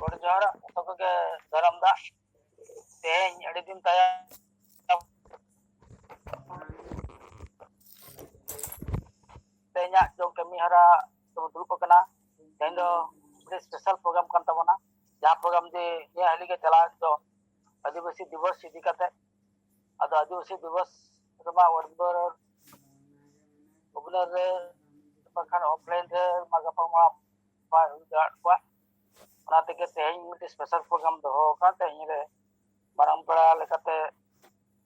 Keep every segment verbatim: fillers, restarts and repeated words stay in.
ᱜᱚᱰ ᱡᱚᱦᱟᱨ ᱡᱚᱛᱚ ᱠᱚᱜᱮ ᱫᱷᱚᱨᱚᱢ ᱫᱟᱜ᱾ ᱛᱮᱦᱮᱧ ᱟᱹᱰᱤ ᱫᱤᱱ ᱛᱟᱭᱚᱢ ᱛᱮᱦᱮᱧᱟᱜ ᱡᱚᱝ ᱠᱟᱹᱢᱤ ᱦᱚᱨᱟ ᱛᱮᱵᱚ ᱫᱩᱲᱩᱵ ᱟᱠᱟᱱᱟ᱾ ᱛᱮᱦᱮᱧ ᱫᱚ ᱢᱤᱫᱴᱮᱱ ᱥᱯᱮᱥᱟᱞ ᱯᱨᱳᱜᱨᱟᱢ ᱠᱟᱱ ᱛᱟᱵᱚᱱᱟ, ᱡᱟᱦᱟᱸ ᱯᱨᱳᱜᱨᱟᱢ ᱡᱮ ᱱᱤᱭᱟᱹ ᱦᱟᱹᱞᱤ ᱜᱮ ᱪᱟᱞᱟᱣ ᱫᱚ ᱟᱹᱫᱤᱵᱟᱹᱥᱤ ᱫᱤᱵᱚᱥ ᱤᱫᱤ ᱠᱟᱛᱮ᱾ ᱟᱫᱚ ᱟᱹᱫᱤᱵᱟᱹᱥᱤ ᱫᱤᱵᱚᱥ ᱨᱮᱢᱟ ᱚᱰᱤᱵᱚᱨ ᱚᱵᱷᱤᱱᱚᱭ ᱨᱮ ᱵᱟᱝᱠᱷᱟᱱ ᱚᱯᱷᱞᱟᱭᱤᱱ ᱨᱮ ᱢᱟ ᱜᱟᱯᱟᱞᱢᱟᱨᱟᱣ ᱵᱟᱭ ᱦᱩᱭ ᱫᱟᱲᱮᱭᱟᱜ ᱠᱚᱣᱟ᱾ ᱚᱱᱟ ᱛᱮᱜᱮ ᱛᱮᱦᱮᱧ ᱢᱤᱫᱴᱮᱱ ᱥᱯᱮᱥᱟᱞ ᱯᱨᱳᱜᱨᱟᱢ ᱫᱚᱦᱚ ᱟᱠᱟᱱ᱾ ᱛᱮᱦᱮᱧ ᱨᱮ ᱢᱟᱨᱟᱝ ᱯᱮᱲᱟ ᱞᱮᱠᱟᱛᱮ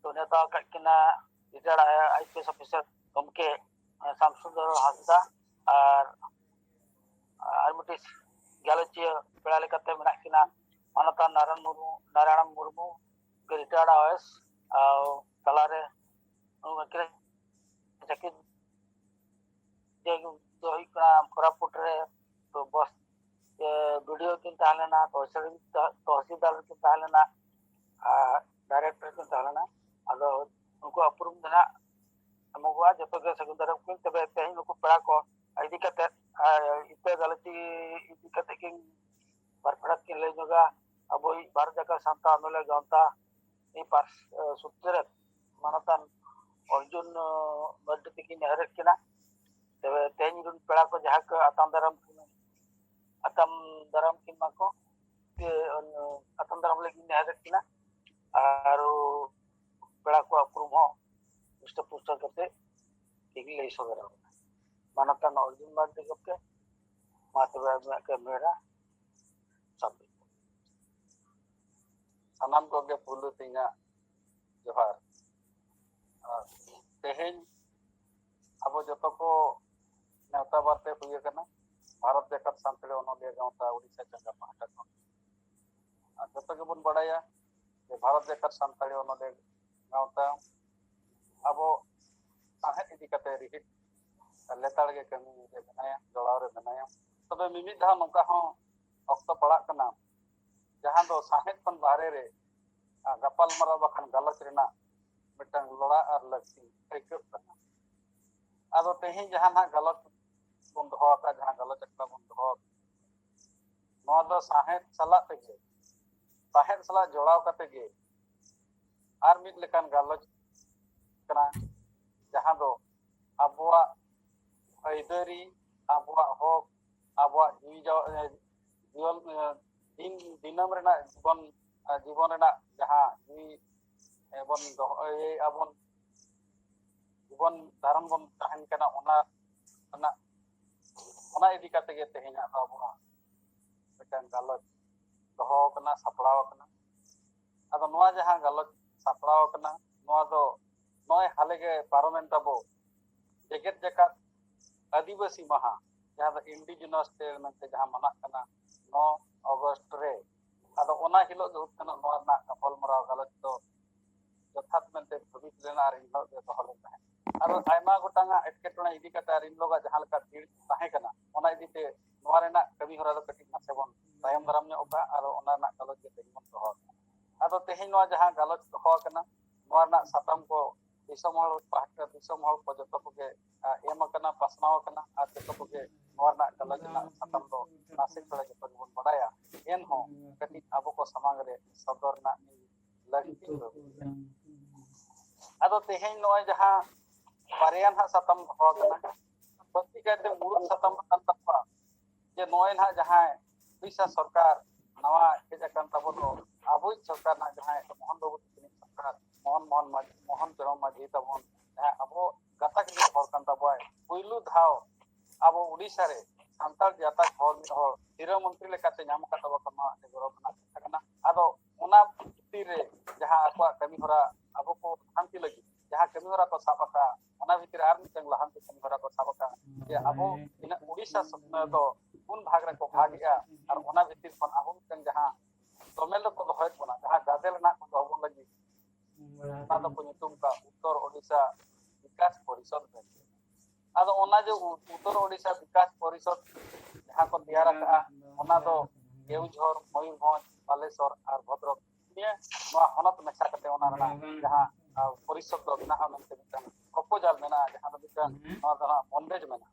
ᱠᱚ ᱱᱮᱣᱛᱟ ᱟᱠᱟᱫ ᱠᱤᱱᱟ ᱨᱤᱴᱟᱭᱟᱨᱰ ᱟᱭ ᱯᱤ ᱮᱥ ᱚᱯᱷᱤᱥᱟᱨ ᱜᱚᱢᱠᱮ ᱥᱟᱢᱥᱩᱫᱚᱨ ᱦᱟᱸᱥᱫᱟ, ᱟᱨ ᱟᱨ ᱢᱤᱫᱴᱤᱡ ᱜᱟᱞᱚᱪᱤᱭᱟᱹ ᱯᱮᱲᱟ ᱞᱮᱠᱟᱛᱮ ᱢᱮᱱᱟᱜ ᱠᱤᱱᱟ ᱢᱟᱱᱚᱛᱟᱱ ᱱᱟᱨᱟᱭᱚᱱ ᱢᱩᱨᱢᱩ, ᱱᱟᱨᱟᱭᱚᱱ ᱢᱩᱨᱢᱩ, ᱨᱤᱴᱟᱭᱟᱨᱰ ᱟᱭ ᱮ ᱮᱥ, ᱟᱨ ᱛᱟᱞᱟᱨᱮ ᱩᱱᱠᱤᱱ ᱪᱟᱹᱠᱨᱤ ᱡᱮ ᱫᱚ ᱦᱩᱭᱩᱜ ᱠᱟᱱᱟ ᱠᱳᱨᱟᱯᱩᱴ ᱨᱮ, ᱛᱚ ᱵᱚᱥ ᱵᱤ ᱰᱤ ᱳ ᱠᱤᱱ ᱛᱟᱦᱮᱸ ᱞᱮᱱᱟ, ᱛᱚᱦᱥᱤᱞ-, ᱛᱚᱦᱥᱤᱞᱫᱟᱨ ᱠᱤᱱ ᱛᱟᱦᱮᱸ ᱞᱮᱱᱟ, ᱟᱨ ᱰᱟᱭᱨᱮᱠᱴᱚᱨ ᱠᱤᱱ ᱛᱟᱦᱮᱸ ᱞᱮᱱᱟ᱾ ᱟᱫᱚ ᱩᱱᱠᱩ ᱩᱯᱨᱩᱢ ᱫᱚ ᱱᱟᱜ ᱮᱢᱚᱜᱚᱜᱼᱟ, ᱡᱚᱛᱚ ᱜᱮ ᱥᱟᱹᱜᱩᱱ ᱫᱟᱨᱟᱢ ᱠᱤᱱ᱾ ᱛᱚᱵᱮ ᱛᱮᱦᱮᱧ ᱱᱩᱠᱩ ᱯᱮᱲᱟ ᱠᱚ ᱤᱫᱤ ᱠᱟᱛᱮ, ᱟᱨ ᱤᱛᱟᱹ ᱜᱟᱹᱞᱛᱤ ᱤᱫᱤ ᱠᱟᱛᱮ ᱠᱤᱱ ᱵᱟᱨ ᱯᱮᱲᱟ ᱠᱤᱱ ᱞᱟᱹᱭ ᱧᱚᱜᱟ ᱟᱵᱚᱭᱤᱡ ᱵᱷᱟᱨᱚᱛ ᱡᱟᱠᱟᱛ ᱥᱟᱱᱛᱟᱲ ᱚᱱᱚᱞᱤᱭᱟᱹ ᱜᱟᱶᱛᱟ ᱤ ᱯᱟᱨᱥ-, ᱥᱩᱛᱨᱮᱛ ᱢᱟᱱᱚᱛᱟᱱ ᱚᱨᱡᱩᱱ ᱢᱟᱨᱰᱤ ᱛᱤᱠᱤᱱ ᱱᱮᱦᱚᱨᱮᱫ ᱠᱤᱱᱟ᱾ ᱛᱚᱵᱮ ᱛᱮᱦᱮᱧ ᱨᱮᱱ ᱯᱮᱲᱟ ᱠᱚ ᱡᱟᱦᱟᱸ ᱠᱚ ᱟᱛᱟᱝ ᱫᱟᱨᱟᱢ ᱠᱤᱱᱟ, ᱟᱛᱟᱝ ᱫᱟᱨᱟᱢ ᱠᱤᱱ ᱢᱟᱠᱚ, ᱟᱛᱟᱝ ᱫᱟᱨᱟᱢ ᱞᱟᱹᱜᱤᱫ ᱱᱮᱦᱚᱨᱮᱫ ᱠᱤᱱᱟ᱾ ᱟᱨ ᱯᱮᱲᱟ ᱠᱚᱣᱟᱜ ᱩᱯᱨᱩᱢ ᱦᱚᱸ ᱯᱩᱥᱴᱟᱹ ᱯᱩᱥᱴᱟᱹ ᱠᱟᱛᱮ ᱛᱮᱜᱮ ᱞᱟᱹᱭ ᱥᱚᱫᱚᱨ ᱟᱵᱚᱱᱟ᱾ ᱢᱟᱱᱚᱛᱟᱱ ᱚᱨᱡᱩᱱ ᱢᱟᱨᱰᱤ ᱜᱚᱢᱠᱮ, ᱢᱟ ᱛᱚᱵᱮ ᱟᱵᱤᱱᱟᱜ ᱠᱟᱹᱢᱤ ᱦᱚᱨᱟ ᱥᱟᱵ ᱵᱤᱱ᱾ ᱥᱟᱱᱟᱢ ᱠᱚᱜᱮ ᱯᱩᱭᱞᱩ ᱛᱮ ᱤᱧᱟᱹᱜ ᱡᱚᱦᱟᱨ᱾ ᱟᱨ ᱛᱮᱦᱮᱧ ᱟᱵᱚ ᱡᱚᱛᱚ ᱠᱚ ᱱᱮᱣᱛᱟ ᱵᱟᱨᱛᱮ ᱦᱩᱭ ᱟᱠᱟᱱᱟ ᱵᱷᱟᱨᱚᱛ ᱡᱟᱠᱟᱛ ᱥᱟᱱᱛᱟᱲᱤ ᱚᱱᱚᱞᱤᱭᱟᱹ ᱜᱟᱶᱛᱟ ᱩᱲᱤᱥᱥᱟ ᱪᱟᱸᱜᱟ ᱯᱟᱦᱴᱟ ᱠᱷᱚᱱ᱾ ᱟᱨ ᱡᱚᱛᱚ ᱜᱮᱵᱚᱱ ᱵᱟᱲᱟᱭᱟ ᱡᱮ ᱵᱷᱟᱨᱚᱛ ᱡᱟᱠᱟᱛ ᱥᱟᱱᱛᱟᱲᱤ ᱚᱱᱚᱞᱤᱭᱟᱹ ᱜᱟᱶᱛᱟ ᱟᱵᱚ ᱥᱟᱶᱦᱮᱫ ᱤᱫᱤ ᱠᱟᱛᱮ ᱨᱤᱦᱤᱴ ᱞᱮᱛᱟᱲ ᱜᱮ ᱠᱟᱹᱢᱤ ᱨᱮ ᱢᱮᱱᱟᱭᱟ, ᱡᱚᱲᱟᱣ ᱨᱮ ᱢᱮᱱᱟᱭᱟ᱾ ᱛᱚᱵᱮ ᱢᱤᱢᱤᱫ ᱫᱷᱟᱣ ᱱᱚᱝᱠᱟ ᱦᱚᱸ ᱚᱠᱛᱚ ᱯᱟᱲᱟᱜ ᱠᱟᱱᱟ, ᱡᱟᱦᱟᱸ ᱫᱚ ᱥᱟᱶᱦᱮᱫ ᱠᱷᱚᱱ ᱵᱟᱦᱨᱮ ᱨᱮ, ᱟ, ᱜᱟᱯᱟᱞᱢᱟᱨᱟᱣ ᱵᱟᱠᱷᱟᱱ ᱜᱟᱞᱚᱪ ᱨᱮᱱᱟᱜ ᱢᱤᱫᱴᱟᱝ ᱞᱚᱲᱟ ᱟᱨ ᱞᱟᱹᱠᱛᱤ ᱟᱹᱭᱠᱟᱹᱜ ᱠᱟᱱᱟ᱾ ᱟᱫᱚ ᱛᱮᱦᱮᱧ ᱡᱟᱦᱟᱸ ᱱᱟᱜ ᱜᱟᱞᱚᱪ ᱵᱚᱱ ᱫᱚᱦᱚ ᱟᱠᱟᱫ, ᱡᱟᱦᱟᱸ ᱜᱟᱞᱚᱪ ᱟᱠᱷᱲᱟ ᱵᱚᱱ ᱫᱚᱦᱚ ᱟᱠᱟᱫ, ᱱᱚᱣᱟ ᱫᱚ ᱥᱟᱶᱦᱮᱫ ᱥᱟᱞᱟᱜ ᱛᱮᱜᱮ, ᱥᱟᱶᱦᱮᱫ ᱥᱟᱞᱟᱜ ᱡᱚᱲᱟᱣ ᱠᱟᱛᱮ ᱜᱮ ᱟᱨ ᱢᱤᱫ ᱞᱮᱠᱟᱱ ᱜᱟᱞᱚᱪ ᱠᱟᱱᱟ, ᱡᱟᱦᱟᱸ ᱫᱚ ᱟᱵᱚᱣᱟᱜ ᱟᱹᱭᱫᱟᱹᱨᱤ, ᱟᱵᱚᱣᱟᱜ ᱦᱚᱠ, ᱟᱵᱚᱣᱟᱜ ᱡᱤᱣᱤ ᱡᱟᱣ-, ᱮ, ᱡᱤᱭᱚᱱ, ᱮ, ᱫᱤᱱ ᱫᱤᱱᱟᱹᱢ ᱨᱮᱱᱟᱜ ᱡᱤᱵᱚᱱ, ᱮ, ᱡᱤᱵᱚᱱ ᱨᱮᱱᱟᱜ ᱡᱟᱦᱟᱸ ᱡᱤᱣᱤ, ᱮ, ᱵᱚᱱ ᱫᱚᱦᱚᱭᱮᱫᱼᱟ ᱵᱚᱱ, ᱡᱤᱵᱚᱱ ᱫᱷᱟᱨᱚᱱ ᱵᱚᱱ ᱛᱟᱦᱮᱱ ᱠᱟᱱᱟ, ᱚᱱᱟ ᱨᱮᱱᱟᱜ, ᱚᱱᱟ ᱤᱫᱤ ᱠᱟᱛᱮ ᱜᱮ ᱛᱮᱦᱮᱧᱟᱜ ᱫᱚ ᱟᱵᱚᱣᱟᱜ ᱢᱤᱫᱴᱟᱝ ᱜᱟᱞᱚᱪ ᱫᱚᱦᱚ ᱟᱠᱟᱱᱟ, ᱥᱟᱯᱲᱟᱣ ᱟᱠᱟᱱᱟ᱾ ᱟᱫᱚ ᱱᱚᱣᱟ ᱡᱟᱦᱟᱸ ᱜᱟᱞᱚᱪ ᱥᱟᱯᱲᱟᱣ ᱟᱠᱟᱱᱟ, ᱱᱚᱣᱟ ᱫᱚ ᱱᱚᱜᱼᱚᱭ ᱦᱟᱞᱮ ᱜᱮ ᱯᱟᱨᱚᱢᱮᱱ ᱛᱟᱵᱚ ᱡᱮᱜᱮᱛ ᱡᱟᱠᱟᱛ ᱟᱹᱫᱤᱵᱟᱹᱥᱤ ᱢᱟᱦᱟ, ᱡᱟᱦᱟᱸ ᱫᱚ Indigenous Day ᱢᱮᱱᱛᱮ ᱡᱟᱦᱟᱸ ᱢᱟᱱᱟᱜ ᱠᱟᱱᱟ ᱱᱚ ᱚᱜᱚᱥᱴ ᱨᱮ᱾ ᱟᱫᱚ ᱚᱱᱟ ᱦᱤᱞᱳᱜ ᱜᱮ ᱩᱛᱱᱟᱹᱣ ᱱᱚᱣᱟ ᱨᱮᱱᱟᱜ ᱜᱟᱯᱟᱞᱢᱟᱨᱟᱣ ᱜᱟᱞᱚᱪ ᱫᱚ ᱡᱚᱛᱷᱟᱛ ᱢᱮᱱᱛᱮ ᱵᱷᱟᱹᱵᱤᱛ ᱞᱮᱱᱟ ᱟᱨ ᱮᱱ ᱦᱤᱞᱳᱜ ᱜᱮ ᱫᱚᱦᱚ ᱞᱮᱱ ᱛᱟᱦᱮᱸᱫ᱾ ᱟᱫᱚ ᱟᱭᱢᱟ ᱜᱚᱴᱟᱝᱟᱜ ᱮᱴᱠᱮᱴᱚᱬᱮ ᱤᱫᱤ ᱠᱟᱛᱮ ᱟᱨ ᱮᱱ ᱦᱤᱞᱳᱜᱟᱜ ᱡᱟᱦᱟᱸ ᱞᱮᱠᱟ ᱵᱷᱤᱲ ᱛᱟᱦᱮᱸ ᱠᱟᱱᱟ, ᱚᱱᱟ ᱤᱫᱤ ᱛᱮ ᱱᱚᱣᱟ ᱨᱮᱱᱟᱜ ᱠᱟᱹᱢᱤ ᱦᱚᱨᱟ ᱫᱚ ᱠᱟᱹᱴᱤᱡ ᱱᱟᱥᱮ ᱵᱚᱱ ᱛᱟᱭᱚᱢ ᱫᱟᱨᱟᱢ ᱧᱚᱜ ᱠᱟᱜᱼᱟ, ᱟᱫᱚ ᱚᱱᱟ ᱨᱮᱱᱟᱜ ᱜᱟᱞᱚᱪ ᱜᱮ ᱛᱮᱦᱮᱧ ᱵᱚᱱ ᱫᱚᱦᱚ ᱟᱠᱟᱫᱟ᱾ ᱟᱫᱚ ᱛᱮᱦᱮᱧ ᱱᱚᱣᱟ ᱡᱟᱦᱟᱸ ᱜᱟᱞᱚᱪ ᱫᱚᱦᱚ ᱟᱠᱟᱱᱟ, ᱱᱚᱣᱟ ᱨᱮᱱᱟᱜ ᱥᱟᱛᱟᱢ ᱠᱚ ᱫᱤᱥᱚᱢ ᱦᱚᱲ ᱯᱟᱦᱴᱟ, ᱫᱤᱥᱚᱢ ᱦᱚᱲ ᱠᱚ ᱡᱚᱛᱚ ᱠᱚᱜᱮ, ᱟ, ᱮᱢ ᱟᱠᱟᱱᱟ, ᱯᱟᱥᱱᱟᱣ ᱟᱠᱟᱱᱟ, ᱟᱨ ᱡᱚᱛᱚ ᱠᱚᱜᱮ ᱱᱚᱣᱟ ᱨᱮᱱᱟᱜ ᱜᱟᱞᱚᱪ ᱨᱮᱱᱟᱜ ᱥᱟᱛᱟᱢ ᱫᱚ ᱱᱟᱥᱮ ᱛᱷᱚᱲᱟ ᱡᱚᱛᱚ ᱜᱮᱵᱚᱱ ᱵᱟᱰᱟᱭᱟ᱾ ᱮᱱᱦᱚᱸ ᱠᱟᱹᱴᱤᱡ ᱟᱵᱚ ᱠᱚ ᱥᱟᱢᱟᱝ ᱨᱮ ᱥᱚᱫᱚᱨ ᱨᱮᱱᱟᱜ ᱞᱟᱹᱠᱛᱤ ᱫᱚ᱾ ᱟᱫᱚ ᱛᱮᱦᱮᱧ ᱱᱚᱜᱼᱚᱭ ᱡᱟᱦᱟᱸ ᱵᱟᱨᱭᱟ ᱱᱟᱦᱟᱜ ᱥᱟᱛᱟᱢ ᱫᱚᱦᱚ ᱟᱠᱟᱱᱟ, ᱵᱟᱹᱲᱛᱤ ᱠᱟᱭᱛᱮ ᱢᱩᱲᱩᱫ ᱥᱟᱛᱟᱢ ᱫᱚ ᱠᱟᱱ ᱛᱟᱵᱚᱱᱟ ᱡᱮ ᱱᱚᱜᱼᱚᱭ ᱱᱟᱦᱟᱜ ᱡᱟᱦᱟᱸᱭ ᱩᱲᱤᱥᱥᱟ ᱥᱚᱨᱠᱟᱨ ᱱᱟᱣᱟ ᱦᱮᱡ ᱟᱠᱟᱱ ᱛᱟᱵᱚ ᱫᱚ, ᱟᱵᱚᱭᱤᱡ ᱥᱚᱨᱠᱟᱨ ᱱᱟᱦᱟᱜ ᱡᱟᱦᱟᱸᱭ ᱢᱳᱦᱚᱱ ᱵᱟᱹᱵᱩ ᱛᱟᱹᱠᱤᱱᱤᱡ ᱥᱚᱨᱠᱟᱨ, ᱢᱳᱦᱚᱱ, ᱢᱳᱦᱚᱱ ᱢᱟᱹᱡᱷᱤ, ᱢᱳᱦᱚᱱ ᱪᱚᱨᱚᱬ ᱢᱟᱹᱡᱷᱤ ᱛᱟᱵᱚᱱ, ᱡᱟᱦᱟᱸᱭ ᱟᱵᱚ ᱜᱟᱛᱟᱠ ᱨᱤᱱᱤᱡ ᱦᱚᱲ ᱠᱟᱱ ᱛᱟᱵᱚᱣᱟᱭ, ᱯᱩᱭᱞᱩ ᱫᱷᱟᱣ ᱟᱵᱚ ᱩᱲᱤᱥᱥᱟ ᱨᱮ ᱥᱟᱱᱛᱟᱲ ᱡᱟᱛᱟᱠ ᱦᱚᱲ ᱢᱤᱫ ᱦᱚᱲ ᱥᱤᱨᱟᱹ ᱢᱚᱱᱛᱨᱤ ᱞᱮᱠᱟᱛᱮ ᱧᱟᱢ ᱟᱠᱟᱫ ᱛᱟᱵᱚ ᱠᱟᱱᱟ, ᱟᱹᱰᱤ ᱜᱚᱨᱚᱵᱽ ᱨᱮᱱᱟᱜ ᱠᱟᱛᱷᱟ ᱠᱟᱱᱟ᱾ ᱟᱫᱚ ᱚᱱᱟ ᱵᱷᱤᱛᱤᱨ ᱨᱮ ᱡᱟᱦᱟᱸ ᱟᱠᱚᱣᱟᱜ ᱠᱟᱹᱢᱤ ᱦᱚᱨᱟ ᱟᱵᱚ ᱠᱚ ᱞᱟᱦᱟᱱᱛᱤ ᱞᱟᱹᱜᱤᱫ ᱡᱟᱦᱟᱸ ᱠᱟᱹᱢᱤ ᱦᱚᱨᱟ ᱠᱚ ᱥᱟᱵ ᱟᱠᱟᱫ, ᱚᱱᱟ ᱵᱷᱤᱛᱤᱨ ᱨᱮ ᱟᱨ ᱢᱤᱫᱴᱟᱝ ᱞᱟᱦᱟᱱᱛᱤ ᱠᱟᱹᱢᱤ ᱦᱚᱨᱟ ᱠᱚ ᱥᱟᱵ ᱟᱠᱟᱫ, ᱡᱮ ᱟᱵᱚ ᱛᱤᱱᱟᱹᱜ ᱩᱲᱤᱥᱥᱟ ᱥᱚ-, ᱫᱚ ᱯᱩᱱ ᱵᱷᱟᱜᱽ ᱨᱮᱠᱚ ᱵᱷᱟᱜᱽ ᱮᱜᱼᱟ, ᱟᱨ ᱚᱱᱟ ᱵᱷᱤᱛᱤᱨ ᱠᱷᱚᱱ ᱟᱵᱚ ᱢᱤᱫᱴᱟᱝ ᱡᱟᱦᱟᱸ ᱫᱚᱢᱮᱞ ᱨᱮᱠᱚ ᱫᱚᱦᱚᱭᱮᱫ ᱵᱚᱱᱟ, ᱡᱟᱦᱟᱸ ᱜᱟᱫᱮᱞ ᱨᱮᱱᱟᱜ ᱠᱚ ᱫᱚᱦᱚ ᱵᱚᱱ ᱞᱟᱹᱜᱤᱫ, ᱚᱱᱟ ᱫᱚᱠᱚ ᱧᱩᱛᱩᱢ ᱠᱟᱜ ᱩᱛᱛᱚᱨ ᱳᱰᱤᱥᱟ ᱵᱤᱠᱟᱥ ᱯᱚᱨᱤᱥᱚᱫᱽ ᱢᱮᱱᱛᱮ᱾ ᱟᱫᱚ ᱚᱱᱟ ᱡᱮ ᱩ-, ᱩᱛᱛᱚᱨ ᱳᱰᱤᱥᱟ ᱵᱤᱠᱟᱥ ᱯᱚᱨᱤᱥᱚᱫᱽ ᱡᱟᱦᱟᱸ ᱠᱚ ᱛᱮᱭᱟᱨ ᱟᱠᱟᱜᱼᱟ, ᱚᱱᱟ ᱫᱚ ᱠᱮᱣᱡᱷᱚᱨ, ᱢᱚᱭᱩᱨᱵᱷᱚᱸᱡᱽ, ᱵᱟᱞᱮᱥᱚᱨ ᱟᱨ ᱵᱷᱚᱫᱨᱚᱠ ᱱᱤᱭᱟᱹ ᱱᱚᱣᱟ ᱦᱚᱱᱚᱛ ᱢᱮᱥᱟ ᱠᱟᱛᱮ ᱚᱱᱟ ᱨᱮᱱᱟᱜ ᱡᱟᱦᱟᱸ, ᱟ, ᱯᱚᱨᱤᱥᱚᱫᱽ ᱫᱚ ᱵᱮᱱᱟᱜᱼᱟ ᱢᱮᱱᱛᱮ ᱢᱤᱫᱴᱟᱝ ᱯᱨᱚᱯᱳᱡᱟᱞ ᱢᱮᱱᱟᱜᱼᱟ, ᱡᱟᱦᱟᱸ ᱫᱚ ᱢᱤᱫᱴᱟᱝ ᱱᱚᱣᱟ ᱫᱚ ᱦᱟᱸᱜ ᱵᱚᱱᱫᱮᱡᱽ ᱢᱮᱱᱟᱜᱼᱟ᱾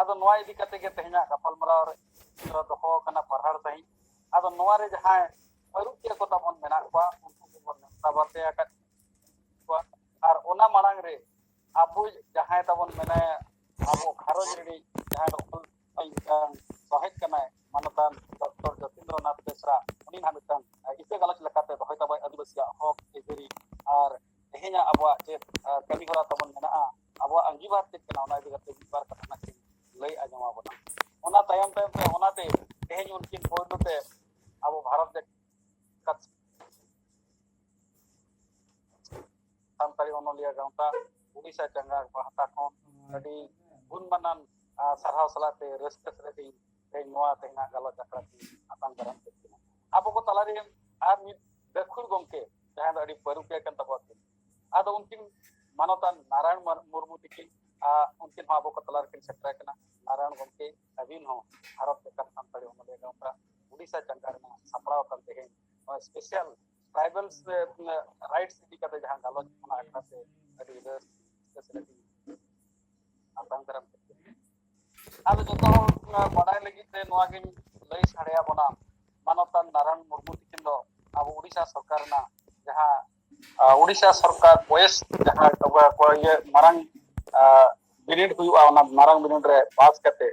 ᱟᱫᱚ ᱱᱚᱣᱟ ᱤᱫᱤ ᱠᱟᱛᱮ ᱜᱮ ᱛᱮᱦᱮᱧᱟᱜ ᱜᱟᱯᱟᱞᱢᱟᱨᱟᱣ ᱨᱮ ᱫᱚᱦᱚ ᱟᱠᱟᱱᱟ ᱯᱟᱨᱦᱟᱲ ᱥᱟᱺᱦᱤᱡ᱾ ᱟᱫᱚ ᱱᱚᱣᱟ ᱨᱮ ᱡᱟᱦᱟᱸᱭ ᱯᱟᱹᱨᱩᱠᱷᱤᱭᱟᱹ ᱠᱚ ᱛᱟᱵᱚᱱ ᱢᱮᱱᱟᱜ ᱠᱚᱣᱟ, ᱩᱱᱠᱩ ᱜᱮᱵᱚᱱ ᱱᱮᱣᱛᱟ ᱵᱟᱨᱛᱮ ᱟᱠᱟᱫ ᱠᱚᱣᱟ᱾ ᱟᱨ ᱚᱱᱟ ᱢᱟᱲᱟᱝ ᱨᱮ ᱟᱵᱚ ᱡᱟᱦᱟᱸᱭ ᱛᱟᱵᱚᱱ ᱢᱮᱱᱟᱭᱟ, ᱟᱵᱚ ᱜᱷᱟᱨᱚᱸᱡᱽ ᱨᱤᱱᱤᱡ ᱡᱟᱦᱟᱸᱭ ᱫᱚ ᱚᱞ ᱢᱤᱫᱴᱟᱝ ᱥᱚᱦᱮᱫ ᱠᱟᱱᱟᱭ, ᱢᱟᱱᱚᱛᱟᱱ ᱰᱚᱠᱴᱚᱨ ᱡᱚᱛᱤᱱᱫᱨᱚᱱᱟᱛᱷ ᱵᱮᱥᱨᱟ, ᱩᱱᱤ ᱱᱟᱦᱟᱜ ᱢᱤᱫᱴᱟᱝ ᱤᱛᱟᱹ ᱜᱟᱞᱚᱪ ᱞᱮᱠᱟᱛᱮ ᱫᱚᱦᱚᱭ ᱛᱟᱵᱚᱱ ᱟᱹᱫᱤᱵᱟᱹᱥᱤᱭᱟᱜ ᱦᱚᱠ ᱟᱹᱭᱫᱟᱹᱨᱤ ᱟᱨ ᱛᱮᱦᱮᱧᱟᱜ ᱟᱵᱚᱣᱟᱜ ᱪᱮᱫ, ᱟᱨ ᱠᱟᱹᱢᱤ ᱦᱚᱨᱟ ᱛᱟᱵᱚᱱ ᱢᱮᱱᱟᱜᱼᱟ, ᱟᱵᱚᱣᱟᱜ ᱟᱸᱜᱤᱵᱷᱟᱨ ᱪᱮᱫ ᱠᱟᱱᱟ, ᱚᱱᱟ ᱤᱫᱤ ᱠᱟᱛᱮ ᱢᱤᱫ ᱵᱟᱨ ᱠᱟᱛᱷᱟ ᱱᱟᱜ ᱠᱤᱱ ᱞᱟᱹᱭ ᱟᱸᱡᱚᱢ ᱟᱵᱚᱱᱟ᱾ ᱚᱱᱟ ᱛᱟᱭᱚᱢ ᱛᱟᱭᱚᱢ ᱛᱮ ᱚᱱᱟᱛᱮ ᱛᱮᱦᱮᱧ ᱩᱱᱠᱤᱱ ᱯᱳᱭᱞᱳ ᱛᱮ ᱟᱵᱚ ᱵᱷᱟᱨᱚᱛ ᱡᱟᱠᱟᱛ ᱥᱟᱱᱛᱟᱲᱤ ᱚᱱᱚᱞᱤᱭᱟᱹ ᱜᱟᱶᱛᱟ ᱩᱰᱤᱥᱟ ᱪᱟᱸᱜᱟ ᱯᱟᱦᱴᱟ ᱠᱷᱚᱱ ᱟᱹᱰᱤ ᱜᱩᱱ ᱢᱟᱱᱟᱱ, ᱟᱨ ᱥᱟᱨᱦᱟᱣ ᱥᱟᱞᱟᱜ ᱛᱮ ᱨᱟᱹᱥᱠᱟᱹ ᱥᱟᱞᱟᱜ ᱛᱮ ᱛᱮᱦᱮᱧ ᱱᱚᱣᱟ ᱛᱮᱦᱮᱧᱟᱜ ᱜᱟᱞᱚᱪ ᱟᱠᱷᱲᱟ ᱠᱤᱱ ᱟᱛᱟᱝ ᱫᱟᱨᱟᱢ ᱠᱮᱫ ᱠᱤᱱᱟ᱾ ᱟᱵᱚ ᱠᱚ ᱛᱟᱞᱟᱨᱮ ᱟᱨ ᱢᱤᱫ ᱜᱟᱹᱠᱷᱩᱲ ᱜᱚᱢᱠᱮ, ᱡᱟᱦᱟᱸᱭ ᱫᱚ ᱟᱹᱰᱤ ᱯᱟᱹᱨᱩᱠᱷᱤᱭᱟᱹ ᱠᱟᱱ ᱛᱟᱵᱚᱱᱟ ᱠᱤᱱ, ᱟᱫᱚ ᱩᱱᱠᱤᱱ ᱢᱟᱱᱚᱛᱟᱱ ᱱᱟᱨᱟᱭᱚᱱ ᱢᱟᱨ-, ᱢᱩᱨᱢᱩ ᱛᱤᱠᱤᱱ, ᱟᱨ ᱩᱱᱠᱤᱱ ᱦᱚᱸ ᱟᱵᱚ ᱠᱚ ᱛᱟᱞᱟ ᱨᱮᱠᱤᱱ ᱥᱮᱴᱮᱨ ᱟᱠᱟᱱᱟ᱾ ᱱᱟᱨᱟᱭᱚᱱ ᱜᱚᱢᱠᱮ, ᱟᱹᱵᱤᱱ ᱦᱚᱸ ᱵᱷᱟᱨᱚᱛ ᱡᱟᱠᱟᱛ ᱥᱟᱱᱛᱟᱲᱤ ᱚᱱᱚᱞᱤᱭᱟᱹ ᱜᱟᱶᱛᱟ ᱩᱰᱤᱥᱟ ᱪᱟᱸᱜᱟ ᱨᱮᱱᱟᱜ ᱥᱟᱯᱲᱟᱣ ᱟᱠᱟᱱ ᱛᱮᱦᱮᱧ ᱱᱚᱣᱟ special tribals, ᱮ, rights ᱤᱫᱤ ᱠᱟᱛᱮ ᱡᱟᱦᱟᱸ ᱜᱟᱞᱚᱪ, ᱚᱱᱟ ᱟᱠᱷᱲᱟ ᱛᱮ ᱟᱹᱰᱤ ᱨᱟᱹᱥᱠᱟᱹ ᱥᱟᱞᱟᱜ ᱤᱧ ᱟᱛᱟᱝ ᱫᱟᱨᱟᱢ ᱠᱮᱫ ᱠᱤᱱᱟ᱾ ᱟᱫᱚ ᱡᱚᱛᱚ ᱦᱚᱲ, ᱮ, ᱵᱟᱰᱟᱭ ᱞᱟᱹᱜᱤᱫ ᱛᱮ ᱱᱚᱣᱟ ᱜᱤᱧ ᱞᱟᱹᱭ ᱥᱟᱰᱮ ᱟᱵᱚᱱᱟ, ᱢᱟᱱᱚᱛᱟᱱ ᱱᱟᱨᱟᱭᱚᱱ ᱢᱩᱨᱢᱩ ᱛᱤᱠᱤᱱ ᱫᱚ ᱟᱵᱚ ᱩᱰᱤᱥᱟ ᱥᱚᱨᱠᱟᱨ ᱨᱮᱱᱟᱜ ᱡᱟᱦᱟᱸ, ᱟ, ᱩᱰᱤᱥᱟ ᱥᱚᱨᱠᱟᱨ ᱵᱚᱭᱮᱥ ᱡᱟᱦᱟᱸ ᱠᱚ, ᱠᱚ ᱤᱭᱟᱹ ᱢᱟᱨᱟᱝ, ᱟ, ᱵᱤᱱᱤᱰ ᱦᱩᱭᱩᱜᱼᱟ, ᱚᱱᱟ ᱢᱟᱨᱟᱝ ᱵᱤᱱᱤᱰ ᱨᱮ ᱯᱟᱥ ᱠᱟᱛᱮ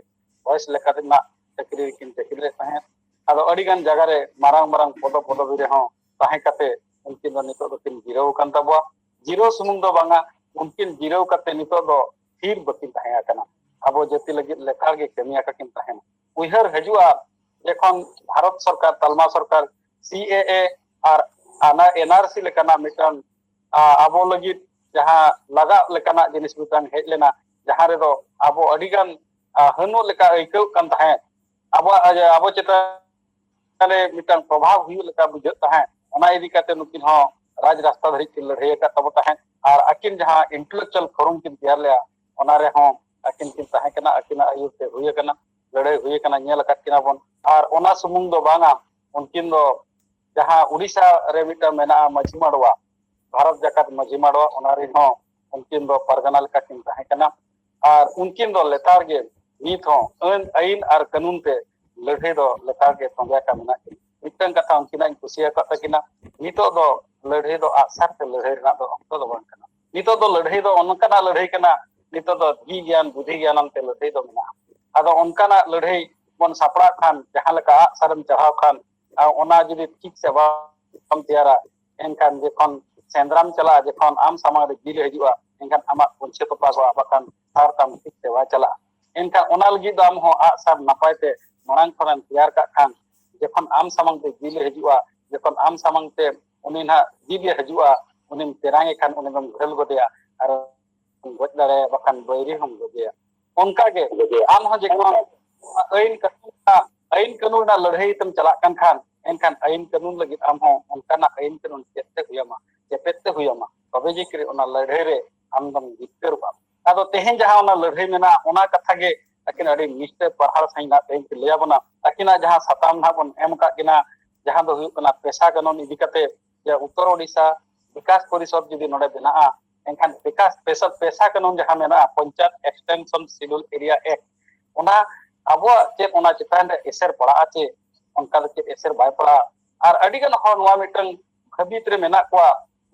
ᱵᱚᱭᱮᱥ ᱞᱮᱠᱟᱛᱮ ᱨᱮᱱᱟᱜ ᱪᱟᱹᱠᱨᱤ ᱨᱮᱠᱤᱱ ᱪᱟᱹᱠᱨᱤ ᱞᱮᱫ ᱛᱟᱦᱮᱸᱫ᱾ ᱟᱫᱚ ᱟᱹᱰᱤ ᱜᱟᱱ ᱡᱟᱭᱜᱟ ᱨᱮ ᱢᱟᱨᱟᱝ ᱢᱟᱨᱟᱝ ᱯᱚᱫᱚ ᱯᱚᱫᱚᱵᱤ ᱨᱮᱦᱚᱸ ᱛᱟᱦᱮᱸ ᱠᱟᱛᱮ ᱩᱱᱠᱤᱱ ᱫᱚ ᱱᱤᱛᱚᱜ ᱫᱚᱠᱤᱱ ᱡᱤᱨᱟᱹᱣ ᱟᱠᱟᱱ ᱛᱟᱵᱚᱣᱟ᱾ ᱡᱤᱨᱟᱹᱣ ᱥᱩᱢᱩᱝ ᱫᱚ ᱵᱟᱝᱟ, ᱩᱱᱠᱤᱱ ᱡᱤᱨᱟᱹᱣ ᱠᱟᱛᱮ ᱱᱤᱛᱚᱜ ᱫᱚ ᱛᱷᱤᱨ ᱵᱟᱹᱠᱤᱱ ᱛᱟᱦᱮᱸ ᱟᱠᱟᱱᱟ᱾ ᱟᱵᱚ ᱡᱟᱹᱛᱤ ᱞᱟᱹᱜᱤᱫ ᱞᱮᱛᱟᱲ ᱜᱮ ᱠᱟᱹᱢᱤ ᱟᱠᱟ ᱠᱤᱱ ᱛᱟᱦᱮᱱᱟ᱾ ᱩᱭᱦᱟᱹᱨ ᱦᱤᱡᱩᱜᱼᱟ, ᱡᱚᱠᱷᱚᱱ ᱵᱷᱟᱨᱚᱛ ᱥᱚᱨᱠᱟᱨ, ᱛᱟᱞᱢᱟ ᱥᱚᱨᱠᱟᱨ ᱥᱤ ᱮ ᱮ ᱟᱨ ᱚᱱᱟ ᱮᱱ ᱟᱨ ᱥᱤ ᱞᱮᱠᱟᱱᱟᱜ ᱢᱤᱫᱴᱟᱝ, ᱟ, ᱟᱵᱚ ᱞᱟᱹᱜᱤᱫ ᱡᱟᱦᱟᱸ ᱞᱟᱜᱟᱜ ᱞᱮᱠᱟᱱᱟᱜ ᱡᱤᱱᱤᱥ ᱢᱤᱫᱴᱟᱝ ᱦᱮᱡ ᱞᱮᱱᱟ, ᱡᱟᱦᱟᱸ ᱨᱮᱫᱚ ᱟᱵᱚ ᱟᱹᱰᱤᱜᱟᱱ, ᱟ, ᱦᱟᱹᱱᱩᱜ ᱞᱮᱠᱟ ᱟᱹᱭᱠᱟᱹᱣ ᱠᱟᱱ ᱛᱟᱦᱮᱸᱫ, ᱟᱵᱚᱣᱟᱜ, ᱟᱵᱚ ᱪᱮᱛᱟᱱ ᱨᱮ ᱢᱤᱫᱴᱟᱝ ᱯᱨᱚᱵᱷᱟᱵᱽ ᱦᱩᱭᱩᱜ ᱞᱮᱠᱟ ᱵᱩᱡᱷᱟᱹᱜ ᱛᱟᱦᱮᱸᱫ᱾ ᱚᱱᱟ ᱤᱫᱤ ᱠᱟᱛᱮ ᱱᱩᱠᱤᱱ ᱦᱚᱸ ᱨᱟᱡᱽ ᱨᱟᱥᱛᱟ ᱫᱷᱟᱹᱨᱤᱡ ᱠᱤᱱ ᱞᱟᱹᱲᱦᱟᱹᱭ ᱟᱠᱟᱫ ᱛᱟᱵᱚ ᱛᱟᱦᱮᱸᱫ᱾ ᱟᱨ ᱟᱹᱠᱤᱱ ᱡᱟᱦᱟᱸ intellectual forum ᱠᱤᱱ ᱛᱮᱭᱟᱨ ᱞᱮᱫᱼᱟ, ᱚᱱᱟ ᱨᱮᱦᱚᱸ ᱟᱹᱠᱤᱱ ᱠᱤᱱ ᱛᱟᱦᱮᱸ ᱠᱟᱱᱟ, ᱟᱹᱠᱤᱱᱟᱜ ᱟᱹᱭᱩᱨ ᱛᱮ ᱦᱩᱭ ᱟᱠᱟᱱᱟ, ᱞᱟᱹᱲᱦᱟᱹᱭ ᱦᱩᱭ ᱟᱠᱟᱱᱟ, ᱧᱮᱞ ᱟᱠᱟᱫ ᱠᱤᱱᱟ ᱵᱚᱱ᱾ ᱟᱨ ᱚᱱᱟ ᱥᱩᱢᱩᱝ ᱫᱚ ᱵᱟᱝᱟ, ᱩᱱᱠᱤᱱ ᱫᱚ ᱡᱟᱦᱟᱸ ᱩᱰᱤᱥᱟ ᱨᱮ ᱢᱤᱫᱴᱟᱝ ᱢᱮᱱᱟᱜᱼᱟ ᱢᱟᱹᱡᱷᱤ ᱢᱟᱰᱣᱟ, ᱵᱷᱟᱨᱚᱛ ᱡᱟᱠᱟᱛ ᱢᱟᱹᱡᱷᱤ ᱢᱟᱰᱣᱟ, ᱚᱱᱟ ᱨᱮᱦᱚᱸ ᱩᱱᱠᱤᱱ ᱫᱚ ᱯᱟᱨᱜᱟᱱᱟ ᱞᱮᱠᱟ ᱠᱤᱱ ᱛᱟᱦᱮᱸ ᱠᱟᱱᱟ᱾ ᱟᱨ ᱩᱱᱠᱤᱱ ᱫᱚ ᱞᱮᱛᱟᱲ ᱜᱮ ᱱᱤᱛ ᱦᱚᱸ ᱟᱹᱱ, ᱟᱹᱭᱤᱱ ᱟᱨ ᱠᱟᱹᱱᱩᱱ ᱛᱮ ᱞᱟᱹᱲᱦᱟᱹᱭ ᱫᱚ ᱞᱮᱛᱟᱲ ᱜᱮ ᱛᱚᱸᱜᱮ ᱟᱠᱟᱫ ᱢᱮᱱᱟᱜ ᱠᱤᱱᱟ᱾ ᱢᱤᱫᱴᱟᱝ ᱠᱟᱛᱷᱟ ᱩᱱᱠᱤᱱᱟᱜ ᱤᱧ ᱠᱩᱥᱤᱭᱟᱠᱟᱫ ᱛᱟᱹᱠᱤᱱᱟ, ᱱᱤᱛᱚᱜ ᱫᱚ ᱞᱟᱹᱲᱦᱟᱹᱭ ᱫᱚ ᱟᱜᱼᱥᱟᱨ ᱛᱮ ᱞᱟᱹᱲᱦᱟᱹᱭ ᱨᱮᱱᱟᱜ ᱫᱚ ᱚᱠᱛᱚ ᱫᱚ ᱵᱟᱝ ᱠᱟᱱᱟ᱾ ᱱᱤᱛᱚᱜ ᱫᱚ ᱞᱟᱹᱲᱦᱟᱹᱭ ᱫᱚ ᱚᱱᱠᱟᱱᱟᱜ ᱞᱟᱹᱲᱦᱟᱹᱭ ᱠᱟᱱᱟ, ᱱᱤᱛᱚᱜ ᱫᱚ ᱫᱷᱤ ᱜᱮᱭᱟᱱ, ᱵᱩᱫᱷᱤ ᱜᱮᱭᱟᱱ ᱟᱱᱛᱮ ᱞᱟᱹᱲᱦᱟᱹᱭ ᱫᱚ ᱢᱮᱱᱟᱜᱼᱟ᱾ ᱟᱫᱚ ᱚᱱᱠᱟᱱᱟᱜ ᱞᱟᱹᱲᱦᱟᱹᱭ ᱵᱚᱱ ᱥᱟᱯᱲᱟᱜ ᱠᱷᱟᱱ, ᱡᱟᱦᱟᱸ ᱞᱮᱠᱟ ᱟᱜᱼᱥᱟᱨᱮᱢ ᱪᱟᱲᱦᱟᱣ ᱠᱷᱟᱱ, ᱟᱨ ᱚᱱᱟ ᱡᱩᱫᱤ ᱴᱷᱤᱠ ᱥᱮ ᱵᱟᱢ ᱛᱮᱭᱟᱨᱟ, ᱮᱱᱠᱷᱟᱱ ᱡᱚᱠᱷᱚᱱ ᱥᱮᱸᱫᱽᱨᱟᱢ ᱪᱟᱞᱟᱜᱼᱟ, ᱡᱚᱠᱷᱚᱱ ᱟᱢ ᱥᱟᱢᱟᱝ ᱨᱮ ᱡᱤᱞ ᱦᱤᱡᱩᱜᱼᱟ, ᱮᱱᱠᱷᱟᱱ ᱟᱢᱟᱜ ᱯᱩᱧᱪᱷᱟᱹ ᱛᱚᱯᱟᱜᱚᱜᱼᱟ, ᱵᱟᱠᱷᱟᱱ ᱥᱟᱨ ᱛᱟᱢ ᱴᱷᱤᱠ ᱛᱮ ᱵᱟᱭ ᱪᱟᱞᱟᱜᱼᱟ᱾ ᱮᱱᱠᱷᱟᱱ ᱚᱱᱟ ᱞᱟᱹᱜᱤᱫ ᱫᱚ ᱟᱢ ᱦᱚᱸ ᱟᱜᱼᱥᱟᱨ ᱱᱟᱯᱟᱭ ᱛᱮ ᱢᱟᱲᱟᱝ ᱠᱷᱚᱱᱮᱢ ᱛᱮᱭᱟᱨ ᱠᱟᱜ ᱠᱷᱟᱱ, ᱡᱚᱠᱷᱚᱱ ᱟᱢ ᱥᱟᱢᱟᱝ ᱛᱮ ᱡᱤᱞ ᱦᱤᱡᱩᱜᱼᱟ, ᱡᱚᱠᱷᱚᱱ ᱟᱢ ᱥᱟᱢᱟᱝ ᱛᱮ ᱩᱱᱤ ᱱᱟᱦᱟᱜ ᱡᱤᱞ ᱮ ᱦᱤᱡᱩᱜᱼᱟ, ᱩᱱᱤᱢ ᱛᱮᱨᱟᱝ ᱮ ᱠᱷᱟᱱ ᱩᱱᱤ ᱫᱚᱢ ᱜᱷᱟᱹᱞ ᱜᱚᱫᱮᱭᱟ ᱟᱨ ᱜᱚᱡ ᱫᱟᱲᱮᱭᱟᱭᱟ, ᱵᱟᱠᱷᱟᱱ ᱵᱟᱹᱭᱨᱤ ᱦᱚᱸᱢ ᱜᱚᱡᱮᱭᱟ᱾ ᱚᱱᱠᱟ ᱜᱮ ᱟᱢ ᱦᱚᱸ ᱡᱮᱠᱷᱚᱱ ᱟᱹᱭᱤᱱ ᱠᱟᱹᱱᱩᱱ ᱨᱮᱱᱟᱜ, ᱟᱹᱭᱤᱱ ᱠᱟᱹᱱᱩᱱ ᱨᱮᱱᱟᱜ ᱞᱟᱹᱲᱦᱟᱹᱭ ᱛᱮᱢ ᱪᱟᱞᱟᱜ ᱠᱟᱱ ᱠᱷᱟᱱ, ᱮᱱᱠᱷᱟᱱ ᱟᱹᱭᱤᱱ ᱠᱟᱹᱱᱩᱱ ᱞᱟᱹᱜᱤᱫ ᱟᱢ ᱦᱚᱸ ᱚᱱᱠᱟᱱᱟᱜ ᱟᱹᱭᱤᱱ ᱠᱟᱹᱱᱩᱱ ᱪᱮᱫ ᱛᱮ ᱦᱩᱭᱟᱢᱟ, ᱪᱮᱯᱮᱫ ᱛᱮ ᱦᱩᱭᱟᱢᱟ, ᱛᱚᱵᱮ ᱡᱮ ᱠᱤ ᱚᱱᱟ ᱞᱟᱹᱲᱦᱟᱹᱭ ᱨᱮ ᱟᱢ ᱫᱚᱢ ᱡᱤᱛᱠᱟᱹᱨᱚᱜᱼᱟ᱾ ᱟᱫᱚ ᱛᱮᱦᱮᱧ ᱡᱟᱦᱟᱸ ᱚᱱᱟ ᱞᱟᱹᱲᱦᱟᱹᱭ ᱢᱮᱱᱟᱜᱼᱟ, ᱚᱱᱟ ᱠᱟᱛᱷᱟ ᱜᱮ ᱟᱹᱠᱤᱱ ᱟᱹᱰᱤ ᱱᱤᱥᱴᱟᱹ ᱯᱟᱨᱦᱟᱲ ᱥᱟᱺᱦᱤᱡ ᱱᱟᱜ ᱛᱮᱦᱮᱧ ᱠᱤᱱ ᱞᱟᱹᱭ ᱟᱵᱚᱱᱟ᱾ ᱟᱹᱠᱤᱱᱟᱜ ᱡᱟᱦᱟᱸ ᱥᱟᱛᱟᱢ ᱱᱟᱦᱟᱜ ᱵᱚᱱ ᱮᱢ ᱟᱠᱟᱫ ᱠᱤᱱᱟ, ᱡᱟᱦᱟᱸ ᱫᱚ ᱦᱩᱭᱩᱜ ᱠᱟᱱᱟ ᱯᱮᱥᱟ ᱠᱟᱹᱱᱩᱱ ᱤᱫᱤ ᱠᱟᱛᱮ, ᱡᱮ ᱩᱛᱛᱚᱨ ᱳᱰᱤᱥᱟ ᱵᱤᱠᱟᱥ ᱯᱚᱨᱤᱥᱚᱫᱽ ᱡᱩᱫᱤ ᱱᱚᱰᱮ ᱵᱮᱱᱟᱜᱼᱟ, ᱮᱱᱠᱷᱟᱱ ᱵᱤᱠᱟᱥ ᱯᱮᱥᱟ, ᱯᱮᱥᱟ ᱠᱟᱹᱱᱩᱱ ᱡᱟᱦᱟᱸ ᱢᱮᱱᱟᱜᱼᱟ, panchayat extension schedule area act, ᱚᱱᱟ ᱟᱵᱚᱣᱟᱜ ᱪᱮᱫ ᱚᱱᱟ ᱪᱮᱛᱟᱱ ᱨᱮ ᱮᱥᱮᱨ ᱯᱟᱲᱟᱜᱼᱟ ᱪᱮ ᱚᱱᱠᱟ ᱫᱚ ᱪᱮᱫ ᱮᱥᱮᱨ ᱵᱟᱭ ᱯᱟᱲᱟᱜᱼᱟ? ᱟᱨ ᱟᱹᱰᱤ ᱜᱟᱱ ᱦᱚᱲ ᱱᱚᱣᱟ ᱢᱤᱫᱴᱟᱝ ᱵᱷᱟᱹᱵᱤᱛ ᱨᱮ ᱢᱮᱱᱟᱜ ᱠᱚᱣᱟ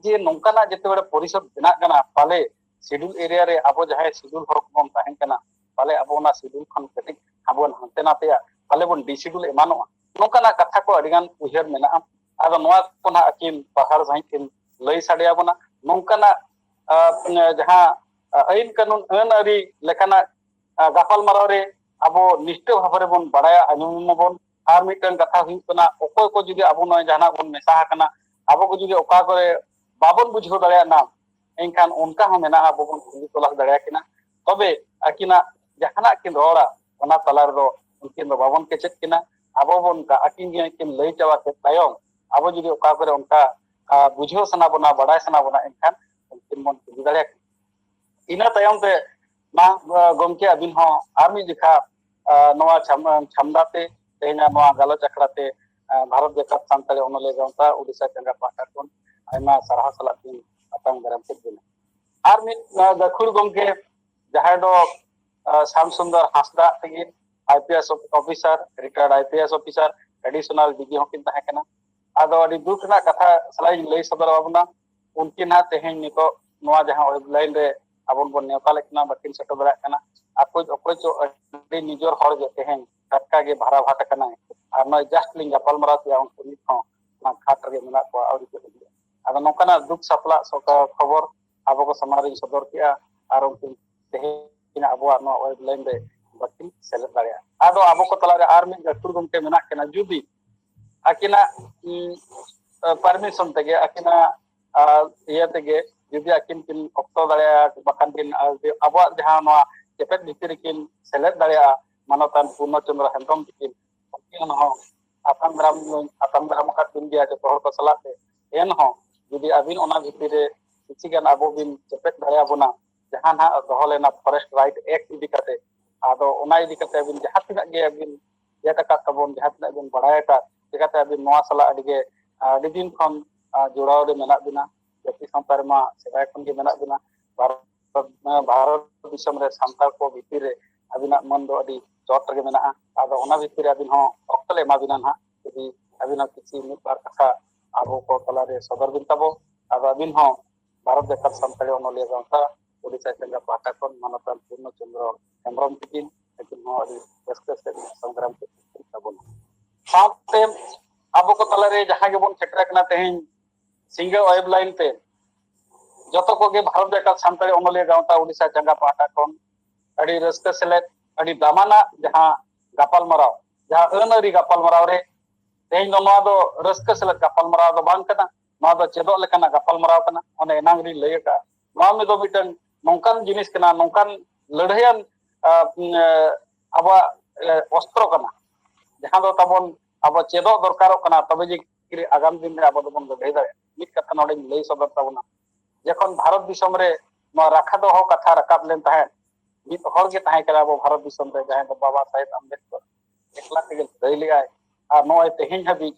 ᱡᱮ ᱱᱚᱝᱠᱟᱱᱟᱜ ᱡᱮᱛᱮ ᱵᱮᱲᱟ ᱯᱚᱨᱤᱥᱚᱫᱽ ᱵᱮᱱᱟᱜ ᱠᱟᱱᱟ, ᱯᱟᱞᱮ ᱥᱤᱰᱩᱞ ᱮᱨᱤᱭᱟ ᱨᱮ ᱟᱵᱚ ᱡᱟᱦᱟᱸᱭ ᱥᱤᱰᱩᱞ ᱦᱚᱲ ᱠᱚᱵᱚᱱ ᱛᱟᱦᱮᱸ ᱠᱟᱱᱟ, ᱯᱟᱞᱮ ᱟᱵᱚ ᱚᱱᱟ ᱥᱤᱰᱩᱞ ᱠᱷᱚᱱ ᱠᱟᱹᱴᱤᱡ ᱟᱵᱚ ᱵᱚᱱ ᱦᱟᱱᱛᱮ ᱱᱟᱛᱮᱭᱟ, ᱯᱟᱞᱮ ᱵᱚᱱ ᱰᱤᱥᱤᱰᱩᱞ ᱮᱢᱟᱱᱚᱜᱼᱟ᱾ ᱱᱚᱝᱠᱟᱱᱟᱜ ᱠᱟᱛᱷᱟ ᱠᱚ ᱟᱹᱰᱤ ᱜᱟᱱ ᱩᱭᱦᱟᱹᱨ ᱢᱮᱱᱟᱜᱼᱟ᱾ ᱟᱫᱚ ᱱᱚᱣᱟ ᱠᱚ ᱱᱟᱦᱟᱜ ᱟᱹᱠᱤᱱ ᱯᱟᱨᱦᱟᱲ ᱥᱟᱺᱦᱤᱡ ᱠᱤᱱ ᱞᱟᱹᱭ ᱥᱟᱰᱮ ᱟᱵᱚᱱᱟ᱾ ᱱᱚᱝᱠᱟᱱᱟᱜ, ᱟᱸ, ᱡᱟᱦᱟᱸ, ᱟᱸ, ᱟᱹᱭᱤᱱ ᱠᱟᱹᱱᱩᱱ, ᱟᱹᱱ ᱟᱹᱨᱤ ᱞᱮᱠᱟᱱᱟᱜ, ᱟᱸ, ᱜᱟᱯᱟᱞ ᱢᱟᱨᱟᱣ ᱨᱮ ᱟᱵᱚ ᱱᱤᱥᱴᱟᱹ ᱵᱷᱟᱵᱽ ᱨᱮᱵᱚᱱ ᱵᱟᱲᱟᱭᱟ, ᱟᱸᱡᱚᱢ ᱢᱟᱵᱚᱱ᱾ ᱟᱨ ᱢᱤᱫᱴᱟᱝ ᱠᱟᱛᱷᱟ ᱦᱩᱭᱩᱜ ᱠᱟᱱᱟ, ᱚᱠᱚᱭ ᱠᱚ ᱡᱩᱫᱤ ᱟᱵᱚ ᱱᱚᱜᱼᱚᱭ ᱡᱟᱦᱟᱱᱟᱜ ᱵᱚᱱ ᱢᱮᱥᱟ ᱟᱠᱟᱱᱟ, ᱟᱵᱚ ᱠᱚ ᱡᱩᱫᱤ ᱚᱠᱟ ᱠᱚᱨᱮ ᱵᱟᱵᱚᱱ ᱵᱩᱡᱷᱟᱹᱣ ᱫᱟᱲᱮᱭᱟᱜᱼᱟ ᱱᱟ, ᱮᱱᱠᱷᱟᱱ ᱚᱱᱠᱟ ᱦᱚᱸ ᱢᱮᱱᱟᱜᱼᱟ, ᱟᱵᱚ ᱵᱚᱱ ᱠᱩᱞᱤ ᱛᱚᱞᱟᱥ ᱫᱟᱲᱮᱭᱟᱠᱤᱱᱟ᱾ ᱛᱚᱵᱮ ᱟᱹᱠᱤᱱᱟᱜ ᱡᱟᱦᱟᱱᱟᱜ ᱠᱤᱱ ᱨᱚᱲᱟ, ᱚᱱᱟ ᱛᱟᱞᱟ ᱨᱮᱫᱚ ᱩᱱᱠᱤᱱ ᱫᱚ ᱵᱟᱵᱚᱱ ᱠᱮᱪᱮᱫ ᱠᱤᱱᱟ᱾ ᱟᱵᱚ ᱵᱚᱱ ᱜᱟ-, ᱟᱹᱠᱤᱱ ᱜᱮ ᱠᱤᱱ ᱞᱟᱹᱭ ᱪᱟᱵᱟ ᱠᱮᱫ ᱛᱟᱭᱚᱢ, ᱟᱵᱚ ᱡᱩᱫᱤ ᱚᱠᱟ ᱠᱚᱨᱮ ᱚᱱᱠᱟ, ᱟ, ᱵᱩᱡᱷᱟᱹᱣ ᱥᱟᱱᱟ ᱵᱚᱱᱟ, ᱵᱟᱰᱟᱭ ᱥᱟᱱᱟ ᱵᱚᱱᱟ, ᱮᱱᱠᱷᱟᱱ ᱩᱱᱠᱤᱱ ᱵᱚᱱ ᱠᱩᱞᱤ ᱫᱟᱲᱮᱭᱟᱠᱤᱱᱟ᱾ ᱤᱱᱟᱹ ᱛᱟᱭᱚᱢ ᱛᱮ ᱢᱟ, ᱟ, ᱜᱚᱢᱠᱮ ᱟᱹᱵᱤᱱ ᱦᱚᱸ ᱟᱨ ᱢᱤᱫ ᱡᱚᱠᱷᱟ, ᱟ, ᱱᱚᱣᱟ ᱪᱷᱟᱢ-, ᱪᱷᱟᱢᱰᱟ ᱛᱮ, ᱛᱮᱦᱮᱧᱟᱜ ᱱᱚᱣᱟ ᱜᱟᱞᱚᱪ ᱟᱠᱷᱲᱟ ᱛᱮ, ᱟ, ᱵᱷᱟᱨᱚᱛ ᱡᱟᱠᱟᱛ ᱥᱟᱱᱛᱟᱲᱤ ᱚᱱᱚᱞᱤᱭᱟᱹ ᱜᱟᱶᱛᱟ ᱳᱰᱤᱥᱟ ᱪᱟᱸᱜᱟ ᱯᱟᱦᱴᱟ ᱠᱷᱚᱱ ᱟᱭᱢᱟ ᱥᱟᱨᱦᱟᱣ ᱥᱟᱞᱟᱜ ᱞᱤᱧ ᱟᱛᱟᱝ ᱫᱟᱨᱟᱢ ᱠᱮᱫ ᱵᱤᱱᱟ᱾ ᱟᱨ ᱢᱤᱫ, ᱟ, ᱜᱟᱹᱠᱷᱩᱲ ᱜᱚᱢᱠᱮ, ᱡᱟᱦᱟᱸᱭ ᱫᱚ ᱥᱟᱢ ᱥᱩᱱᱫᱚᱨ ᱦᱟᱸᱥᱫᱟ ᱛᱟᱹᱠᱤᱱ, I P S officer, retired I P S officer, additional D G ᱦᱚᱸᱠᱤᱱ ᱛᱟᱦᱮᱸ ᱠᱟᱱᱟ᱾ ᱟᱫᱚ ᱟᱹᱰᱤ ᱫᱩᱠ ᱨᱮᱱᱟᱜ ᱠᱟᱛᱷᱟ ᱥᱟᱞᱟᱜ ᱤᱧ ᱞᱟᱹᱭ ᱥᱚᱫᱚᱨ ᱟᱵᱚᱱᱟ, ᱩᱱᱠᱤᱱ ᱦᱟᱸᱜ ᱛᱮᱦᱮᱧ ᱱᱤᱛᱚᱜ ᱱᱚᱣᱟ ᱡᱟᱦᱟᱸ web line ᱨᱮ ᱟᱵᱚ ᱵᱚᱱ ᱱᱮᱣᱛᱟ ᱞᱮᱫ ᱠᱤᱱᱟ, ᱵᱟᱹᱠᱤᱱ ᱥᱮᱴᱮᱨ ᱫᱟᱲᱮᱭᱟᱜ ᱠᱟᱱᱟ᱾ ᱟᱠᱚ ᱚᱠᱚᱭ ᱪᱚ ᱟᱹᱰᱤ ᱱᱤᱡᱚᱨ ᱦᱚᱲ ᱜᱮ ᱛᱮᱦᱮᱧ ᱴᱟᱴᱠᱟ ᱜᱮ ᱵᱷᱟᱨᱟ ᱵᱷᱟᱴ ᱟᱠᱟᱱᱟᱭ, ᱟᱨ ᱱᱚᱜᱼᱚᱭ just ᱞᱤᱧ ᱜᱟᱯᱟᱞ ᱢᱟᱨᱟᱣ ᱠᱮᱜᱼᱟ, ᱩᱱᱠᱩ ᱱᱤᱛ ᱦᱚᱸ ᱚᱱᱟ ᱜᱷᱟᱴ ᱨᱮᱜᱮ ᱢᱮᱱᱟᱜ ᱠᱚᱣᱟ, ᱟᱹᱣᱨᱤ ᱠᱚ ᱦᱤᱡᱩᱜᱼᱟ᱾ ᱟᱫᱚ ᱱᱚᱝᱠᱟᱱᱟᱜ ᱫᱩᱠ ᱥᱟᱯᱞᱟᱜ ᱥᱚᱨᱠᱟᱨ ᱠᱷᱚᱵᱚᱨ ᱟᱵᱚ ᱠᱚ ᱥᱟᱢᱟᱝ ᱨᱤᱧ ᱥᱚᱫᱚᱨ ᱠᱮᱜᱼᱟ, ᱟᱨ ᱩᱱᱠᱤᱱ ᱛᱮᱦᱮᱧ ᱟᱵᱚᱣᱟᱜ ᱱᱚᱣᱟ web line ᱨᱮ ᱵᱟᱹᱠᱤᱱ ᱥᱮᱞᱮᱫ ᱫᱟᱲᱮᱭᱟᱜᱼᱟ᱾ ᱟᱫᱚ ᱟᱵᱚ ᱠᱚ ᱛᱟᱞᱟᱨᱮ ᱟᱨ ᱢᱤᱫ ᱜᱟᱹᱠᱷᱩᱲ ᱜᱚᱢᱠᱮ ᱢᱮᱱᱟᱜ ᱠᱤᱱᱟ, ᱡᱩᱫᱤ ᱟᱹᱠᱤᱱᱟᱜ, ᱩᱢ, ᱟᱹ, permission ᱛᱮᱜᱮ, ᱟᱹᱠᱤᱱᱟᱜ, ᱟ, ᱤᱭᱟᱹ ᱛᱮᱜᱮ, ᱡᱩᱫᱤ ᱟᱹᱠᱤᱱ ᱠᱤᱱ ᱚᱠᱛᱚ ᱫᱟᱲᱮᱭᱟᱜᱼᱟ, ᱵᱟᱠᱷᱟᱱ ᱠᱤᱱ, ᱟ, ᱟᱵᱚᱣᱟᱜ ᱡᱟᱦᱟᱸ ᱱᱚᱣᱟ ᱪᱮᱯᱮᱫ ᱵᱷᱤᱛᱤᱨ ᱨᱮᱠᱤᱱ ᱥᱮᱞᱮᱫ ᱫᱟᱲᱮᱭᱟᱜᱼᱟ, ᱢᱟᱱᱚᱛᱟᱱ ᱯᱩᱨᱱᱚ ᱪᱚᱸᱫᱽᱨᱚ ᱦᱮᱢᱵᱨᱚᱢ ᱛᱟᱹᱠᱤᱱ, ᱩᱱᱠᱤᱱ ᱦᱚᱸ ᱟᱛᱟᱝ ᱫᱟᱨᱟᱢ, ᱟᱛᱟᱝ ᱫᱟᱨᱟᱢ ᱟᱠᱟᱫ ᱵᱤᱱ ᱜᱮᱭᱟ ᱡᱚᱛᱚ ᱦᱚᱲ ᱠᱚ ᱥᱟᱞᱟᱜ ᱛᱮ᱾ ᱮᱱᱦᱚᱸ ᱡᱩᱫᱤ ᱟᱹᱵᱤᱱ ᱚᱱᱟ ᱵᱷᱤᱛᱤᱨ ᱨᱮ ᱠᱤᱪᱷᱤ ᱜᱟᱱ ᱟᱵᱚ ᱵᱤᱱ ᱪᱮᱯᱮᱫ ᱫᱟᱲᱮᱭᱟᱵᱚᱱᱟ, ᱡᱟᱦᱟᱸ ᱱᱟᱦᱟᱜ ᱫᱚᱦᱚ ᱞᱮᱱᱟ Forest Right Act ᱤᱫᱤ ᱠᱟᱛᱮ, ᱟᱫᱚ ᱚᱱᱟ ᱤᱫᱤ ᱠᱟᱛᱮ ᱟᱹᱵᱤᱱ ᱡᱟᱦᱟᱸ ᱛᱤᱱᱟᱹᱜ ᱜᱮ ᱟᱹᱵᱤᱱ ᱪᱮᱫ ᱟᱠᱟᱫ ᱛᱟᱵᱚᱱ, ᱡᱟᱦᱟᱸ ᱛᱤᱱᱟᱹᱜ ᱵᱤᱱ ᱵᱟᱲᱟᱭ ᱟᱠᱟᱫ, ᱪᱤᱠᱟᱹᱛᱮ ᱟᱹᱵᱤᱱ ᱱᱚᱣᱟ ᱥᱟᱞᱟᱜ ᱟᱹᱰᱤ ᱜᱮ, ᱟᱹᱰᱤ ᱫᱤᱱ ᱠᱷᱚᱱ, ᱟ, ᱡᱚᱲᱟᱣ ᱨᱮ ᱢᱮᱱᱟᱜ ᱵᱤᱱᱟ, ᱡᱟᱹᱛᱤ ᱥᱟᱶᱛᱟ ᱨᱮᱢᱟ ᱥᱮᱫᱟᱭ ᱠᱷᱚᱱ ᱜᱮ ᱢᱮᱱᱟᱜ ᱵᱤᱱᱟ᱾ ᱵᱷᱟᱨᱚᱛ, ᱵᱷᱟᱨᱚᱛ ᱫᱤᱥᱚᱢ ᱨᱮ ᱥᱟᱱᱛᱟᱲ ᱠᱚ ᱵᱷᱤᱛᱤᱨ ᱨᱮ ᱟᱹᱵᱤᱱᱟᱜ ᱢᱟᱹᱱ ᱫᱚ ᱟᱹᱰᱤ ᱪᱚᱴ ᱨᱮᱜᱮ ᱢᱮᱱᱟᱜᱼᱟ᱾ ᱟᱫᱚ ᱚᱱᱟ ᱵᱷᱤᱛᱤᱨ ᱨᱮ ᱟᱹᱵᱤᱱ ᱦᱚᱸ ᱚᱠᱛᱚ ᱞᱮ ᱮᱢᱟ ᱵᱤᱱᱟ ᱱᱟᱦᱟᱜ, ᱡᱩᱫᱤ ᱟᱹᱵᱤᱱ ᱦᱚᱸ ᱠᱤᱪᱷᱤ ᱢᱤᱫ ᱵᱟᱨ ᱠᱟᱛᱷᱟ ᱟᱵᱚ ᱠᱚ ᱛᱟᱞᱟᱨᱮ ᱥᱚᱫᱚᱨ ᱵᱤᱱ ᱛᱟᱵᱚ᱾ ᱟᱫᱚ ᱟᱹᱵᱤᱱ ᱦᱚᱸ ᱵᱷᱟᱨᱚᱛ ᱡᱟᱠᱟᱛ ᱥᱟᱱᱛᱟᱲᱤ ᱚᱱᱚᱞᱤᱭᱟᱹ ᱜᱟᱶᱛᱟ ᱳᱰᱤᱥᱟ ᱪᱟᱸᱜᱟ ᱯᱟᱦᱴᱟ ᱠᱷᱚᱱ ᱢᱟᱱᱚᱛᱟᱱ ᱯᱩᱨᱱᱚ ᱪᱚᱸᱫᱽᱨᱚ ᱦᱮᱢᱵᱨᱚᱢ ᱛᱤᱠᱤᱱ, ᱟᱹᱠᱤᱱ ᱦᱚᱸ ᱟᱹᱰᱤ ᱨᱟᱹᱥᱠᱟᱹ ᱥᱮ ᱥᱚᱝᱜᱨᱟᱢ ᱠᱤᱱ ᱛᱟᱵᱚᱱᱟ᱾ ᱥᱟᱶᱛᱮ ᱟᱵᱚ ᱠᱚ ᱛᱟᱞᱟᱨᱮ ᱡᱟᱦᱟᱸ ᱜᱮᱵᱚᱱ ᱥᱮᱴᱮᱨ ᱟᱠᱟᱱᱟ ᱛᱮᱦᱮᱧ ᱥᱤᱸᱜᱟᱹ web line ᱛᱮ, ᱡᱚᱛᱚ ᱠᱚᱜᱮ ᱵᱷᱟᱨᱚᱛ ᱡᱟᱠᱟᱛ ᱥᱟᱱᱛᱟᱲᱤ ᱚᱱᱚᱞᱤᱭᱟᱹ ᱜᱟᱶᱛᱟ ᱳᱰᱤᱥᱟ ᱪᱟᱸᱜᱟ ᱯᱟᱦᱴᱟ ᱠᱷᱚᱱ ᱟᱹᱰᱤ ᱨᱟᱹᱥᱠᱟᱹ ᱥᱮᱞᱮᱫ, ᱟᱹᱰᱤ ᱫᱟᱢᱟᱱᱟᱜ ᱡᱟᱦᱟᱸ ᱜᱟᱯᱟᱞᱢᱟᱨᱟᱣ, ᱡᱟᱦᱟᱸ ᱟᱹᱱ ᱟᱹᱨᱤ ᱜᱟᱯᱟᱞᱢᱟᱨᱟᱣ ᱨᱮ ᱛᱮᱦᱮᱧ ᱫᱚ ᱱᱚᱣᱟ ᱫᱚ ᱨᱟᱹᱥᱠᱟᱹ ᱥᱮᱞᱮᱫ ᱜᱟᱯᱟᱞᱢᱟᱨᱟᱣ ᱫᱚ ᱵᱟᱝ ᱠᱟᱱᱟ, ᱱᱚᱣᱟ ᱫᱚ ᱪᱮᱫᱚᱜ ᱞᱮᱠᱟᱱᱟᱜ ᱜᱟᱯᱟᱞᱢᱟᱨᱟᱣ ᱠᱟᱱᱟ᱾ ᱚᱱᱮ ᱮᱱᱟᱝ ᱨᱤᱧ ᱞᱟᱹᱭ ᱟᱠᱟᱫᱼᱟ, ᱱᱚᱣᱟ ᱫᱚ ᱢᱤᱫᱴᱟᱝ ᱱᱚᱝᱠᱟᱱ ᱡᱤᱱᱤᱥ ᱠᱟᱱᱟ, ᱱᱚᱝᱠᱟᱱ ᱞᱟᱹᱲᱦᱟᱹᱭᱟᱱ, ᱟ, ᱩᱢ, ᱮ, ᱟᱵᱚᱣᱟᱜ, ᱮ, ᱚᱥᱛᱨᱚ ᱠᱟᱱᱟ, ᱡᱟᱦᱟᱸ ᱫᱚ ᱛᱟᱵᱚᱱ ᱟᱵᱚ ᱪᱮᱫᱚᱜ ᱫᱚᱨᱠᱟᱨᱚᱜ ᱠᱟᱱᱟ, ᱛᱚᱵᱮ ᱡᱮ ᱟᱜᱟᱢ ᱫᱤᱱ ᱨᱮ ᱟᱵᱚ ᱫᱚᱵᱚᱱ ᱞᱟᱹᱲᱦᱟᱹᱭ ᱫᱟᱲᱮᱭᱟᱜᱼᱟ᱾ ᱢᱤᱫ ᱠᱟᱛᱷᱟ ᱱᱚᱰᱮᱧ ᱞᱟᱹᱭ ᱥᱚᱫᱚᱨ ᱛᱟᱵᱚᱱᱟ, ᱡᱚᱠᱷᱚᱱ ᱵᱷᱟᱨᱚᱛ ᱫᱤᱥᱚᱢ ᱨᱮ ᱱᱚᱣᱟ ᱨᱟᱠᱷᱟ ᱫᱚᱦᱚ ᱠᱟᱛᱷᱟ ᱨᱟᱠᱟᱵ ᱞᱮᱱ ᱛᱟᱦᱮᱸᱫ, ᱢᱤᱫ ᱦᱚᱲ ᱜᱮ ᱛᱟᱦᱮᱸ ᱠᱟᱱᱟ ᱟᱵᱚ ᱵᱷᱟᱨᱚᱛ ᱫᱤᱥᱚᱢ ᱨᱮ, ᱡᱟᱦᱟᱸᱭ ᱫᱚ ᱵᱟᱵᱟ ᱥᱟᱦᱮᱵᱽ ᱟᱢᱵᱮᱫᱠᱚᱨ ᱮᱠᱞᱟ ᱛᱮᱜᱮ ᱞᱟᱹᱲᱦᱟᱹᱭ ᱞᱮᱜᱼᱟᱭ᱾ ᱟᱨ ᱱᱚᱜᱼᱚᱭ ᱛᱮᱦᱮᱧ ᱦᱟᱹᱵᱤᱡ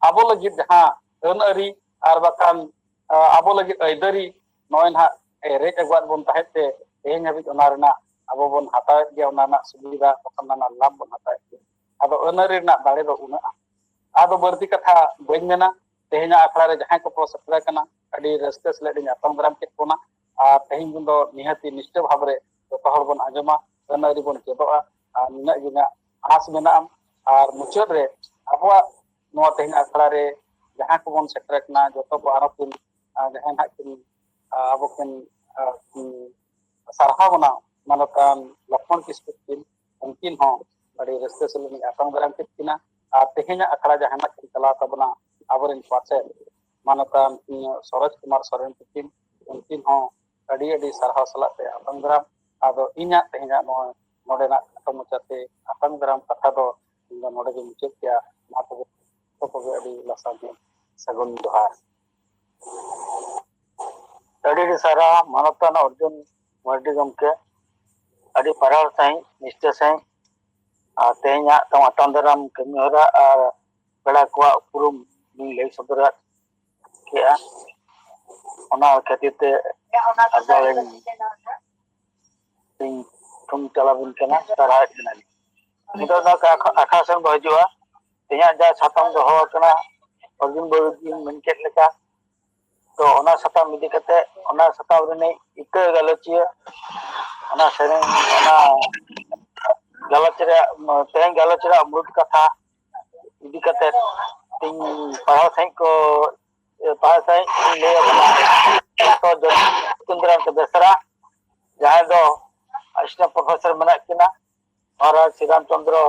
ᱟᱵᱚ ᱞᱟᱹᱜᱤᱫ ᱡᱟᱦᱟᱸ ᱟᱹᱱ ᱟᱹᱨᱤ ᱟᱨ ᱵᱟᱠᱷᱟᱱ, ᱟ, ᱟᱵᱚ ᱞᱟᱹᱜᱤᱫ ᱟᱹᱭᱫᱟᱹᱨᱤ ᱱᱚᱜᱼᱚᱭ ᱱᱟᱦᱟᱜ ᱮ ᱨᱮᱡ ᱟᱹᱜᱩᱣᱟᱫ ᱵᱚᱱ ᱛᱟᱦᱮᱸᱫ ᱛᱮ, ᱛᱮᱦᱮᱧ ᱦᱟᱹᱵᱤᱡ ᱚᱱᱟ ᱨᱮᱱᱟᱜ ᱟᱵᱚ ᱵᱚᱱ ᱦᱟᱛᱟᱣᱮᱫ ᱜᱮᱭᱟ ᱚᱱᱟ ᱨᱮᱱᱟᱜ ᱥᱩᱵᱤᱫᱷᱟ, ᱵᱟᱠᱷᱟᱱ ᱚᱱᱟ ᱨᱮᱱᱟᱜ ᱞᱟᱵᱷ ᱵᱚᱱ ᱦᱟᱛᱟᱣᱮᱫ ᱜᱮᱭᱟ᱾ ᱟᱫᱚ ᱟᱹᱱ ᱟᱹᱨᱤ ᱨᱮᱱᱟᱜ ᱫᱟᱲᱮ ᱫᱚ ᱩᱱᱟᱹᱜᱼᱟ᱾ ᱟᱫᱚ ᱵᱟᱹᱲᱛᱤ ᱠᱟᱛᱷᱟ ᱵᱟᱹᱧ ᱢᱮᱱᱟ, ᱛᱮᱦᱮᱧᱟᱜ ᱟᱠᱷᱲᱟ ᱨᱮ ᱡᱟᱦᱟᱸᱭ ᱠᱚᱠᱚ ᱥᱮᱴᱮᱨ ᱟᱠᱟᱱᱟ, ᱟᱹᱰᱤ ᱨᱟᱹᱥᱠᱟᱹ ᱥᱟᱞᱟᱜ ᱤᱧ ᱟᱛᱟᱝ ᱫᱟᱨᱟᱢ ᱠᱮᱫ ᱵᱚᱱᱟ᱾ ᱟᱨ ᱛᱮᱦᱮᱧ ᱫᱚ ᱱᱤᱦᱟᱹᱛᱤ ᱱᱤᱥᱴᱟᱹ ᱵᱷᱟᱵᱽ ᱨᱮ ᱡᱚᱛᱚ ᱦᱚᱲ ᱵᱚᱱ ᱟᱸᱡᱚᱢᱟ, ᱟᱹᱱ ᱟᱹᱨᱤ ᱵᱚᱱ ᱪᱮᱫᱚᱜᱼᱟ᱾ ᱟᱨ ᱱᱤᱱᱟᱹᱜ ᱜᱮ ᱤᱧᱟᱹᱜ ᱟᱸᱥ ᱢᱮᱱᱟᱜᱼᱟ᱾ ᱟᱨ ᱢᱩᱪᱟᱹᱫ ᱨᱮ ᱟᱵᱚᱣᱟᱜ ᱱᱚᱣᱟ ᱛᱮᱦᱮᱧ ᱟᱠᱷᱲᱟ ᱨᱮ ᱡᱟᱦᱟᱸ ᱠᱚᱵᱚᱱ ᱥᱮᱴᱮᱨ ᱟᱠᱟᱱᱟ, ᱡᱚᱛᱚ ᱠᱚ ᱟᱨᱦᱚᱸ ᱠᱤᱱ, ᱟᱨ ᱡᱟᱦᱟᱸᱭ ᱱᱟᱦᱟᱜ ᱠᱤᱱ, ᱟᱨ ᱟᱵᱚ ᱠᱤᱱ, ᱟᱨ ᱠᱤᱱ ᱥᱟᱨᱦᱟᱣ ᱵᱚᱱᱟ ᱢᱟᱱᱚᱛᱟᱱ ᱞᱚᱠᱷᱢᱚᱬ ᱠᱤᱥᱠᱩ ᱛᱟᱹᱠᱤᱱ, ᱩᱱᱠᱤᱱ ᱦᱚᱸ ᱟᱹᱰᱤ ᱨᱟᱹᱥᱠᱟᱹ ᱥᱟᱞᱟᱜ ᱤᱧ ᱟᱛᱟᱝ ᱫᱟᱨᱟᱢ ᱠᱮᱫ ᱠᱤᱱᱟ᱾ ᱟᱨ ᱛᱮᱦᱮᱧᱟᱜ ᱟᱠᱷᱲᱟ ᱡᱟᱦᱟᱸ ᱱᱟᱜ ᱠᱤᱱ ᱪᱟᱞᱟᱣ ᱛᱟᱵᱚᱱᱟ, ᱟᱵᱚᱨᱮᱱ ᱯᱟᱪᱮᱫ ᱢᱟᱱᱚᱛᱟᱱ ᱥᱚᱨᱚᱡᱽ ᱠᱩᱢᱟᱨ ᱥᱚᱨᱮᱱ ᱛᱟᱹᱠᱤᱱ, ᱩᱱᱠᱤᱱ ᱦᱚᱸ ᱟᱹᱰᱤ ᱟᱹᱰᱤ ᱥᱟᱨᱦᱟᱣ ᱥᱟᱞᱟᱜ ᱛᱮ ᱟᱛᱟᱝ ᱫᱟᱨᱟᱢ᱾ ᱟᱫᱚ ᱤᱧᱟᱹᱜ ᱛᱮᱦᱮᱧᱟᱜ ᱱᱚᱣᱟ ᱱᱚᱰᱮᱱᱟᱜ ᱠᱷᱟᱴᱚ ᱢᱟᱪᱷᱟᱛᱮ ᱟᱛᱟᱝ ᱫᱟᱨᱟᱢ ᱠᱟᱛᱷᱟ ᱫᱚ ᱤᱧ ᱫᱚ ᱱᱚᱰᱮ ᱜᱮ ᱢᱩᱪᱟᱹᱫ ᱠᱮᱭᱟ᱾ ᱢᱟ ᱛᱚᱵᱮ ᱡᱚᱛᱚ ᱠᱚᱜᱮ ᱟᱹᱰᱤ ᱞᱟᱥᱟᱱ ᱥᱟᱹᱜᱩᱱ ᱡᱚᱦᱟᱨ᱾ ᱟᱹᱰᱤ ᱟᱹᱰᱤ ᱥᱟᱨᱦᱟᱣ ᱢᱟᱱᱚᱛᱟᱱ ᱚᱨᱡᱩᱱ ᱢᱟᱨᱰᱤ ᱜᱚᱢᱠᱮ, ᱟᱹᱰᱤ ᱯᱟᱨᱦᱟᱣ ᱥᱟᱺᱦᱤᱡ, ᱱᱤᱥᱴᱟᱹ ᱥᱟᱺᱦᱤᱡ ᱟᱨ ᱛᱮᱦᱮᱧᱟᱜ ᱛᱟᱢ ᱟᱛᱟᱝ ᱫᱟᱨᱟᱢ ᱠᱟᱹᱢᱤ ᱦᱚᱨᱟ ᱟᱨ ᱯᱮᱲᱟ ᱠᱚᱣᱟᱜ ᱩᱯᱨᱩᱢ ᱵᱤᱱ ᱞᱟᱹᱭ ᱥᱚᱫᱚᱨ ᱠᱮᱜᱼᱟ᱾ ᱚᱱᱟ ᱠᱷᱟᱹᱛᱤᱨ ᱛᱮ ᱟᱵᱚ ᱨᱮᱱ ᱤᱧ ᱛᱷᱩᱢ ᱪᱟᱞᱟᱣ ᱵᱤᱱ ᱠᱟᱱᱟ, ᱥᱟᱨᱦᱟᱣᱮᱫ ᱵᱤᱱᱟᱞᱤᱧ᱾ ᱱᱤᱛᱚᱜ ᱫᱚ ᱟᱠᱷ-, ᱟᱠᱷᱲᱟ ᱥᱮᱱ ᱵᱚ ᱦᱤᱡᱩᱜᱼᱟ᱾ ᱛᱮᱦᱮᱧᱟᱜ ᱡᱟ ᱥᱟᱛᱟᱢ ᱫᱚᱦᱚ ᱟᱠᱟᱱᱟ, ᱚᱨᱡᱩᱱ ᱵᱟᱹᱵᱩ ᱡᱤ ᱢᱮᱱ ᱠᱮᱫ ᱞᱮᱠᱟ, ᱛᱚ ᱚᱱᱟ ᱥᱟᱛᱟᱢ ᱤᱫᱤ ᱠᱟᱛᱮ, ᱚᱱᱟ ᱥᱟᱛᱟᱢ ᱨᱤᱱᱤᱡ ᱤᱛᱟᱹ ᱜᱟᱞᱚᱪᱤᱭᱟᱹ, ᱚᱱᱟ ᱥᱮᱨᱮᱧ, ᱚᱱᱟ ᱜᱟᱞᱚᱪ ᱨᱮᱭᱟᱜ, ᱛᱮᱦᱮᱧ ᱜᱟᱞᱚᱪ ᱨᱮᱭᱟᱜ ᱢᱩᱲᱩᱫ ᱠᱟᱛᱷᱟ ᱤᱫᱤ ᱠᱟᱛᱮ ᱤᱧ ᱯᱟᱲᱦᱟᱣ ᱥᱟᱺᱦᱤᱡ ᱠᱚ, ᱯᱟᱲᱦᱟᱣ ᱥᱟᱺᱦᱤᱡ ᱤᱧ ᱞᱟᱹᱭ ᱟᱵᱚᱱᱟ᱾ ᱰᱚᱠᱴᱚᱨ ᱡᱚᱛᱤᱱᱫᱨᱚᱱᱟᱛᱷ ᱵᱮᱥᱨᱟ, ᱡᱟᱦᱟᱸᱭ ᱫᱚ assistant professor ᱢᱮᱱᱟᱜ ᱠᱤᱱᱟ ᱢᱚᱦᱟᱨᱟᱡᱽ ᱥᱨᱤᱨᱟᱢ ᱪᱚᱸᱫᱽᱨᱚ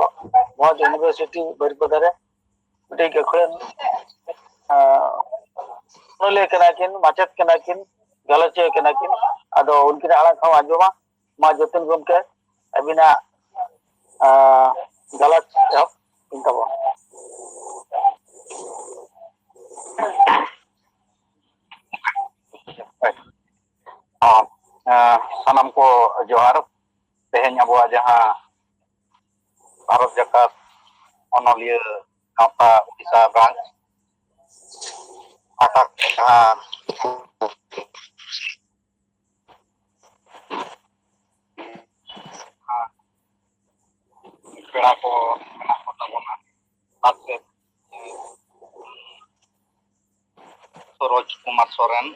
ᱢᱚᱦᱟᱨᱟᱡᱽ university ᱵᱟᱹᱨᱤᱯᱟᱫᱟ ᱨᱮ᱾ ᱢᱤᱫᱴᱤᱡ ᱜᱟᱹᱠᱷᱩᱲᱟᱱ, ᱟᱸ, ᱚᱱᱚᱞᱤᱭᱟᱹ ᱠᱟᱱᱟ ᱠᱤᱱ, ᱢᱟᱪᱮᱫ ᱠᱟᱱᱟ ᱠᱤᱱ, ᱜᱟᱞᱚᱪᱤᱭᱟᱹ ᱠᱟᱱᱟ ᱠᱤᱱ᱾ ᱟᱫᱚ ᱩᱱᱠᱤᱱᱟᱜ ᱟᱲᱟᱝ ᱦᱚᱸ ᱟᱸᱡᱚᱢᱟ᱾ ᱢᱟ ᱡᱚᱛᱤᱱ ᱜᱚᱢᱠᱮ, ᱟᱹᱵᱤᱱᱟᱜ, ᱟᱸ, ᱜᱟᱞᱚᱪ ᱮᱦᱚᱵ ᱵᱤᱱ ᱛᱟᱵᱚᱱ᱾ ᱦᱚᱸ, ᱟᱸ, ᱥᱟᱱᱟᱢ ᱠᱚ ᱡᱚᱦᱟᱨ᱾ ᱛᱮᱦᱮᱧ ᱟᱵᱚᱣᱟᱜ ᱡᱟᱦᱟᱸ ᱵᱷᱟᱨᱚᱛ ᱡᱟᱠᱟᱛ ᱚᱱᱚᱞᱤᱭᱟᱹ ᱜᱟᱶᱛᱟ ᱩᱰᱤᱥᱟ ᱵᱨᱟᱧᱪ ᱯᱟᱦᱴᱟ ᱠᱷᱚᱱ ᱡᱟᱦᱟᱸ, ᱥᱚᱨᱳᱡᱽ ᱠᱩᱢᱟᱨ ᱥᱚᱨᱮᱱ,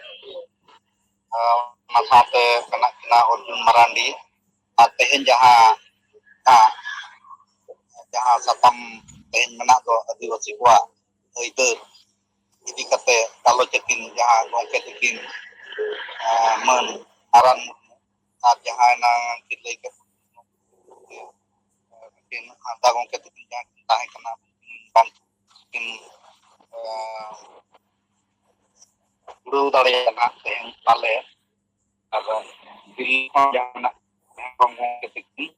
ᱟᱨ ᱚᱱᱟ ᱥᱟᱶᱛᱮ ᱢᱮᱱᱟᱜ ᱠᱤᱱᱟ ᱚᱨᱡᱩᱱ ᱢᱟᱨᱟᱱᱰᱤ᱾ ᱟᱨ ᱛᱮᱦᱮᱧ ᱡᱟᱦᱟᱸ, ᱡᱟᱦᱟᱸ, ᱡᱟᱦᱟᱸ ᱥᱟᱛᱟᱢ ᱛᱮᱦᱮᱧ ᱢᱮᱱᱟᱜ ᱫᱚ ᱟᱹᱫᱤᱵᱟᱹᱥᱤ ᱠᱚᱣᱟᱜ ᱟᱹᱭᱫᱟᱹᱨ ᱤᱫᱤ ᱠᱟᱛᱮ ᱜᱟᱞᱚᱪ ᱟᱹᱠᱤᱱ ᱡᱟᱦᱟᱸ ᱜᱚᱢᱠᱮ ᱛᱟᱹᱠᱤᱱ, ᱮᱸ, ᱢᱟᱹᱱ ᱱᱟᱨᱟᱱ ᱢᱩᱨᱢᱩ, ᱟᱨ ᱡᱟᱦᱟᱸ ᱮᱱᱟᱝ ᱠᱤᱱ ᱞᱟᱹᱭ ᱠᱮᱫ, ᱩᱱᱠᱤᱱ ᱦᱟᱸᱥᱫᱟ ᱜᱚᱢᱠᱮ ᱛᱟᱹᱠᱤᱱ ᱡᱟᱦᱟᱸ ᱠᱤᱱ ᱛᱟᱦᱮᱸ ᱠᱟᱱᱟ, ᱵᱟᱝ ᱠᱤᱱ, ᱮᱸ, ᱠᱩᱲᱟᱹᱣ ᱫᱟᱲᱮᱭᱟᱜᱼᱟ ᱛᱮᱦᱮᱧ ᱯᱟᱞᱮ᱾ ᱟᱫᱚ ᱫᱤᱞᱞᱤ ᱠᱷᱚᱱ ᱡᱟᱦᱟᱸ ᱢᱮᱱᱟᱜ ᱦᱮᱢᱵᱨᱚᱢ ᱜᱚᱢᱠᱮ ᱛᱟᱹᱠᱤᱱ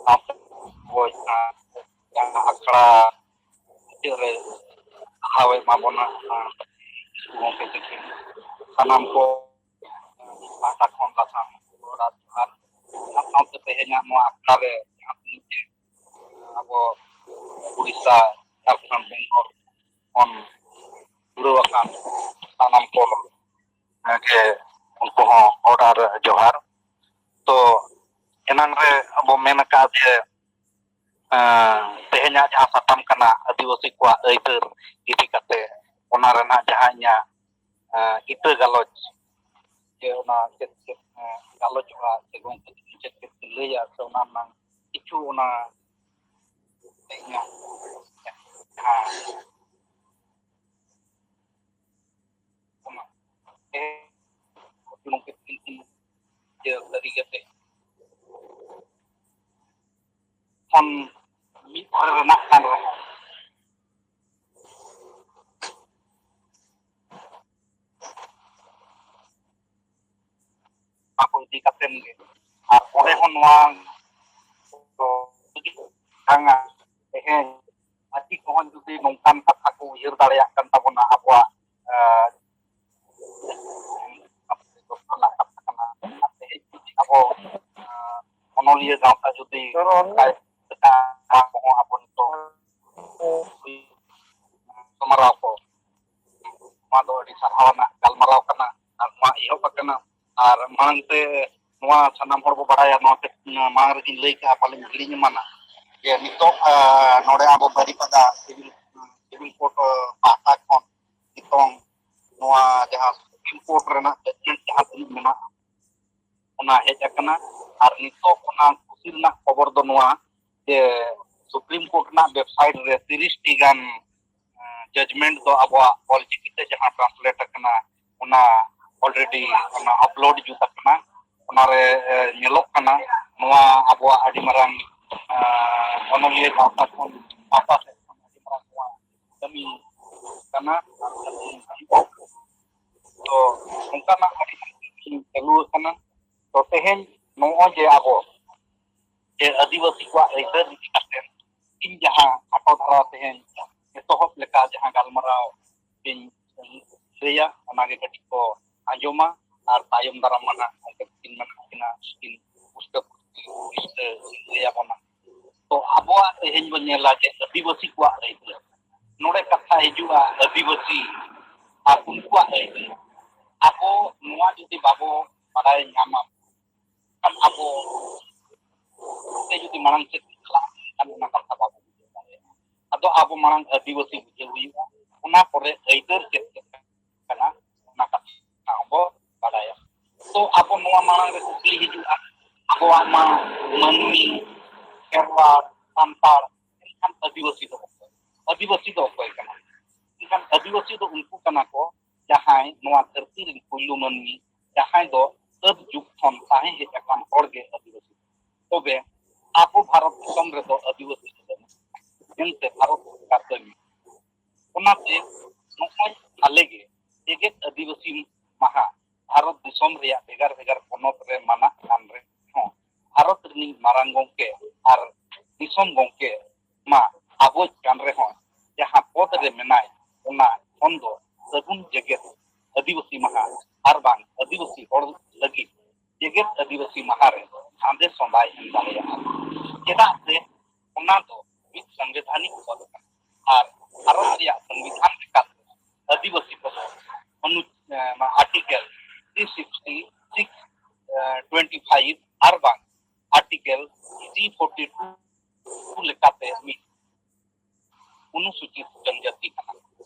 ᱥᱟᱶᱛᱮ ᱟᱵᱚ ᱡᱟᱦᱟᱸ, ᱡᱟᱦᱟᱸ ᱟᱠᱷᱲᱟ ᱢᱩᱪᱟᱹᱫ ᱨᱮ ᱥᱟᱨᱦᱟᱣ ᱮ ᱮᱢᱟ ᱵᱚᱱᱟ, ᱚᱱᱟ ᱜᱚᱢᱠᱮ ᱛᱟᱹᱠᱤᱱ ᱥᱟᱱᱟᱢ ᱠᱚ ᱯᱟᱦᱴᱟ ᱠᱷᱚᱱ ᱞᱟᱥᱟᱱ ᱡᱚᱦᱟᱨ, ᱚᱱᱟ ᱥᱟᱶᱛᱮ ᱛᱮᱦᱮᱧᱟᱜ ᱱᱚᱣᱟ ᱟᱠᱷᱲᱟ ᱨᱮ ᱡᱟᱦᱟᱸ ᱛᱤᱱᱟᱹᱜ ᱜᱮ ᱟᱵᱚ ᱩᱲᱤᱥᱥᱟ, ᱡᱷᱟᱲᱠᱷᱚᱸᱰ, ᱵᱮᱝᱜᱚᱞ ᱠᱷᱚᱱ ᱡᱩᱲᱟᱹᱣ ᱟᱠᱟᱱ ᱥᱟᱱᱟᱢ ᱠᱚ ᱜᱮ ᱩᱱᱠᱩ ᱦᱚᱸ ᱚᱰᱟᱨ ᱡᱚᱦᱟᱨ᱾ ᱛᱚ ᱮᱱᱟᱝ ᱨᱮ ᱟᱵᱚ ᱢᱮᱱ ᱟᱠᱟᱫ ᱡᱮ, ᱮᱸ, ᱛᱮᱦᱮᱧᱟᱜ ᱡᱟᱦᱟᱸ ᱥᱟᱛᱟᱢ ᱠᱟᱱᱟ ᱟᱹᱫᱤᱵᱟᱹᱥᱤ ᱠᱚᱣᱟᱜ ᱟᱹᱭᱫᱟᱹᱨ ᱤᱫᱤ ᱠᱟᱛᱮ, ᱚᱱᱟ ᱨᱮᱱᱟᱜ ᱡᱟᱦᱟᱸ ᱤᱧᱟᱹᱜ, ᱮᱸ, ᱤᱛᱟᱹ ᱜᱟᱞᱚᱪ, ᱡᱮ ᱚᱱᱟ ᱪᱮᱫ ᱪᱮᱫ, ᱮᱸ, ᱜᱟᱞᱚᱪᱚᱜᱼᱟ ᱥᱮ ᱜᱚᱢᱠᱮ ᱛᱟᱹᱠᱤᱱ ᱪᱮᱫ ᱪᱮᱫ ᱠᱤᱱ ᱞᱟᱹᱭᱟ ᱥᱮ ᱚᱱᱟ ᱨᱮᱱᱟᱜ ᱠᱤᱪᱷᱩ ᱚᱱᱟ ᱤᱧᱟᱹᱜ ᱡᱟᱦᱟᱸ ᱚᱱᱟ ᱜᱚᱢᱠᱮ ᱛᱟᱹᱠᱤᱱ ᱠᱤᱱ ᱤᱭᱟᱹ ᱥᱟᱹᱨᱤ ᱠᱟᱛᱮ ᱠᱷᱚᱱ ᱢᱤᱫ ᱫᱷᱟᱨᱮ ᱨᱮᱱᱟᱜ ᱠᱟᱱ ᱨᱮᱦᱚᱸ ᱚᱱᱟ ᱠᱚ ᱤᱫᱤ ᱠᱟᱛᱮᱱ ᱜᱮ᱾ ᱟᱨ ᱚᱸᱰᱮ ᱦᱚᱸ ᱱᱚᱣᱟ ᱫᱚ ᱵᱟᱝᱟ, ᱛᱮᱦᱮᱧ ᱢᱟᱹᱡᱷᱤ ᱠᱚᱦᱚᱸ ᱡᱩᱫᱤ ᱱᱚᱝᱠᱟᱱ ᱠᱟᱛᱷᱟ ᱠᱚ ᱩᱭᱦᱟᱹᱨ ᱫᱟᱲᱮᱭᱟᱜ ᱠᱟᱱ ᱛᱟᱵᱚᱱᱟ, ᱟᱵᱚᱣᱟᱜ, ᱟᱸ, ᱨᱮᱱᱟᱜ ᱠᱟᱛᱷᱟ ᱠᱟᱱᱟ᱾ ᱟᱨ ᱛᱮᱦᱮᱧ ᱡᱩᱫᱤ ᱟᱵᱚ, ᱟᱸ, ᱚᱱᱚᱞᱤᱭᱟᱹ ᱜᱟᱶᱛᱟ ᱡᱩᱫᱤ ᱚᱱᱠᱟᱭ ᱠᱚᱦᱚᱸ ᱟᱵᱚ ᱱᱤᱛᱚᱜ ᱜᱟᱞᱢᱟᱨᱟᱣ ᱠᱚ, ᱱᱚᱣᱟ ᱫᱚ ᱟᱹᱰᱤ ᱥᱟᱨᱦᱟᱣ ᱨᱮᱱᱟᱜ ᱜᱟᱞᱢᱟᱨᱟᱣ ᱠᱟᱱᱟ᱾ ᱟᱨ ᱱᱚᱣᱟ ᱮᱦᱚᱵ ᱟᱠᱟᱱᱟ᱾ ᱟᱨ ᱢᱟᱲᱟᱝ ᱛᱮ ᱱᱚᱣᱟ ᱥᱟᱱᱟᱢ ᱦᱚᱲ ᱵᱚ ᱵᱟᱲᱟᱭᱟ, ᱱᱚᱣᱟ ᱛᱮ ᱢᱟᱲᱟᱝ ᱨᱮᱜᱤᱧ ᱞᱟᱹᱭ ᱠᱟᱜᱼᱟ, ᱯᱟᱞᱮᱧ ᱦᱤᱲᱤᱧ ᱮᱢᱟᱱᱟ, ᱡᱮ ᱱᱤᱛᱚᱜ, ᱟᱸ, ᱱᱚᱰᱮ ᱟᱵᱚ ᱵᱟᱹᱨᱤᱯᱟᱫᱟ ᱥᱤᱵᱤᱞ, ᱥᱤᱵᱤᱞ ᱠᱳᱨᱴ, ᱟᱸ, ᱯᱟᱦᱴᱟ ᱠᱷᱚᱱ ᱱᱤᱛᱚᱝ ᱱᱚᱣᱟ ᱦᱮᱡ ᱟᱠᱟᱱᱟ᱾ ᱟᱨ ᱱᱤᱛᱚᱜ ᱚᱱᱟ ᱠᱩᱥᱤ ᱨᱮᱱᱟᱜ ᱠᱷᱚᱵᱚᱨ ᱫᱚ ᱱᱚᱣᱟ ᱡᱮ ᱥᱩᱯᱨᱤᱢ ᱠᱳᱨᱴ ᱨᱮᱱᱟᱜ ᱣᱮᱵᱥᱟᱭᱤᱴ ᱨᱮ ᱛᱤᱨᱤᱥ ᱴᱤ ᱜᱟᱱ ᱡᱟᱡᱽᱢᱮᱱᱴ ᱫᱚ ᱟᱵᱚᱣᱟᱜ ᱚᱞᱪᱤᱠᱤ ᱛᱮ ᱡᱟᱦᱟᱸ ᱴᱨᱟᱱᱥᱞᱮᱴ ᱟᱠᱟᱱᱟ, ᱚᱱᱟ ᱚᱞᱨᱮᱰᱤ ᱚᱱᱟ ᱟᱯᱞᱳᱰ ᱡᱩᱛ ᱟᱠᱟᱱᱟ᱾ ᱚᱱᱟᱨᱮ ᱧᱮᱞᱚᱜ ᱠᱟᱱᱟ ᱱᱚᱣᱟ ᱟᱵᱚᱣᱟᱜ ᱟᱹᱰᱤ ᱢᱟᱨᱟᱝ ᱚᱱᱚᱞᱤᱭᱟᱹ ᱜᱟᱶᱛᱟ ᱠᱷᱚᱱ, ᱜᱟᱶᱛᱟ ᱥᱮᱫ ᱠᱷᱚᱱ ᱟᱹᱰᱤ ᱢᱟᱨᱟᱝ ᱱᱚᱣᱟ ᱠᱟᱹᱢᱤ ᱠᱟᱱᱟ᱾ ᱛᱚ ᱱᱚᱝᱠᱟᱱᱟᱜ ᱟᱹᱰᱤ ᱪᱟᱹᱞᱩ ᱟᱠᱟᱱᱟ᱾ ᱛᱚ ᱛᱮᱦᱮᱧ ᱱᱚᱜᱼᱚᱭ ᱡᱮ ᱟᱵᱚ ᱡᱮ ᱟᱹᱫᱤᱵᱟᱹᱥᱤ ᱠᱚᱣᱟᱜ ᱟᱹᱭᱫᱟᱹᱨ ᱤᱫᱤ ᱠᱟᱛᱮ ᱤᱧ ᱡᱟᱦᱟᱸ ᱠᱷᱟᱴᱚ ᱫᱷᱟᱨᱟ ᱛᱮᱦᱮᱧ ᱮᱛᱚᱦᱚᱵ ᱞᱮᱠᱟ ᱡᱟᱦᱟᱸ ᱜᱟᱞᱢᱟᱨᱟᱣ ᱤᱧ ᱞᱟᱹᱭᱟ, ᱚᱱᱟᱜᱮ ᱠᱟᱹᱴᱤᱡ ᱠᱚ ᱟᱸᱡᱚᱢᱟ᱾ ᱟᱨ ᱛᱟᱭᱚᱢ ᱫᱟᱨᱟᱢ ᱢᱟ ᱱᱟᱜ ᱜᱚᱢᱠᱮ ᱛᱟᱹᱠᱤᱱ ᱢᱮᱱᱟᱜ ᱠᱤᱱᱟ, ᱩᱱᱠᱤᱱ ᱯᱩᱥᱴᱟᱹ ᱯᱩᱥᱴᱟᱹ ᱞᱟᱹᱭ ᱟᱵᱚᱱᱟ᱾ ᱛᱚ ᱟᱵᱚᱣᱟᱜ ᱛᱮᱦᱮᱧ ᱵᱚᱱ ᱧᱮᱞᱟ ᱡᱮ ᱟᱹᱫᱤᱵᱟᱹᱥᱤ ᱠᱚᱣᱟᱜ ᱟᱹᱭᱫᱟᱹᱨ, ᱱᱚᱰᱮ ᱠᱟᱛᱷᱟ ᱦᱤᱡᱩᱜᱼᱟ ᱟᱹᱫᱤᱵᱟᱹᱥᱤ ᱟᱨ ᱩᱱᱠᱩᱣᱟᱜ ᱟᱹᱭᱫᱟᱹᱨ᱾ ᱟᱵᱚ ᱱᱚᱣᱟ ᱡᱩᱫᱤ ᱵᱟᱵᱚ ᱵᱟᱲᱟᱭ ᱧᱟᱢᱟ, ᱠᱷᱟᱱ ᱟᱵᱚ ᱛᱮ ᱡᱩᱫᱤ ᱢᱟᱲᱟᱝ ᱥᱮᱫ ᱪᱟᱞᱟᱜᱼᱟ, ᱮᱱᱠᱷᱟᱱ ᱚᱱᱟ ᱠᱟᱛᱷᱟ ᱵᱟᱵᱚ ᱵᱩᱡᱷᱟᱹᱣ ᱫᱟᱲᱮᱭᱟᱜᱼᱟ᱾ ᱟᱫᱚ ᱟᱵᱚ ᱢᱟᱲᱟᱝ ᱟᱹᱫᱤᱵᱟᱹᱥᱤ ᱵᱩᱡᱷᱟᱹᱣ ᱦᱩᱭᱩᱜᱼᱟ, ᱚᱱᱟ ᱯᱚᱨᱮ ᱟᱹᱭᱫᱟᱹᱨ ᱪᱮᱫ ᱪᱮᱫ ᱠᱟᱱᱟ, ᱚᱱᱟ ᱠᱟᱛᱷᱟ ᱦᱚᱸᱵᱚ ᱵᱟᱲᱟᱭᱟ᱾ ᱛᱚ ᱟᱵᱚ ᱱᱚᱣᱟ ᱢᱟᱲᱟᱝ ᱨᱮ ᱠᱩᱠᱞᱤ ᱦᱤᱡᱩᱜᱼᱟ, ᱟᱵᱚᱣᱟᱜ ᱢᱟ ᱢᱟᱹᱱᱢᱤ, ᱠᱷᱮᱨᱣᱟᱲ, ᱥᱟᱱᱛᱟᱲ, ᱮᱱᱠᱷᱟᱱ ᱟᱹᱫᱤᱵᱟᱹᱥᱤ ᱫᱚ ᱚᱠᱚᱭ? ᱟᱹᱫᱤᱵᱟᱹᱥᱤ ᱫᱚ ᱚᱠᱚᱭ ᱠᱟᱱᱟ? ᱮᱱᱠᱷᱟᱱ ᱟᱹᱫᱤᱵᱟᱹᱥᱤ ᱫᱚ ᱩᱱᱠᱩ ᱠᱟᱱᱟ ᱠᱚ ᱡᱟᱦᱟᱸᱭ ᱱᱚᱣᱟ ᱫᱷᱟᱹᱨᱛᱤ ᱨᱮᱱ ᱯᱩᱭᱞᱩ ᱢᱟᱹᱱᱢᱤ, ᱡᱟᱦᱟᱸᱭ ᱫᱚ ᱟᱹᱫ ᱡᱩᱜᱽ ᱠᱷᱚᱱ ᱛᱟᱦᱮᱸ ᱦᱮᱡ ᱟᱠᱟᱱ ᱦᱚᱲ ᱜᱮ ᱟᱹᱫᱤᱵᱟᱹᱥᱤ᱾ ᱛᱚᱵᱮ ᱟᱵᱚ ᱵᱷᱟᱨᱚᱛ ᱫᱤᱥᱚᱢ ᱨᱮᱫᱚ ᱟᱹᱫᱤᱵᱟᱹᱥᱤ ᱫᱚ ᱵᱟᱹᱱᱩᱜ ᱠᱚᱣᱟ᱾ ᱮᱱᱛᱮ ᱵᱷᱟᱨᱚᱛ ᱥᱚᱨᱠᱟᱨ ᱫᱚᱭ ᱢᱮᱱᱟ᱾ ᱚᱱᱟᱛᱮ ᱱᱚᱜᱼᱚᱭ ᱦᱟᱞᱮ ᱜᱮ ᱡᱮᱜᱮᱛ ᱟᱹᱫᱤᱵᱟᱹᱥᱤ ᱢᱟᱦᱟ ᱵᱷᱟᱨᱚᱛ ᱫᱤᱥᱚᱢ ᱨᱮᱭᱟᱜ ᱵᱷᱮᱜᱟᱨ ᱵᱷᱮᱜᱟᱨ ᱯᱚᱱᱚᱛ ᱨᱮ ᱢᱟᱱᱟᱜ ᱠᱟᱱ ᱨᱮᱦᱚᱸ, ᱵᱷᱟᱨᱚᱛ ᱨᱤᱱᱤᱡ ᱢᱟᱨᱟᱝ ᱜᱚᱢᱠᱮ ᱟᱨ ᱫᱤᱥᱚᱢ ᱜᱚᱢᱠᱮ ᱢᱟ ᱟᱵᱚᱭᱤᱡ ᱠᱟᱱ ᱨᱮᱦᱚᱸ, ᱡᱟᱦᱟᱸ ᱯᱚᱫ ᱨᱮ ᱢᱮᱱᱟᱭ, ᱚᱱᱟ ᱠᱷᱚᱱ ᱫᱚ ᱥᱟᱹᱜᱩᱱ ᱡᱮᱜᱮᱛ ᱟᱹᱫᱤᱵᱟᱹᱥᱤ ᱢᱟᱦᱟ ᱟᱨ ᱵᱟᱝ ᱟᱹᱫᱤᱵᱟᱹᱥᱤ ᱦᱚᱲ ᱞᱟᱹᱜᱤᱫ ᱡᱮᱜᱮᱛ ᱟᱹᱫᱤᱵᱟᱹᱥᱤ ᱢᱟᱦᱟ ᱨᱮ ᱥᱟᱸᱫᱮᱥ ᱦᱚᱸ ᱵᱟᱭ ᱮᱢ ᱫᱟᱲᱮᱭᱟᱜᱼᱟ᱾ ᱪᱮᱫᱟᱜ ᱥᱮ ᱚᱱᱟ ᱫᱚ ᱢᱤᱫ ᱥᱚᱝᱵᱤᱫᱷᱟᱱᱤᱠ ᱯᱚᱫ ᱠᱟᱱᱟ ᱟᱨ ᱵᱷᱟᱨᱚᱛ ᱨᱮᱭᱟᱜ ᱥᱚᱝᱵᱤᱫᱷᱟᱱ ᱞᱮᱠᱟᱛᱮ ᱟᱹᱫᱤᱵᱟᱹᱥᱤ ᱠᱚᱫᱚ ᱚᱱᱩ-, ᱮ, ᱱᱚᱣᱟ ᱟᱨᱴᱤᱠᱮᱞ ᱛᱷᱨᱤ ᱥᱤᱠᱥᱴᱤ ᱥᱤᱠᱥ, ᱮ, ᱴᱩᱭᱮᱱᱴᱤ ᱯᱷᱟᱭᱤᱵᱷ ᱟᱨ ᱵᱟᱝ ᱟᱨᱴᱤᱠᱮᱞ ᱛᱷᱨᱤ ᱯᱷᱳᱨᱴᱤ ᱴᱩ ᱞᱮᱠᱟᱛᱮ ᱢᱤᱫ ᱚᱱᱩᱥᱩᱪᱤᱛ ᱡᱚᱱᱡᱟᱹᱛᱤ ᱠᱟᱱᱟ᱾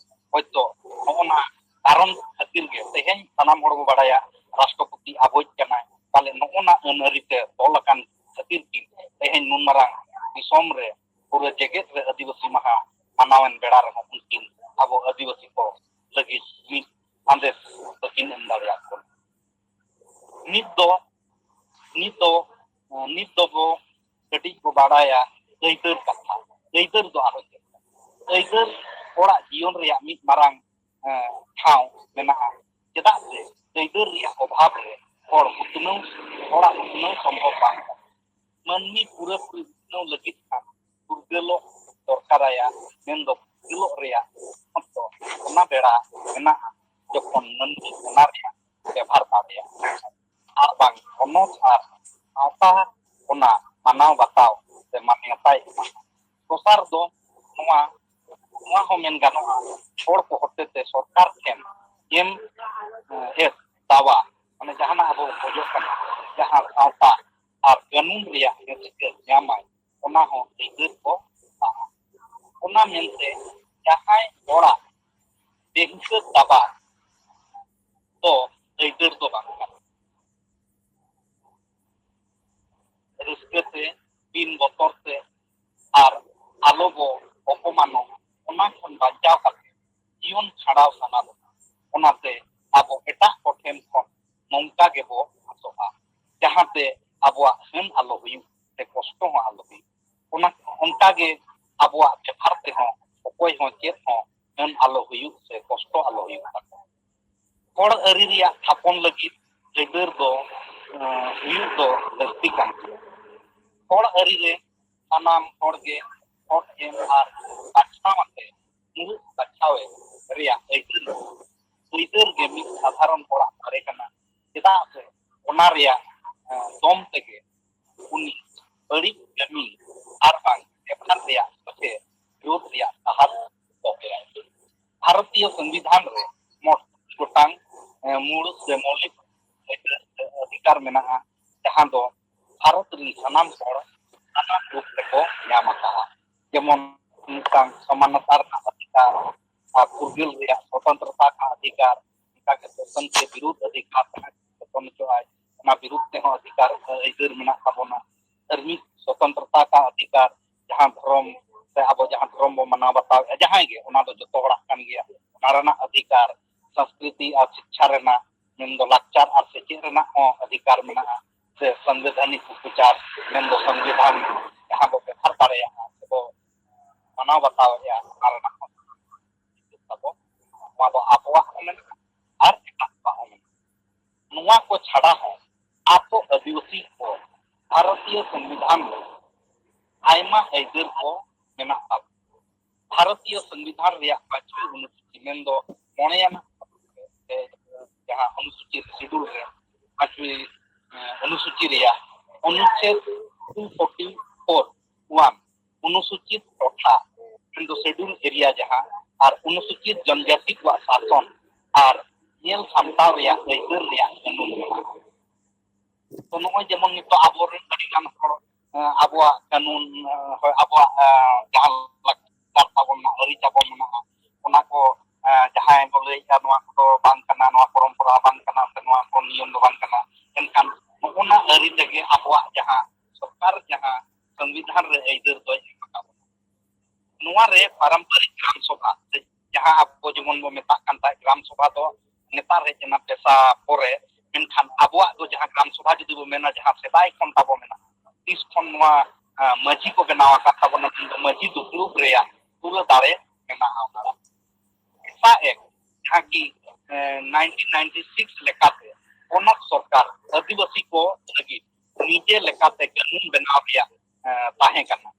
ᱦᱚᱭᱛᱚ ᱱᱚᱜᱼᱚ ᱱᱟ ᱠᱟᱨᱚᱱ ᱠᱷᱟᱹᱛᱤᱨ ᱜᱮ ᱛᱮᱦᱮᱧ ᱥᱟᱱᱟᱢ ᱦᱚᱲ ᱵᱚ ᱵᱟᱲᱟᱭᱟ ᱨᱟᱥᱴᱨᱚᱯᱚᱛᱤ ᱟᱵᱚᱭᱤᱡ ᱠᱟᱱᱟᱭ᱾ ᱛᱟᱦᱞᱮ ᱱᱚᱜᱼᱚ ᱟᱹᱫᱤᱵᱟᱹᱥᱤ ᱠᱚ ᱞᱟᱹᱜᱤᱫ ᱢᱤᱫ ᱥᱟᱸᱫᱮᱥ ᱵᱟᱹᱠᱤᱱ ᱮᱢ ᱫᱟᱲᱮᱭᱟᱜ ᱠᱟᱱᱟ᱾ ᱱᱤᱛ ᱫᱚ ᱱᱤᱛ ᱫᱚ ᱱᱤᱛ ᱫᱚᱵᱚ ᱠᱟᱹᱴᱤᱡ ᱵᱚ ᱵᱟᱲᱟᱭᱟ ᱟᱹᱭᱫᱟᱹᱨ ᱠᱟᱛᱷᱟ᱾ ᱟᱹᱭᱫᱟᱹᱨ ᱫᱚ ᱟᱨᱚ ᱪᱮᱫ ᱠᱟᱱᱟ? ᱟᱹᱭᱫᱟᱹᱨ ᱦᱚᱲᱟᱜ ᱡᱤᱭᱚᱱ ᱨᱮᱭᱟᱜ ᱢᱤᱫ ᱢᱟᱨᱟᱝ ᱮᱸ, ᱴᱷᱟᱶ ᱢᱮᱱᱟᱜᱼᱟ᱾ ᱪᱮᱫᱟᱜ ᱥᱮ ᱟᱹᱭᱫᱟᱹᱨ ᱨᱮᱭᱟᱜ ᱚᱵᱷᱟᱵᱽ ᱨᱮ ᱦᱚᱲ ᱩᱛᱱᱟᱹᱣ ᱦᱚᱲᱟᱜ ᱩᱛᱱᱟᱹᱣ ᱥᱚᱢᱵᱷᱚᱵ ᱵᱟᱝ ᱠᱟᱱᱟ᱾ ᱢᱟᱹᱱᱢᱤ ᱯᱩᱨᱟᱹᱯᱩᱨᱤ ᱩᱛᱱᱟᱹᱣ ᱞᱟᱹᱜᱤᱫ ᱠᱷᱟᱱ ᱯᱷᱩᱨᱜᱟᱹᱞᱚᱜ ᱫᱚᱨᱠᱟᱨᱟᱭᱟ᱾ ᱢᱮᱱᱫᱚ ᱯᱷᱩᱨᱜᱟᱹᱞᱚᱜ ᱨᱮᱭᱟᱜ ᱚᱠᱛᱚ ᱚᱱᱟ ᱵᱮᱲᱟ ᱢᱮᱱᱟᱜᱼᱟ, ᱡᱚᱠᱷᱚᱱ ᱢᱟᱹᱱᱢᱤ ᱚᱱᱟ ᱨᱮᱭᱟᱜ ᱵᱮᱵᱷᱟᱨ ᱫᱟᱲᱮᱭᱟᱜᱼᱟ᱾ ᱟᱨ ᱵᱟᱝ ᱦᱚᱱᱚᱛ ᱟᱨ ᱥᱟᱶᱛᱟ ᱚᱱᱟ ᱢᱟᱱᱟᱣ ᱵᱟᱛᱟᱣ ᱥᱮ ᱢᱟᱱᱭᱚᱛᱟᱭ ᱮᱢᱟ᱾ ᱫᱚᱥᱟᱨ ᱫᱚ ᱱᱚᱣᱟ ᱱᱚᱣᱟ ᱦᱚᱸ ᱢᱮᱱ ᱜᱟᱱᱚᱜᱼᱟ, ᱦᱚᱲ ᱠᱚ ᱦᱚᱛᱮᱛᱮ ᱥᱚᱨᱠᱟᱨ ᱴᱷᱮᱱ ᱮᱢ ᱮ ᱫᱟᱣᱟ, ᱢᱟᱱᱮ ᱡᱟᱦᱟᱱᱟᱜ ᱟᱵᱚ ᱵᱚᱱ ᱠᱷᱚᱡᱚᱜ ᱠᱟᱱᱟ, ᱡᱟᱦᱟᱸ ᱥᱟᱶᱛᱟ ᱟᱨ ᱠᱟᱹᱱᱩᱱ ᱨᱮᱭᱟᱜ ᱨᱟᱹᱥᱠᱟᱹ ᱧᱟᱢᱟᱭ, ᱚᱱᱟ ᱦᱚᱸ ᱟᱹᱭᱫᱟᱹᱨ ᱠᱚ ᱢᱮᱛᱟᱜᱼᱟ᱾ ᱚᱱᱟ ᱢᱮᱱᱛᱮ ᱡᱟᱦᱟᱸᱭ ᱦᱚᱲᱟᱜ ᱵᱮᱦᱤᱥᱟᱹᱵ ᱫᱟᱵᱟ ᱫᱚ ᱟᱹᱭᱫᱟᱹᱨ ᱫᱚ ᱵᱟᱝ ᱠᱟᱱᱟ᱾ ᱨᱟᱹᱥᱠᱟᱹ ᱛᱮ, ᱵᱤᱱ ᱵᱚᱛᱚᱨ ᱛᱮ, ᱟᱨ ᱟᱞᱚ ᱵᱚ ᱚᱯᱚᱢᱟᱱᱚᱜ, ᱚᱱᱟ ᱠᱷᱚᱱ ᱵᱟᱧᱪᱟᱣ ᱠᱟᱛᱮ ᱡᱤᱭᱚᱱ ᱠᱷᱟᱸᱰᱟᱣ ᱥᱟᱱᱟ ᱵᱚᱱᱟ᱾ ᱚᱱᱟᱛᱮ ᱟᱵᱚ ᱮᱴᱟᱜ ᱠᱚ ᱴᱷᱮᱱ ᱠᱷᱚᱱ ᱱᱚᱝᱠᱟ ᱜᱮᱵᱚ ᱟᱥᱚᱜᱼᱟ, ᱡᱟᱦᱟᱸᱛᱮ ᱟᱵᱚᱣᱟᱜ ᱦᱟᱹᱱ ᱟᱞᱚ ᱦᱩᱭᱩᱜ ᱥᱮ ᱠᱚᱥᱴᱚ ᱦᱚᱸ ᱟᱞᱚ ᱦᱩᱭᱩᱜ᱾ ᱚᱱᱟ ᱚᱱᱠᱟ ᱜᱮ ᱟᱵᱚᱣᱟᱜ ᱵᱮᱵᱷᱟᱨ ᱛᱮᱦᱚᱸ ᱚᱠᱚᱭ ᱦᱚᱸ ᱪᱮᱫ ᱦᱚᱸ ᱦᱟᱹᱱ ᱟᱞᱚ ᱦᱩᱭᱩᱜ ᱥᱮ ᱠᱚᱥᱴᱚ ᱟᱞᱚ ᱦᱩᱭᱩᱜ ᱛᱟᱠᱚ᱾ ᱦᱚᱲ ᱟᱹᱨᱤ ᱨᱮᱭᱟᱜ ᱛᱷᱟᱯᱚᱱ ᱞᱟᱹᱜᱤᱫ ᱟᱹᱭᱫᱟᱹᱨ ᱫᱚ ᱮᱸ, ᱦᱩᱭᱩᱜ ᱫᱚ ᱞᱟᱹᱠᱛᱤ ᱠᱟᱱ ᱜᱮᱭᱟ᱾ ᱦᱚᱲ ᱟᱹᱨᱤ ᱨᱮ ᱥᱟᱱᱟᱢ ᱦᱚᱲ ᱜᱮ ᱵᱷᱳᱴ ᱮᱢ ᱟᱨ ᱵᱟᱪᱷᱱᱟᱣ ᱟᱛᱮ ᱢᱩᱲᱩᱫ ᱵᱟᱪᱷᱟᱣᱮ ᱨᱮᱭᱟᱜ ᱟᱹᱭᱫᱟᱹᱨ ᱢᱮᱱᱟᱜᱼᱟ᱾ ᱟᱹᱭᱫᱟᱹᱨ ᱜᱮ ᱢᱤᱫ ᱥᱟᱫᱷᱟᱨᱚᱱ ᱦᱚᱲᱟᱜ ᱫᱟᱲᱮ ᱠᱟᱱᱟ, ᱪᱮᱫᱟᱜ ᱥᱮ ᱚᱱᱟ ᱨᱮᱭᱟᱜ ᱮᱸ, ᱫᱚᱢ ᱛᱮᱜᱮ ᱩᱱᱤ ᱵᱟᱹᱲᱤᱡ ᱠᱟᱹᱢᱤ ᱟᱨ ᱵᱟᱝ ᱵᱮᱵᱷᱟᱨ ᱨᱮᱭᱟᱜ ᱥᱚᱡᱷᱮ ᱵᱤᱨᱳᱫ ᱨᱮᱭᱟᱜ ᱰᱟᱦᱟᱨ ᱫᱚᱦᱚᱭᱟᱭ᱾ ᱵᱷᱟᱨᱚᱛᱤᱭᱚ ᱥᱚᱝᱵᱤᱫᱷᱟᱱ ᱨᱮ ᱢᱚᱬᱮ ᱜᱚᱴᱟᱝ ᱮᱸ, ᱢᱩᱲᱩᱫ ᱥᱮ ᱢᱳᱣᱞᱤᱠ ᱚᱫᱷᱤᱠᱟᱨ ᱢᱮᱱᱟᱜᱼᱟ, ᱡᱟᱦᱟᱸ ᱫᱚ ᱵᱷᱟᱨᱚᱛ ᱨᱤᱱ ᱥᱟᱱᱟᱢ ᱦᱚᱲ ᱥᱟᱱᱟᱢ ᱨᱩᱯ ᱨᱮᱠᱚ ᱧᱟᱢ ᱟᱠᱟᱫᱼᱟ, ᱡᱮᱢᱚᱱ ᱢᱤᱫᱴᱟᱝ ᱥᱚᱢᱟᱱᱚᱛᱟ ᱨᱮᱱᱟᱜ ᱚᱫᱷᱤᱠᱟᱨ, ᱟᱨ ᱯᱷᱩᱨᱜᱟᱹᱞ ᱨᱮᱭᱟᱜ ᱥᱚᱛᱚᱱᱛᱨᱚᱛᱟ ᱨᱮᱱᱟᱜ ᱚᱫᱷᱤᱠᱟᱨ, ᱚᱱᱠᱟᱜᱮ ᱥᱳᱥᱚᱱ ᱥᱮ ᱵᱤᱨᱩᱫᱷ ᱚᱫᱷᱤᱠᱟᱨ ᱨᱮᱱᱟᱜ ᱡᱚᱛᱚᱱ ᱦᱚᱪᱚᱜᱼᱟᱭ, ᱚᱱᱟ ᱵᱤᱨᱩᱫᱷ ᱛᱮᱦᱚᱸ ᱚᱫᱷᱤᱠᱟᱨ ᱟᱹᱭᱫᱟᱹᱨ ᱢᱮᱱᱟᱜ ᱛᱟᱵᱚᱱᱟ᱾ ᱫᱷᱟᱨᱢᱤᱠ ᱥᱚᱛᱚᱱᱛᱨᱚᱛᱟ ᱨᱮᱱᱟᱜ ᱚᱫᱷᱤᱠᱟᱨ, ᱡᱟᱦᱟᱸ ᱫᱷᱚᱨᱚᱢ ᱥᱮ ᱟᱵᱚ ᱡᱟᱦᱟᱸ ᱫᱷᱚᱨᱚᱢ ᱵᱚ ᱢᱟᱱᱟᱣ ᱵᱟᱛᱟᱣᱮᱫᱼᱟ, ᱡᱟᱦᱟᱸᱭ ᱜᱮ, ᱚᱱᱟ ᱫᱚ ᱡᱚᱛᱚ ᱦᱚᱲᱟᱜ ᱠᱟᱱ ᱜᱮᱭᱟ᱾ ᱚᱱᱟ ᱨᱮᱱᱟᱜ ᱚᱫᱷᱤᱠᱟᱨ, ᱥᱚᱝᱥᱠᱨᱤᱛᱤ ᱟᱨ ᱥᱤᱠᱠᱷᱟ ᱨᱮᱱᱟᱜ, ᱢᱮᱱᱫᱚ ᱞᱟᱠᱪᱟᱨ ᱟᱨ ᱥᱮᱪᱮᱫ ᱨᱮᱱᱟᱜ ᱦᱚᱸ ᱚᱫᱷᱤᱠᱟᱨ ᱢᱮᱱᱟᱜᱼᱟ, ᱥᱮ ᱥᱚᱝᱵᱤᱫᱷᱟᱱᱤᱠ ᱩᱯᱚᱪᱟᱨ, ᱢᱮᱱᱫᱚ ᱥᱚᱝᱵᱤᱫᱷᱟᱱ ᱡᱟᱦᱟᱸ ᱵᱚ ᱵᱮᱵᱷᱟᱨ ᱫᱟᱲᱮᱭᱟᱜᱼᱟ ᱥᱮ ᱵᱚ ᱢᱟᱱᱟᱣ ᱵᱟᱛᱟᱣᱮᱫᱼᱟ, ᱚᱱᱟ ᱨᱮᱱᱟᱜ ᱦᱚᱸ ᱛᱟᱵᱚ᱾ ᱱᱚᱣᱟ ᱫᱚ ᱟᱵᱚᱣᱟᱜ ᱦᱚᱸ ᱢᱮᱱᱟᱜᱼᱟ ᱟᱨ ᱮᱴᱟᱜ ᱠᱚᱣᱟᱜ ᱦᱚᱸ ᱢᱮᱱᱟᱜᱼᱟ᱾ ᱱᱚᱣᱟ ᱠᱚ ᱪᱷᱟᱰᱟ ᱦᱚᱸ ᱟᱵᱚ ᱟᱹᱫᱤᱵᱟᱹᱥᱤ ᱠᱚ ᱵᱷᱟᱨᱚᱛᱤᱭᱚ ᱥᱚᱝᱵᱤᱫᱷᱟᱱ ᱨᱮ ᱟᱭᱢᱟ ᱟᱹᱭᱫᱟᱹᱨ ᱠᱚ ᱢᱮᱱᱟᱜ ᱛᱟᱵᱚᱱᱟ᱾ ᱵᱷᱟᱨᱚᱛᱤᱭᱚ ᱥᱚᱝᱵᱤᱫᱷᱟᱱ ᱨᱮᱭᱟᱜ ᱯᱟᱸᱪᱣᱤ ᱚᱱᱩᱥᱩᱪᱤ, ᱢᱮᱱᱫᱚ ᱢᱚᱬᱮᱭᱟᱱᱟᱜ ᱨᱮ ᱡᱟᱦᱟᱸ ᱚᱱᱩᱥᱩᱪᱤ, ᱥᱤᱰᱩᱞ ᱨᱮ ᱯᱟᱸᱪᱣᱤ, ᱮ, ᱚᱱᱩᱥᱩᱪᱤ ᱨᱮᱭᱟᱜ ᱚᱱᱩᱪᱷᱮᱫ ᱴᱩ ᱯᱷᱳᱨᱴᱤ ᱯᱷᱳᱨ ᱚᱣᱟᱱ, ᱚᱱᱩᱥᱩᱪᱤᱛ ᱴᱚᱴᱷᱟ, ᱢᱮᱱᱫᱚ ᱥᱤᱰᱩᱞ ᱮᱨᱤᱭᱟ ᱡᱟᱦᱟᱸ, ᱟᱨ ᱚᱱᱩᱥᱩᱪᱤᱛ ᱡᱚᱱᱡᱟᱹᱛᱤ ᱠᱚᱣᱟᱜ ᱥᱟᱥᱚᱱ ᱟᱨ ᱧᱮᱞ ᱥᱟᱢᱴᱟᱣ ᱨᱮᱭᱟᱜ ᱟᱹᱭᱫᱟᱹᱨ ᱨᱮᱭᱟᱜ ᱠᱟᱹᱱᱩᱱ ᱢᱮᱱᱟᱜᱼᱟ᱾ ᱛᱚ, ᱱᱚᱜᱼᱚᱭ ᱡᱮᱢᱚᱱ ᱱᱤᱛᱚᱜ ᱟᱵᱚᱨᱮᱱ ᱟᱹᱰᱤ ᱜᱟᱱ ᱦᱚᱲ, ᱮᱸ, ᱟᱵᱚᱣᱟᱜ ᱠᱟᱹᱱᱩᱱ, ᱮᱸ, ᱦᱳᱭ, ᱟᱵᱚᱣᱟᱜ, ᱮᱸ, ᱡᱟᱦᱟᱸ ᱞᱟᱠᱪᱟᱨ ᱛᱟᱵᱚᱱ ᱢᱮᱱᱟᱜᱼᱟ, ᱟᱹᱨᱤ ᱛᱟᱵᱚᱱ ᱢᱮᱱᱟᱜᱼᱟ, ᱚᱱᱟ ᱠᱚ, ᱮᱸ, ᱡᱟᱦᱟᱸᱭ ᱵᱚ ᱞᱟᱹᱭᱮᱫᱼᱟ, ᱱᱚᱣᱟ ᱠᱚᱫᱚ ᱵᱟᱝ ᱠᱟᱱᱟ, ᱱᱚᱣᱟ ᱯᱚᱨᱚᱢᱯᱚᱨᱟ ᱵᱟᱝ ᱠᱟᱱᱟ, ᱥᱮ ᱱᱚᱣᱟ ᱠᱚ ᱱᱤᱭᱚᱢ ᱫᱚ ᱵᱟᱝ ᱠᱟᱱᱟ, ᱮᱱᱠᱷᱟᱱ ᱱᱚᱜᱼᱚᱱᱟ ᱟᱹᱨᱤ ᱛᱮᱜᱮ ᱟᱵᱚᱣᱟᱜ ᱡᱟᱦᱟᱸ ᱥᱚᱨᱠᱟᱨ ᱡᱟᱦᱟᱸ ᱥᱚᱝᱵᱤᱫᱷᱟᱱ ᱨᱮ ᱟᱹᱭᱫᱟᱹᱨ ᱫᱚᱭ ᱮᱢ ᱟᱠᱟᱫ ᱵᱚᱱᱟ᱾ ᱱᱚᱣᱟ ᱨᱮ ᱯᱟᱨᱟᱢᱯᱟᱨᱤᱠ ᱜᱨᱟᱢ ᱥᱚᱵᱷᱟ, ᱥᱮ ᱡᱟᱦᱟᱸ ᱟᱵᱚ ᱡᱮᱢᱚᱱ ᱵᱚ ᱢᱮᱛᱟᱜ ᱠᱟᱱ ᱛᱟᱦᱮᱸᱫ ᱜᱨᱟᱢ ᱥᱚᱵᱷᱟ, ᱫᱚ ᱱᱮᱛᱟᱨ ᱦᱮᱡ ᱮᱱᱟ ᱯᱮᱥᱟ ᱯᱚᱨᱮ᱾ ᱢᱮᱱᱠᱷᱟᱱ ᱟᱵᱚᱣᱟᱜ ᱫᱚ ᱡᱟᱦᱟᱸ ᱜᱨᱟᱢ ᱥᱚᱵᱷᱟ ᱡᱩᱫᱤ ᱵᱚ ᱢᱮᱱᱟ, ᱡᱟᱦᱟᱸ ᱥᱮᱫᱟᱭ ᱠᱷᱚᱱ ᱛᱟᱵᱚ ᱢᱮᱱᱟᱜᱼᱟ, ᱛᱤᱥ ᱠᱷᱚᱱ ᱱᱚᱣᱟ, ᱟᱸ, ᱢᱟᱹᱡᱷᱤ ᱠᱚ ᱵᱮᱱᱟᱣ ᱟᱠᱟᱫ ᱛᱟᱵᱚᱱᱟ, ᱢᱮᱱᱫᱚ ᱢᱟᱹᱡᱷᱤ ᱫᱩᱯᱲᱩᱵ ᱨᱮᱭᱟᱜ ᱯᱩᱨᱟᱹ ᱫᱟᱲᱮ ᱢᱮᱱᱟᱜᱼᱟ ᱚᱱᱟ ᱨᱮ᱾ ᱯᱮᱥᱟ ᱮᱠ, ᱡᱟᱦᱟᱸ ᱠᱤ, ᱮᱸ, ᱱᱟᱭᱤᱱᱴᱤᱱ ᱱᱟᱭᱤᱱᱴᱤ ᱥᱤᱠᱥ ᱞᱮᱠᱟᱛᱮ ᱯᱚᱱᱚᱛ ᱥᱚᱨᱠᱟᱨ ᱟᱹᱫᱤᱵᱟᱹᱥᱤ ᱠᱚ ᱞᱟᱹᱜᱤᱫ ᱱᱤᱡᱮ ᱞᱮᱠᱟᱛᱮ ᱠᱟᱹᱱᱩᱱ ᱵᱮᱱᱟᱣ ᱨᱮᱭᱟᱜ, ᱮᱸ, ᱛᱟᱦᱮᱸ ᱠᱟᱱᱟ,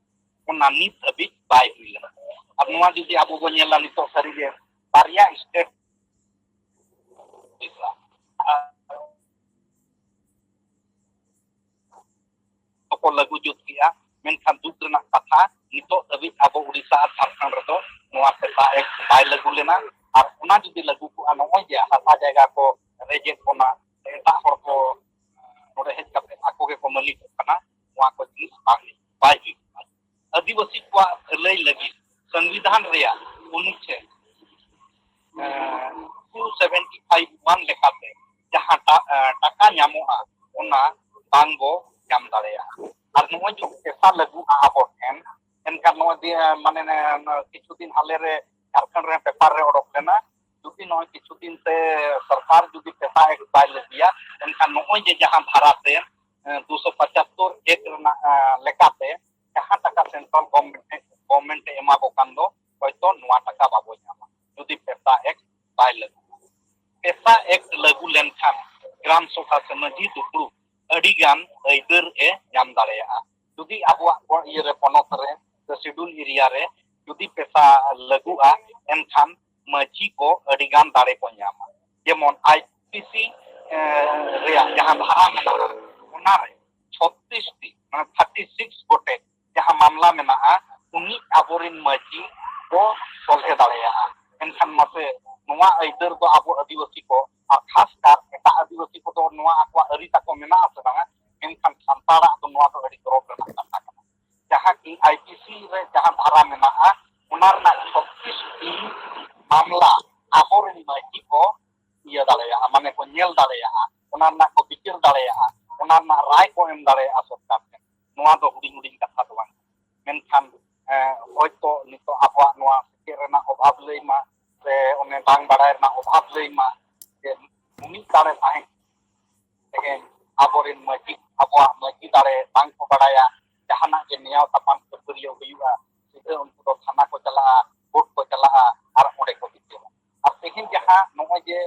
ᱚᱱᱟ ᱱᱤᱛ ᱦᱟᱹᱵᱤᱡ ᱵᱟᱭ ᱦᱩᱭ ᱞᱮᱱᱟ᱾ ᱟᱨ ᱱᱚᱣᱟ ᱡᱩᱫᱤ ᱟᱵᱚ ᱵᱚᱱ ᱧᱮᱞᱟ, ᱱᱤᱛᱚᱜ ᱥᱟᱹᱨᱤᱜᱮ ᱵᱟᱨᱭᱟ ᱥᱴᱮᱴ ᱠᱚ ᱞᱟᱹᱜᱩ ᱡᱩᱛ ᱠᱮᱜᱼᱟ, ᱢᱮᱱᱠᱷᱟᱱ ᱫᱩᱠ ᱨᱮᱱᱟᱜ ᱠᱟᱛᱷᱟ, ᱱᱤᱛᱚᱜ ᱫᱷᱟᱹᱵᱤᱡ ᱟᱵᱚ ᱩᱰᱤᱥᱟ ᱟᱨ ᱡᱷᱟᱲᱠᱷᱚᱸᱰ ᱨᱮᱫᱚ ᱱᱚᱣᱟ ᱯᱮᱥᱟ ᱮᱠᱴ ᱵᱟᱭ ᱞᱟᱹᱜᱩ ᱞᱮᱱᱟ᱾ ᱟᱨ ᱚᱱᱟ ᱡᱩᱫᱤ ᱞᱟᱹᱜᱩ ᱠᱚᱜᱼᱟ, ᱱᱚᱜᱼᱚᱭ ᱡᱮ ᱦᱟᱥᱟ ᱡᱟᱭᱜᱟ ᱠᱚ ᱨᱮᱡᱮᱫ ᱵᱚᱱᱟ, ᱮᱴᱟᱜ ᱦᱚᱲ ᱠᱚ ᱱᱚᱰᱮ ᱦᱮᱡ ᱠᱟᱛᱮ ᱟᱠᱚ ᱜᱮᱠᱚ ᱢᱟᱹᱞᱤᱠᱚᱜ ᱠᱟᱱᱟ, ᱱᱚᱣᱟ ᱠᱚ ᱡᱤᱱᱤᱥ ᱵᱟᱝ, ᱵᱟᱭ ᱦᱩᱭᱩᱜ ᱠᱟᱱᱟ᱾ ᱟᱹᱫᱤᱵᱟᱹᱥᱤ ᱠᱚᱣᱟᱜ ᱵᱷᱟᱹᱞᱟᱹᱭ ᱞᱟᱹᱜᱤᱫ ᱥᱚᱝᱵᱤᱫᱷᱟᱱ ᱨᱮᱭᱟᱜ ᱚᱱᱩᱪᱷᱮᱫ, ᱮᱸ, ᱴᱩ ᱥᱮᱵᱷᱮᱱᱴᱤ ᱯᱷᱟᱭᱤᱵᱷ ᱚᱣᱟᱱ ᱞᱮᱠᱟᱛᱮ ᱡᱟᱦᱟᱸ ᱴᱟ-, ᱮᱸ, ᱴᱟᱠᱟ ᱧᱟᱢᱚᱜᱼᱟ, ᱚᱱᱟ ᱵᱟᱝ ᱵᱚ ᱧᱟᱢ ᱫᱟᱲᱮᱭᱟᱜᱼᱟ᱾ ᱟᱨ ᱱᱚᱜᱼᱚᱭ ᱡᱮ ᱯᱮᱥᱟ ᱞᱟᱹᱜᱩᱜᱼᱟ ᱟᱵᱚ ᱴᱷᱮᱱ, ᱮᱱᱠᱷᱟᱱ ᱱᱚᱜᱼᱚᱭ ᱫᱤ-, ᱢᱟᱱᱮ ᱱᱮ-, ᱱᱚ-, ᱠᱤᱪᱷᱩ ᱫᱤᱱ ᱦᱟᱞᱮ ᱨᱮ ᱡᱷᱟᱲᱠᱷᱚᱸᱰ ᱨᱮ ᱯᱮᱯᱟᱨ ᱨᱮ ᱚᱰᱚᱠ ᱞᱮᱱᱟ, ᱡᱩᱫᱤ ᱱᱚᱜᱼᱚᱭ ᱠᱤᱪᱷᱩ ᱫᱤᱱ ᱛᱮ ᱥᱚᱨᱠᱟᱨ ᱡᱩᱫᱤ PESA Act ᱵᱟᱭ ᱞᱟᱹᱜᱩᱭᱟ, ᱮᱱᱠᱷᱟᱱ ᱱᱚᱜᱼᱚᱭ ᱡᱮ ᱡᱟᱦᱟᱸ ᱫᱷᱟᱨᱟ ᱛᱮ, ᱮ, ᱫᱩᱥᱚ ᱯᱚᱪᱟᱛᱛᱳᱨ Act ᱨᱮᱱᱟᱜ, ᱮ, ᱞᱮᱠᱟᱛᱮ ᱡᱟᱦᱟᱸ ᱴᱟᱠᱟ central government ᱮ, government ᱮ ᱮᱢᱟ ᱠᱚ ᱠᱟᱱ ᱫᱚ, ᱦᱚᱭᱛᱚ ᱱᱚᱣᱟ ᱴᱟᱠᱟ ᱵᱟᱵᱚ ᱧᱟᱢᱟ, ᱡᱩᱫᱤ PESA Act ᱵᱟᱭ ᱞᱟᱹᱜᱩ᱾ PESA Act ᱞᱟᱹᱜᱩ ᱞᱮᱱᱠᱷᱟᱱ ᱜᱨᱟᱢ ᱥᱚᱵᱷᱟ ᱥᱮ ᱢᱟᱹᱡᱷᱤ ᱫᱩᱯᱲᱩᱵ ᱟᱹᱰᱤ ᱜᱟᱱ ᱟᱹᱭᱫᱟᱹᱨ ᱮ ᱧᱟᱢ ᱫᱟᱲᱮᱭᱟᱜᱼᱟ᱾ ᱡᱩᱫᱤ ᱟᱵᱚᱣᱟᱜ ᱯᱚ-, ᱤᱭᱟᱹ ᱨᱮ, ᱯᱚᱱᱚᱛ ᱨᱮ ᱥᱮ schedule area ᱨᱮ ᱡᱩᱫᱤ PESA ᱞᱟᱹᱜᱩᱜᱼᱟ, ᱮᱱᱠᱷᱟᱱ ᱢᱟᱹᱡᱷᱤ ᱠᱚ ᱟᱹᱰᱤ ᱜᱟᱱ ᱫᱟᱲᱮ ᱠᱚ ᱧᱟᱢᱟ᱾ ᱡᱮᱢᱚᱱ IPC, ᱮ, ᱨᱮᱭᱟᱜ ᱡᱟᱦᱟᱸ ᱫᱷᱟᱨᱟ ᱢᱮᱱᱟᱜᱼᱟ, ᱚᱱᱟ ᱨᱮ ᱪᱷᱚᱛᱨᱤᱥ ᱴᱤ, ᱢᱟᱱᱮ thirty six ᱜᱚᱴᱮᱡ ᱡᱟᱦᱟᱸ ᱢᱟᱢᱞᱟ ᱢᱮᱱᱟᱜᱼᱟ, ᱩᱱᱤ ᱟᱵᱚᱨᱮᱱ ᱢᱟᱹᱡᱷᱤ ᱠᱚ ᱥᱚᱞᱦᱮ ᱫᱟᱲᱮᱭᱟᱜᱼᱟ᱾ ᱮᱱᱠᱷᱟᱱ ᱢᱟᱥᱮ ᱱᱚᱣᱟ ᱟᱹᱭᱫᱟᱹᱨ ᱫᱚ ᱟᱵᱚ ᱟᱹᱫᱤᱵᱟᱹᱥᱤ ᱠᱚ, ᱟᱨ ᱠᱷᱟᱥ ᱠᱟᱨ ᱮᱴᱟᱜ ᱟᱹᱫᱤᱵᱟᱹᱥᱤ ᱠᱚᱫᱚ ᱱᱚᱣᱟ ᱟᱠᱚᱣᱟᱜ ᱟᱹᱨᱤ ᱛᱟᱠᱚ ᱢᱮᱱᱟᱜᱼᱟ ᱥᱮ ᱵᱟᱝᱟ, ᱢᱮᱱᱠᱷᱟᱱ ᱥᱟᱱᱛᱟᱲᱟᱜ ᱫᱚ ᱱᱚᱣᱟ ᱫᱚ ᱟᱹᱰᱤ ᱜᱚᱨᱚᱵᱽ ᱨᱮᱱᱟᱜ ᱠᱟᱛᱷᱟ ᱠᱟᱱᱟ᱾ ᱡᱟᱦᱟᱸ ᱠᱤ IPC ᱨᱮ ᱡᱟᱦᱟᱸ ᱫᱷᱟᱨᱟ ᱢᱮᱱᱟᱜᱼᱟ, ᱚᱱᱟ ᱨᱮᱱᱟᱜ ᱪᱷᱚᱛᱨᱤᱥ ᱴᱤ ᱢᱟᱢᱞᱟ ᱟᱵᱚᱨᱮᱱ ᱢᱟᱹᱡᱷᱤ ᱠᱚ ᱤᱭᱟᱹ ᱫᱟᱲᱮᱭᱟᱜᱼᱟ, ᱢᱟᱱᱮ ᱠᱚ ᱧᱮᱞ ᱫᱟᱲᱮᱭᱟᱜᱼᱟ, ᱚᱱᱟ ᱨᱮᱱᱟᱜ ᱠᱚ ᱵᱤᱪᱟᱹᱨ ᱫᱟᱲᱮᱭᱟᱜᱼᱟ, ᱚᱱᱟ ᱨᱮᱱᱟᱜ ᱨᱟᱭ ᱠᱚ ᱮᱢ ᱫᱟᱲᱮᱭᱟᱜᱼᱟ ᱥᱚᱨᱠᱟᱨ ᱴᱷᱮᱱ᱾ ᱱᱚᱣᱟ ᱫᱚ ᱦᱩᱰᱤᱧ ᱦᱩᱰᱤᱧ ᱠᱟᱛᱷᱟ ᱫᱚ ᱵᱟᱝ᱾ ᱢᱮᱱᱠᱷᱟᱱ, ᱮ, ᱦᱚᱭᱛᱚ ᱱᱤᱛᱚᱜ ᱟᱵᱚᱣᱟᱜ ᱱᱚᱣᱟ ᱥᱮᱪᱮᱫ ᱨᱮᱱᱟᱜ ᱚᱵᱷᱟᱵᱽ ᱞᱟᱹᱭ ᱢᱟ, ᱥᱮ ᱚᱱᱮ ᱵᱟᱝ ᱵᱟᱲᱟᱭ ᱨᱮᱱᱟᱜ ᱚᱵᱷᱟᱵᱽ ᱞᱟᱹᱭ ᱢᱟ, ᱡᱮ ᱱᱩᱱᱤᱡ ᱫᱟᱲᱮ ᱛᱟᱦᱮᱸ ᱛᱮᱦᱮᱧ ᱟᱵᱚᱨᱮᱱ ᱢᱟᱹᱡᱷᱤ, ᱟᱵᱚᱣᱟᱜ ᱢᱟᱹᱡᱷᱤ ᱫᱟᱲᱮ ᱵᱟᱝ ᱠᱚ ᱵᱟᱲᱟᱭᱟ, ᱡᱟᱦᱟᱱᱟᱜ ᱜᱮ ᱱᱮᱭᱟᱣ ᱛᱟᱯᱟᱢ ᱠᱷᱟᱹᱯᱟᱹᱨᱤᱭᱟᱹ ᱦᱩᱭᱩᱜᱼᱟ, ᱥᱤᱫᱷᱟᱹ ᱩᱱᱠᱩ ᱫᱚ ᱛᱷᱟᱱᱟ ᱠᱚ ᱪᱟᱞᱟᱜᱼᱟ, ᱠᱳᱨᱴ ᱠᱚ ᱪᱟᱞᱟᱜᱼᱟ, ᱟᱨ ᱚᱸᱰᱮ ᱠᱚ ᱵᱤᱪᱟᱹᱨᱟ᱾ ᱟᱨ ᱛᱮᱦᱮᱧ ᱡᱟᱦᱟᱸ ᱱᱚᱜᱼᱚᱭ ᱡᱮ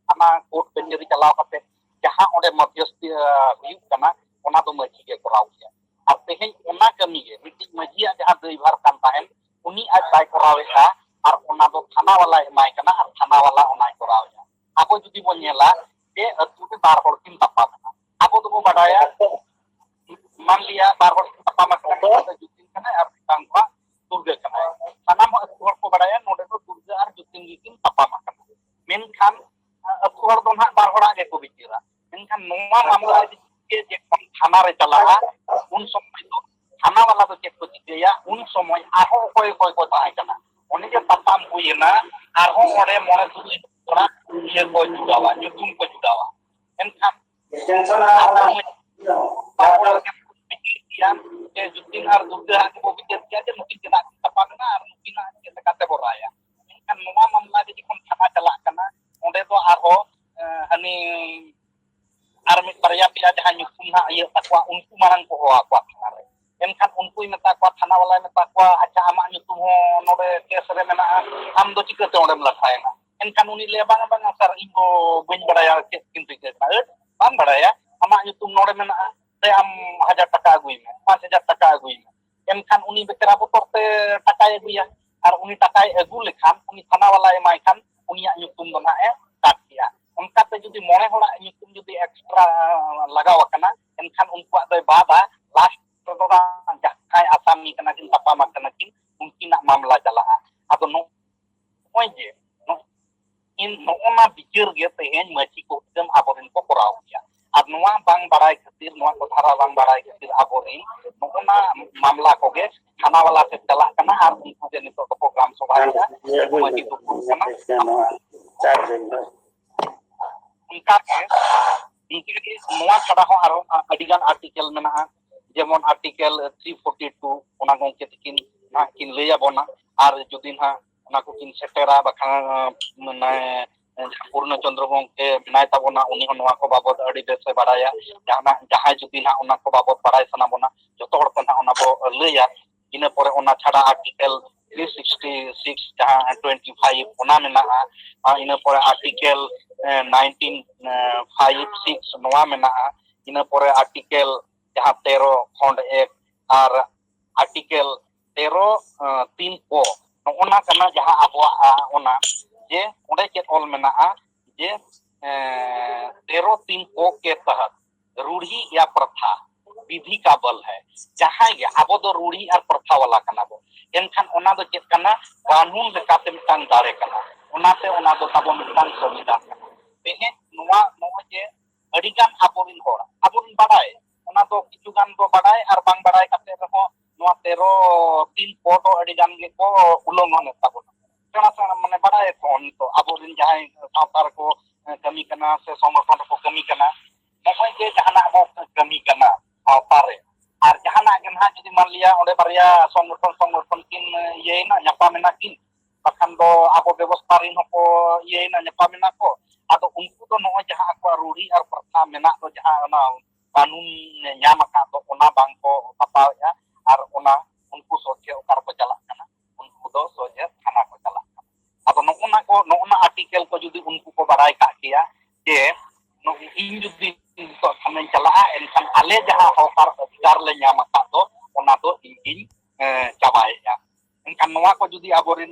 ᱛᱷᱟᱱᱟ ᱠᱳᱨᱴ ᱠᱟᱹᱪᱷᱟᱹᱨᱤ ᱪᱟᱞᱟᱣ ᱠᱟᱛᱮ ᱡᱟᱦᱟᱸ ᱚᱸᱰᱮ ᱢᱚᱫᱷᱭᱚᱥᱛᱷᱤ, ᱟᱸ, ᱦᱩᱭᱩᱜ ᱠᱟᱱᱟ, ᱚᱱᱟ ᱫᱚ ᱢᱟᱹᱡᱷᱤ ᱜᱮ ᱠᱚᱨᱟᱣ ᱜᱮᱭᱟ᱾ ᱟᱨ ᱛᱮᱦᱮᱧ ᱚᱱᱟ ᱠᱟᱹᱢᱤ ᱜᱮ ᱢᱤᱫᱴᱤᱡ ᱢᱟᱹᱡᱷᱤᱭᱟᱜ ᱡᱟᱦᱟᱸ ᱫᱟᱹᱭᱵᱷᱟᱨ ᱠᱟᱱ ᱛᱟᱦᱮᱸᱱ, ᱩᱱᱤ ᱟᱡ ᱵᱟᱭ ᱠᱚᱨᱟᱣᱮᱫᱼᱟ, ᱟᱨ ᱚᱱᱟ ᱫᱚ ᱛᱷᱟᱱᱟ ᱵᱟᱞᱟᱭ ᱮᱢᱟᱭ ᱠᱟᱱᱟ, ᱟᱨ ᱛᱷᱟᱱᱟ ᱵᱟᱞᱟ ᱚᱱᱟᱭ ᱠᱚᱨᱟᱣᱮᱫᱼᱟ᱾ ᱟᱵᱚ ᱡᱩᱫᱤ ᱵᱚᱱ ᱧᱮᱞᱟ ᱡᱮ ᱟᱹᱛᱩ ᱨᱮ ᱵᱟᱨ ᱦᱚᱲ ᱠᱤᱱ ᱛᱟᱯᱟᱢ ᱮᱱᱟ, ᱟᱵᱚ ᱫᱚᱵᱚ ᱵᱟᱰᱟᱭᱟ, ᱢᱟᱱᱞᱤᱭᱟ ᱵᱟᱨ ᱦᱚᱲ ᱠᱤᱱ ᱛᱟᱯᱟᱢ ᱟᱠᱟᱱᱟ, ᱢᱤᱫᱴᱟᱝ ᱫᱚ ᱡᱩᱛᱤᱱ ᱠᱟᱱᱟᱭ ᱟᱨ ᱢᱤᱫᱴᱟᱝ ᱫᱚ ᱦᱟᱸᱜ ᱫᱩᱨᱜᱟᱹ ᱠᱟᱱᱟᱭ᱾ ᱥᱟᱱᱟᱢ ᱟᱹᱛᱩ ᱦᱚᱲ ᱠᱚ ᱵᱟᱰᱟᱭᱟ ᱱᱚᱰᱮ ᱫᱚ ᱫᱩᱨᱜᱟᱹ ᱟᱨ ᱡᱩᱛᱤᱱ ᱜᱮᱠᱤᱱ ᱛᱟᱯᱟᱢ ᱟᱠᱟᱱᱟ, ᱢᱮᱱᱠᱷᱟᱱ ᱟᱹᱛᱩ ᱦᱚᱲ ᱫᱚ ᱱᱟᱦᱟᱜ ᱵᱟᱨ ᱦᱚᱲᱟᱜ ᱜᱮᱠᱚ ᱵᱤᱪᱟᱹᱨᱟ᱾ ᱢᱮᱱᱠᱷᱟᱱ ᱱᱚᱣᱟ ᱢᱟᱢᱞᱟ ᱤᱫᱤ ᱠᱟᱛᱮ ᱡᱚᱠᱷᱚᱱ ᱛᱷᱟᱱᱟ ᱨᱮ ᱪᱟᱞᱟᱜᱼᱟ, ᱩᱱ ᱥᱚᱢᱚᱭ ᱫᱚ ᱛᱷᱟᱱᱟ ᱵᱟᱞᱟ ᱫᱚ ᱪᱮᱫ ᱠᱚ ᱪᱤᱠᱟᱹᱭᱟ? ᱩᱱ ᱥᱚᱢᱚᱭ ᱟᱨᱦᱚᱸ ᱚᱠᱚᱭ ᱚᱠᱚᱭ ᱠᱚ ᱛᱟᱦᱮᱸ ᱠᱟᱱᱟ, ᱚᱱᱮ ᱡᱮ ᱛᱟᱯᱟᱢ ᱦᱩᱭᱮᱱᱟ, ᱟᱨᱦᱚᱸ ᱚᱸᱰᱮ ᱢᱚᱬᱮ ᱛᱩᱨᱩᱭ ᱦᱚᱲᱟᱜ ᱤᱭᱟᱹ ᱠᱚ ᱡᱩᱲᱟᱣᱟ, ᱧᱩᱛᱩᱢ ᱠᱚ ᱡᱩᱲᱟᱣᱟ᱾ ᱮᱱᱠᱷᱟᱱ ᱟᱨᱦᱚᱸ ᱵᱟᱨ ᱦᱚᱲ ᱜᱮᱭᱟ ᱡᱮ ᱡᱩᱛᱤᱱ ᱟᱨ ᱫᱩᱨᱜᱟᱹ ᱦᱟᱸᱜ ᱜᱮᱵᱚ ᱵᱤᱪᱟᱹᱨ ᱠᱮᱭᱟ ᱡᱮ ᱱᱩᱠᱤᱱ ᱪᱮᱫᱟᱜ ᱠᱤᱱ ᱛᱟᱯᱟᱢ ᱮᱱᱟ ᱟᱨ ᱱᱩᱠᱤᱱᱟᱜ ᱪᱮᱫ ᱞᱮᱠᱟᱛᱮ ᱵᱚ ᱨᱟᱭᱟ᱾ ᱢᱮᱱᱠᱷᱟᱱ ᱱᱚᱣᱟ ᱢᱟᱢᱞᱟ ᱜᱮ ᱡᱚᱠᱷᱚᱱ ᱛᱷᱟᱱᱟ ᱪᱟᱞᱟᱜ ᱠᱟᱱᱟ, ᱚᱸᱰᱮ ᱫᱚ ᱟᱨᱦᱚᱸ, ᱮ, ᱦᱟᱹᱱᱤ ᱟᱨ ᱢᱤᱫ ᱵᱟᱨᱭᱟ ᱯᱮᱭᱟ ᱡᱟᱦᱟᱸ ᱧᱩᱛᱩᱢ ᱦᱟᱸᱜ ᱤᱭᱟᱹᱜ ᱛᱟᱠᱚᱣᱟ, ᱩᱱᱠᱩ ᱢᱟᱲᱟᱝ ᱠᱚ ᱦᱚᱦᱚ ᱟᱠᱚᱣᱟ ᱛᱷᱟᱱᱟ ᱨᱮ᱾ ᱮᱱᱠᱷᱟᱱ ᱩᱱᱠᱩᱭ ᱢᱮᱛᱟ ᱠᱚᱣᱟ, ᱛᱷᱟᱱᱟ ᱵᱟᱞᱟᱭ ᱢᱮᱛᱟ ᱠᱚᱣᱟ, "ᱟᱪᱪᱷᱟ, ᱟᱢᱟᱜ ᱧᱩᱛᱩᱢ ᱦᱚᱸ ᱱᱚᱰᱮ ᱠᱮᱥ ᱨᱮ ᱢᱮᱱᱟᱜᱼᱟ, ᱟᱢ ᱫᱚ ᱪᱤᱠᱟᱹᱛᱮ ᱚᱸᱰᱮᱢ ᱞᱟᱴᱷᱟᱭᱮᱱᱟ?" ᱮᱱᱠᱷᱟᱱ ᱩᱱᱤ ᱞᱟᱹᱭᱟ, "ᱵᱟᱝᱟ, ᱵᱟᱝᱟ ᱥᱟᱨ, ᱤᱧ ᱫᱚ ᱵᱟᱹᱧ ᱵᱟᱲᱟᱭᱟ ᱪᱮᱫ ᱠᱤᱱ ᱨᱤᱠᱟᱹ ᱠᱟᱱᱟ, ᱟᱹᱴ ᱵᱟᱢ ᱵᱟᱲᱟᱭᱟ, ᱟᱢᱟᱜ ᱧᱩᱛᱩᱢ ᱱᱚᱰᱮ ᱢᱮᱱᱟᱜᱼᱟ, ᱥᱮ ᱟᱢ ᱦᱟᱡᱟᱨ ᱴᱟᱠᱟ ᱟᱹᱜᱩᱭ ᱢᱮ, ᱯᱟᱸᱪ ᱦᱟᱡᱟᱨ ᱴᱟᱠᱟ ᱟᱹᱜᱩᱭ ᱢᱮ᱾" ᱮᱱᱠᱷᱟᱱ ᱩᱱᱤ ᱵᱮᱪᱟᱨᱟ ᱵᱚᱛᱚᱨ ᱛᱮ ᱴᱟᱠᱟᱭ ᱟᱹᱜᱩᱭᱟ, ᱟᱨ ᱩᱱᱤ ᱴᱟᱠᱟᱭ ᱟᱹᱜᱩ ᱞᱮᱠᱷᱟᱱ ᱩᱱᱤ ᱛᱷᱟᱱᱟ ᱵᱟᱞᱟᱭ ᱮᱢᱟᱭ ᱠᱷᱟᱱ ᱩᱱᱤᱭᱟᱜ ᱧᱩᱛᱩᱢ ᱫᱚ ᱱᱟᱦᱟᱜ ᱮ ᱠᱟᱴ ᱠᱮᱜᱼᱟ᱾ ᱚᱱᱠᱟᱛᱮ ᱡᱩᱫᱤ ᱢᱚᱬᱮ ᱦᱚᱲᱟᱜ ᱧᱩᱛᱩᱢ ᱡᱩᱫᱤ ᱮᱠᱥᱴᱨᱟ ᱞᱟᱜᱟᱣ ᱟᱠᱟᱱᱟ, ᱮᱱᱠᱷᱟᱱ ᱩᱱᱠᱩᱣᱟᱜ ᱫᱚᱭ ᱵᱟᱫᱟ, ᱞᱟᱥᱴ ᱨᱮᱫᱚ ᱱᱟᱦᱟᱜ ᱡᱟᱦᱟᱸᱭ ᱟᱥᱟᱢᱤ ᱠᱟᱱᱟ ᱠᱤᱱ, ᱛᱟᱯᱟᱢ ᱟᱠᱟᱱᱟ ᱠᱤᱱ, ᱩᱱᱠᱤᱱᱟᱜ ᱢᱟᱢᱞᱟ ᱪᱟᱞᱟᱜᱼᱟ᱾ ᱟᱫᱚ ᱱᱚᱜᱼᱚᱭ ᱡᱮ ᱱᱚᱜᱼᱚᱭ ᱱᱚᱜᱼᱚ ᱱᱟ ᱵᱤᱪᱟᱹᱨ ᱜᱮ ᱛᱮᱦᱮᱧ ᱢᱟᱹᱡᱷᱤ ᱠᱚ ᱦᱩᱫᱟᱹᱢ ᱟᱵᱚᱨᱮᱱ ᱠᱚ ᱠᱚᱨᱟᱣ ᱜᱮᱭᱟ᱾ ᱟᱨ ᱱᱚᱣᱟ ᱵᱟᱝ ᱵᱟᱲᱟᱭ ᱠᱷᱟᱹᱛᱤᱨ, ᱱᱚᱣᱟ ᱠᱚ ᱫᱷᱟᱨᱟ ᱵᱟᱝ ᱵᱟᱲᱟᱭ ᱠᱷᱟᱹᱛᱤᱨ ᱟᱵᱚᱨᱮᱱ ᱱᱚᱜᱼᱚ ᱱᱟ ᱢᱟᱢᱞᱟ ᱠᱚᱜᱮ ᱛᱷᱟᱱᱟ ᱵᱟᱞᱟ ᱴᱷᱮᱱ ᱪᱟᱞᱟᱜ ᱠᱟᱱᱟ ᱟᱨ ᱩᱱᱠᱩ ᱜᱮ ᱱᱤᱛᱚᱜ ᱫᱚᱠᱚ ᱜᱨᱟᱢ ᱥᱚᱵᱷᱟᱭᱮᱫᱟ, ᱢᱟᱹᱡᱷᱤ ᱫᱩᱯᱩᱲᱩᱵ ᱠᱟᱱᱟ᱾ ᱚᱱᱠᱟᱜᱮ, ᱤᱱᱠᱟᱹᱜᱮ ᱱᱚᱣᱟ ᱪᱷᱟᱰᱟ ᱦᱚᱸ ᱟᱨᱦᱚᱸ ᱟᱹᱰᱤᱜᱟᱱ ᱟᱨᱴᱤᱠᱮᱞ ᱢᱮᱱᱟᱜᱼᱟ, ᱡᱮᱢᱚᱱ ᱟᱨᱴᱤᱠᱮᱞ ᱛᱷᱨᱤ ᱯᱷᱳᱨᱴᱤ ᱴᱩ, ᱚᱱᱟ ᱜᱚᱢᱠᱮ ᱛᱟᱹᱠᱤᱱ ᱱᱟᱦᱟᱜ ᱠᱤᱱ ᱞᱟᱹᱭ ᱟᱵᱚᱱᱟ᱾ ᱟᱨ ᱡᱩᱫᱤ ᱱᱟᱦᱟᱜ ᱚᱱᱟ ᱠᱚᱠᱤᱱ ᱥᱮᱴᱮᱨᱟ, ᱵᱟᱠᱷᱟᱱ, ᱢᱟᱱᱮ, ᱡᱟᱦᱟᱸ ᱯᱩᱨᱱᱚ ᱪᱚᱸᱫᱽᱨᱚ ᱜᱚᱢᱠᱮ ᱢᱮᱱᱟᱭ ᱛᱟᱵᱚᱱᱟ, ᱩᱱᱤ ᱦᱚᱸ ᱱᱚᱣᱟ ᱠᱚ ᱵᱟᱵᱚᱫ ᱟᱹᱰᱤ ᱵᱮᱥᱮ ᱵᱟᱲᱟᱭᱟ᱾ ᱡᱟᱦᱟᱱᱟᱜ, ᱡᱟᱦᱟᱸᱭ ᱡᱩᱫᱤ ᱱᱟᱦᱟᱜ ᱚᱱᱟ ᱠᱚ ᱵᱟᱵᱚᱫ ᱵᱟᱲᱟᱭ ᱥᱟᱱᱟ ᱵᱚᱱᱟ, ᱡᱚᱛᱚ ᱦᱚᱲ ᱠᱚ ᱱᱟᱦᱟᱜ ᱚᱱᱟ ᱵᱚ ᱞᱟᱹᱭᱟ᱾ ᱤᱱᱟᱹ ᱯᱚᱨᱮ ᱚᱱᱟ ᱪᱷᱟᱰᱟ ᱟᱨᱴᱤᱠᱮᱞ ᱛᱷᱨᱤ ᱥᱤᱠᱥᱴᱤ ᱥᱤᱠᱥ, ᱡᱟᱦᱟᱸ ᱴᱩᱭᱮᱱᱴᱤ ᱯᱷᱟᱭᱤᱵᱷ, ᱚᱱᱟ ᱢᱮᱱᱟᱜᱼᱟ᱾ ᱟᱨ ᱤᱱᱟᱹ ᱯᱚᱨᱮ ᱟᱨᱴᱤᱠᱮᱞ, ᱮ, ᱱᱟᱭᱤᱱᱴᱤᱱ ᱯᱷᱟᱭᱤᱵᱷ ᱥᱤᱠᱥ, ᱱᱚᱣᱟ ᱢᱮᱱᱟᱜᱼᱟ᱾ ᱤᱱᱟᱹ ᱯᱚᱨᱮ ᱟᱨᱴᱤᱠᱮᱞ ᱡᱟᱦᱟᱸ ᱛᱮᱨᱚ ᱠᱷᱚᱸᱰ ᱮᱠ ᱟᱨ ᱟᱨᱴᱤᱠᱮᱞ ᱛᱮᱨᱚ, ᱮ, ᱛᱤᱱ ᱠᱚ, ᱱᱚᱜᱼᱚ ᱱᱟ ᱠᱟᱱᱟ ᱡᱟᱦᱟᱸ ᱟᱵᱚᱣᱟᱜ, ᱟ, ᱚᱱᱟ ᱡᱮ ᱚᱸᱰᱮ ᱪᱮᱫ ᱚᱞ ᱢᱮᱱᱟᱜᱼᱟ ᱡᱮ, ᱮ, ᱛᱮᱨᱚ ᱛᱤᱱ ᱠᱚ ᱠᱮ ᱛᱟᱦᱟᱛ ᱨᱩᱲᱦᱤ ᱭᱟ ᱯᱨᱚᱛᱷᱟ ᱵᱤᱫᱷᱤ ᱠᱟ ᱵᱚᱞ ᱦᱮ, ᱡᱟᱦᱟᱸᱭ ᱜᱮ, ᱟᱵᱚ ᱫᱚ ᱨᱩᱲᱦᱤ ᱟᱨ ᱯᱨᱚᱛᱷᱟ ᱵᱟᱞᱟ ᱠᱟᱱᱟ ᱵᱚ, ᱮᱱᱠᱷᱟᱱ ᱚᱱᱟ ᱫᱚ ᱪᱮᱫ ᱠᱟᱱᱟ? ᱠᱟᱹᱱᱩᱱ ᱞᱮᱠᱟᱛᱮ ᱢᱤᱫᱴᱟᱝ ᱫᱟᱲᱮ ᱠᱟᱱᱟ, ᱚᱱᱟᱛᱮ ᱚᱱᱟ ᱫᱚ ᱛᱟᱵᱚ ᱢᱤᱫᱴᱟᱝ ᱥᱚᱝᱵᱤᱫᱷᱟᱱ ᱠᱟᱱᱟ᱾ ᱛᱮᱦᱮᱧ ᱱᱚᱣᱟ, ᱱᱚᱜᱼᱚᱭ ᱡᱮ ᱟᱹᱰᱤᱜᱟᱱ ᱟᱵᱚᱨᱮᱱ ᱦᱚᱲ, ᱟᱵᱚᱨᱮᱱ ᱵᱟᱰᱟᱭ, ᱚᱱᱟ ᱫᱚ ᱠᱤᱪᱷᱩ ᱜᱟᱱ ᱫᱚ ᱵᱟᱰᱟᱭ, ᱟᱨ ᱵᱟᱝ ᱵᱟᱰᱟᱭ ᱠᱟᱛᱮ ᱨᱮᱦᱚᱸ ᱱᱚᱣᱟ ᱛᱮᱨᱚ ᱛᱤᱱ ᱠᱚ ᱫᱚ ᱟᱹᱰᱤ ᱜᱟᱱ ᱜᱮᱠᱚ ᱩᱞᱚᱝᱜᱷᱚᱱᱮᱫ ᱛᱟᱵᱚᱱᱟ᱾ ᱥᱮᱬᱟ ᱥᱮᱬᱟ, ᱢᱟᱱᱮ, ᱵᱟᱰᱟᱭ ᱠᱚ ᱱᱤᱛᱚᱜ ᱟᱵᱚᱨᱮᱱ ᱡᱟᱦᱟᱸᱭ ᱥᱟᱶᱛᱟ ᱨᱮᱠᱚ, ᱮ, ᱠᱟᱹᱢᱤ ᱠᱟᱱᱟ ᱥᱮ ᱥᱚᱝᱜᱚᱴᱷᱚᱱ ᱨᱮᱠᱚ ᱠᱟᱹᱢᱤ ᱠᱟᱱᱟ, ᱱᱚᱜᱼᱚᱭ ᱡᱮ ᱡᱟᱦᱟᱱᱟᱜ ᱵᱚ ᱠᱟᱹᱢᱤ ᱠᱟᱱᱟ ᱥᱟᱶᱛᱟ ᱨᱮ, ᱟᱨ ᱱᱟᱦᱟᱜ ᱡᱩᱫᱤ ᱢᱟᱱ ᱞᱤᱭᱟ ᱚᱸᱰᱮ ᱵᱟᱨᱭᱟ ᱥᱚᱝᱜᱚᱴᱷᱚᱱ ᱥᱚᱝᱜᱚᱴᱷᱚᱱ ᱠᱤᱱ ᱤᱭᱟᱹᱭᱮᱱᱟ, ᱧᱟᱯᱟᱢᱮᱱᱟ ᱠᱤᱱ, ᱵᱟᱠᱷᱟᱱ ᱫᱚ ᱟᱵᱚ ᱵᱮᱵᱚᱥᱛᱷᱟ ᱨᱤᱱ ᱦᱚᱸᱠᱚ ᱤᱭᱟᱹᱭᱮᱱᱟ, ᱧᱟᱯᱟᱢᱮᱱᱟ ᱠᱚ, ᱟᱫᱚ ᱩᱱᱠᱩ ᱫᱚ ᱱᱚᱜᱼᱚᱭ ᱡᱟᱦᱟᱸ ᱟᱠᱚᱣᱟᱜ ᱨᱩᱲᱤ ᱟᱨ ᱯᱨᱚᱛᱷᱟ ᱢᱮᱱᱟᱜ ᱫᱚ, ᱡᱟᱦᱟᱸ ᱚᱱᱟ ᱠᱟᱹᱱᱩᱱ ᱧᱟᱢ ᱟᱠᱟᱫ ᱫᱚ, ᱚᱱᱟ ᱵᱟᱝ ᱠᱚ ᱵᱟᱛᱟᱣᱮᱫᱼᱟ᱾ ᱟᱨ ᱚᱱᱟ ᱩᱱᱠᱩ ᱥᱚᱡᱷᱮ ᱚᱠᱟ ᱨᱮᱠᱚ ᱪᱟᱞᱟᱜ ᱠᱟᱱᱟ? ᱩᱱᱠᱩ ᱫᱚ ᱥᱚᱡᱷᱮ ᱛᱷᱟᱱᱟ ᱠᱚ ᱪᱟᱞᱟᱜ ᱠᱟᱱᱟ᱾ ᱟᱫᱚ ᱱᱚᱜᱼᱚ ᱱᱟ ᱠᱚ, ᱱᱚᱜᱼᱚ ᱱᱟ ᱟᱨᱴᱤᱠᱮᱞ ᱠᱚ ᱡᱩᱫᱤ ᱩᱱᱠᱩ ᱠᱚ ᱵᱟᱲᱟᱭ ᱠᱟᱜ ᱠᱮᱭᱟ ᱡᱮ ᱱᱚᱜᱼᱚ ᱤᱧ ᱡᱩᱫᱤ ᱱᱤᱛᱚᱜ ᱛᱷᱟᱱᱟᱧ ᱪᱟᱞᱟᱜᱼᱟ, ᱮᱱᱠᱷᱟᱱ ᱟᱞᱮ ᱡᱟᱦᱟᱸ ᱦᱚᱠ ᱟᱨ ᱚᱫᱷᱤᱠᱟᱨ ᱞᱮ ᱧᱟᱢ ᱟᱠᱟᱫ ᱫᱚ, ᱚᱱᱟ ᱫᱚ ᱤᱧ ᱜᱤᱧ, ᱮᱸ, ᱪᱟᱵᱟᱭᱮᱫᱼᱟ᱾ ᱮᱱᱠᱷᱟᱱ ᱱᱚᱣᱟ ᱠᱚ ᱡᱩᱫᱤ ᱟᱵᱚᱨᱮᱱ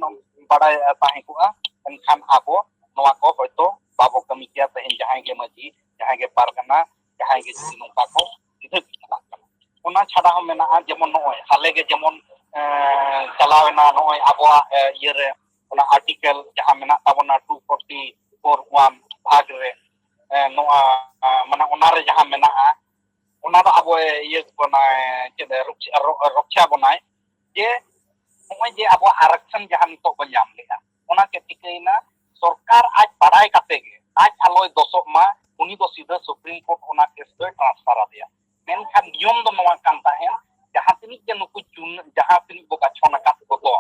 ᱵᱟᱲᱟᱭ ᱛᱟᱦᱮᱸ ᱠᱚᱜᱼᱟ, ᱮᱱᱠᱷᱟᱱ ᱟᱵᱚ ᱱᱚᱣᱟ ᱠᱚ ᱦᱚᱭᱛᱳ ᱵᱟᱵᱚ ᱠᱟᱹᱢᱤ ᱠᱮᱭᱟ᱾ ᱛᱮᱦᱮᱧ ᱡᱟᱦᱟᱸᱭ ᱜᱮ ᱢᱟᱹᱡᱷᱤ, ᱡᱟᱦᱟᱸᱭ ᱜᱮ ᱯᱟᱨᱜᱟᱱᱟ, ᱡᱟᱦᱟᱸᱭ ᱜᱮ ᱡᱩᱫᱤ ᱱᱚᱝᱠᱟ ᱠᱚ ᱥᱤᱫᱷᱟᱹ ᱠᱚ ᱪᱟᱞᱟᱜ ᱠᱟᱱᱟ᱾ ᱚᱱᱟ ᱪᱷᱟᱰᱟ ᱦᱚᱸ ᱢᱮᱱᱟᱜᱼᱟ, ᱡᱮᱢᱚᱱ ᱱᱚᱜᱼᱚᱭ ᱦᱟᱞᱮ ᱜᱮ ᱡᱮᱢᱚᱱ, ᱮᱸ, ᱪᱟᱞᱟᱣ ᱮᱱᱟ ᱱᱚᱜᱼᱚᱭ ᱟᱵᱚᱣᱟᱜ, ᱮ, ᱤᱭᱟᱹᱨᱮ, ᱚᱱᱟ ᱟᱨᱴᱤᱠᱮᱞ ᱡᱟᱦᱟᱸ ᱢᱮᱱᱟᱜ ᱛᱟᱵᱚᱱᱟ ᱴᱩ ᱯᱷᱳᱨᱴᱤ ᱯᱷᱳᱨ ᱚᱣᱟᱱ ᱵᱷᱟᱜᱽ ᱨᱮ, ᱮ, ᱱᱚᱣᱟ, ᱮ, ᱢᱟᱱᱮ ᱚᱱᱟᱨᱮ ᱡᱟᱦᱟᱸ ᱢᱮᱱᱟᱜᱼᱟ, ᱚᱱᱟ ᱫᱚ ᱟᱵᱚ ᱤᱭᱟᱹ ᱵᱚᱱᱟᱭ, ᱪᱮᱫ ᱮ, ᱨᱚᱠ-, ᱨᱚ-, ᱨᱚᱠᱷᱟ ᱵᱚᱱᱟᱭ, ᱡᱮ ᱱᱚᱜᱼᱚᱭ ᱡᱮ ᱟᱵᱚᱣᱟᱜ ᱟᱨᱚᱠᱥᱚᱱ ᱡᱟᱦᱟᱸ ᱱᱤᱛᱚᱜ ᱵᱚᱱ ᱧᱟᱢ ᱞᱮᱜᱼᱟ, ᱚᱱᱟ ᱪᱮᱫ ᱪᱤᱠᱟᱹᱭᱮᱱᱟ? ᱥᱚᱨᱠᱟᱨ ᱟᱡ ᱵᱟᱲᱟᱭ ᱠᱟᱛᱮ ᱜᱮ, ᱟᱡ ᱟᱞᱚᱭ ᱫᱚᱥᱚᱜ ᱢᱟ, ᱩᱱᱤ ᱫᱚ ᱥᱤᱫᱷᱟᱹ ᱥᱩᱯᱨᱤᱢ ᱠᱳᱨᱴ ᱚᱱᱟ ᱠᱮᱥ ᱫᱚᱭ ᱴᱨᱟᱱᱥᱯᱷᱟᱨ ᱟᱫᱮᱭᱟ᱾ ᱢᱮᱱᱠᱷᱟᱱ ᱱᱤᱭᱚᱢ ᱫᱚ ᱱᱚᱣᱟ ᱠᱟᱱ ᱛᱟᱦᱮᱸᱫ, ᱡᱟᱦᱟᱸ ᱛᱤᱱᱟᱹᱜ ᱜᱮ ᱱᱩᱠᱩ ᱪᱩᱱ-, ᱡᱟᱦᱟᱸ ᱛᱤᱱᱟᱹᱜ ᱵᱚ ᱵᱟᱪᱷᱚᱱ ᱟᱠᱟᱫ ᱠᱚᱫᱚ,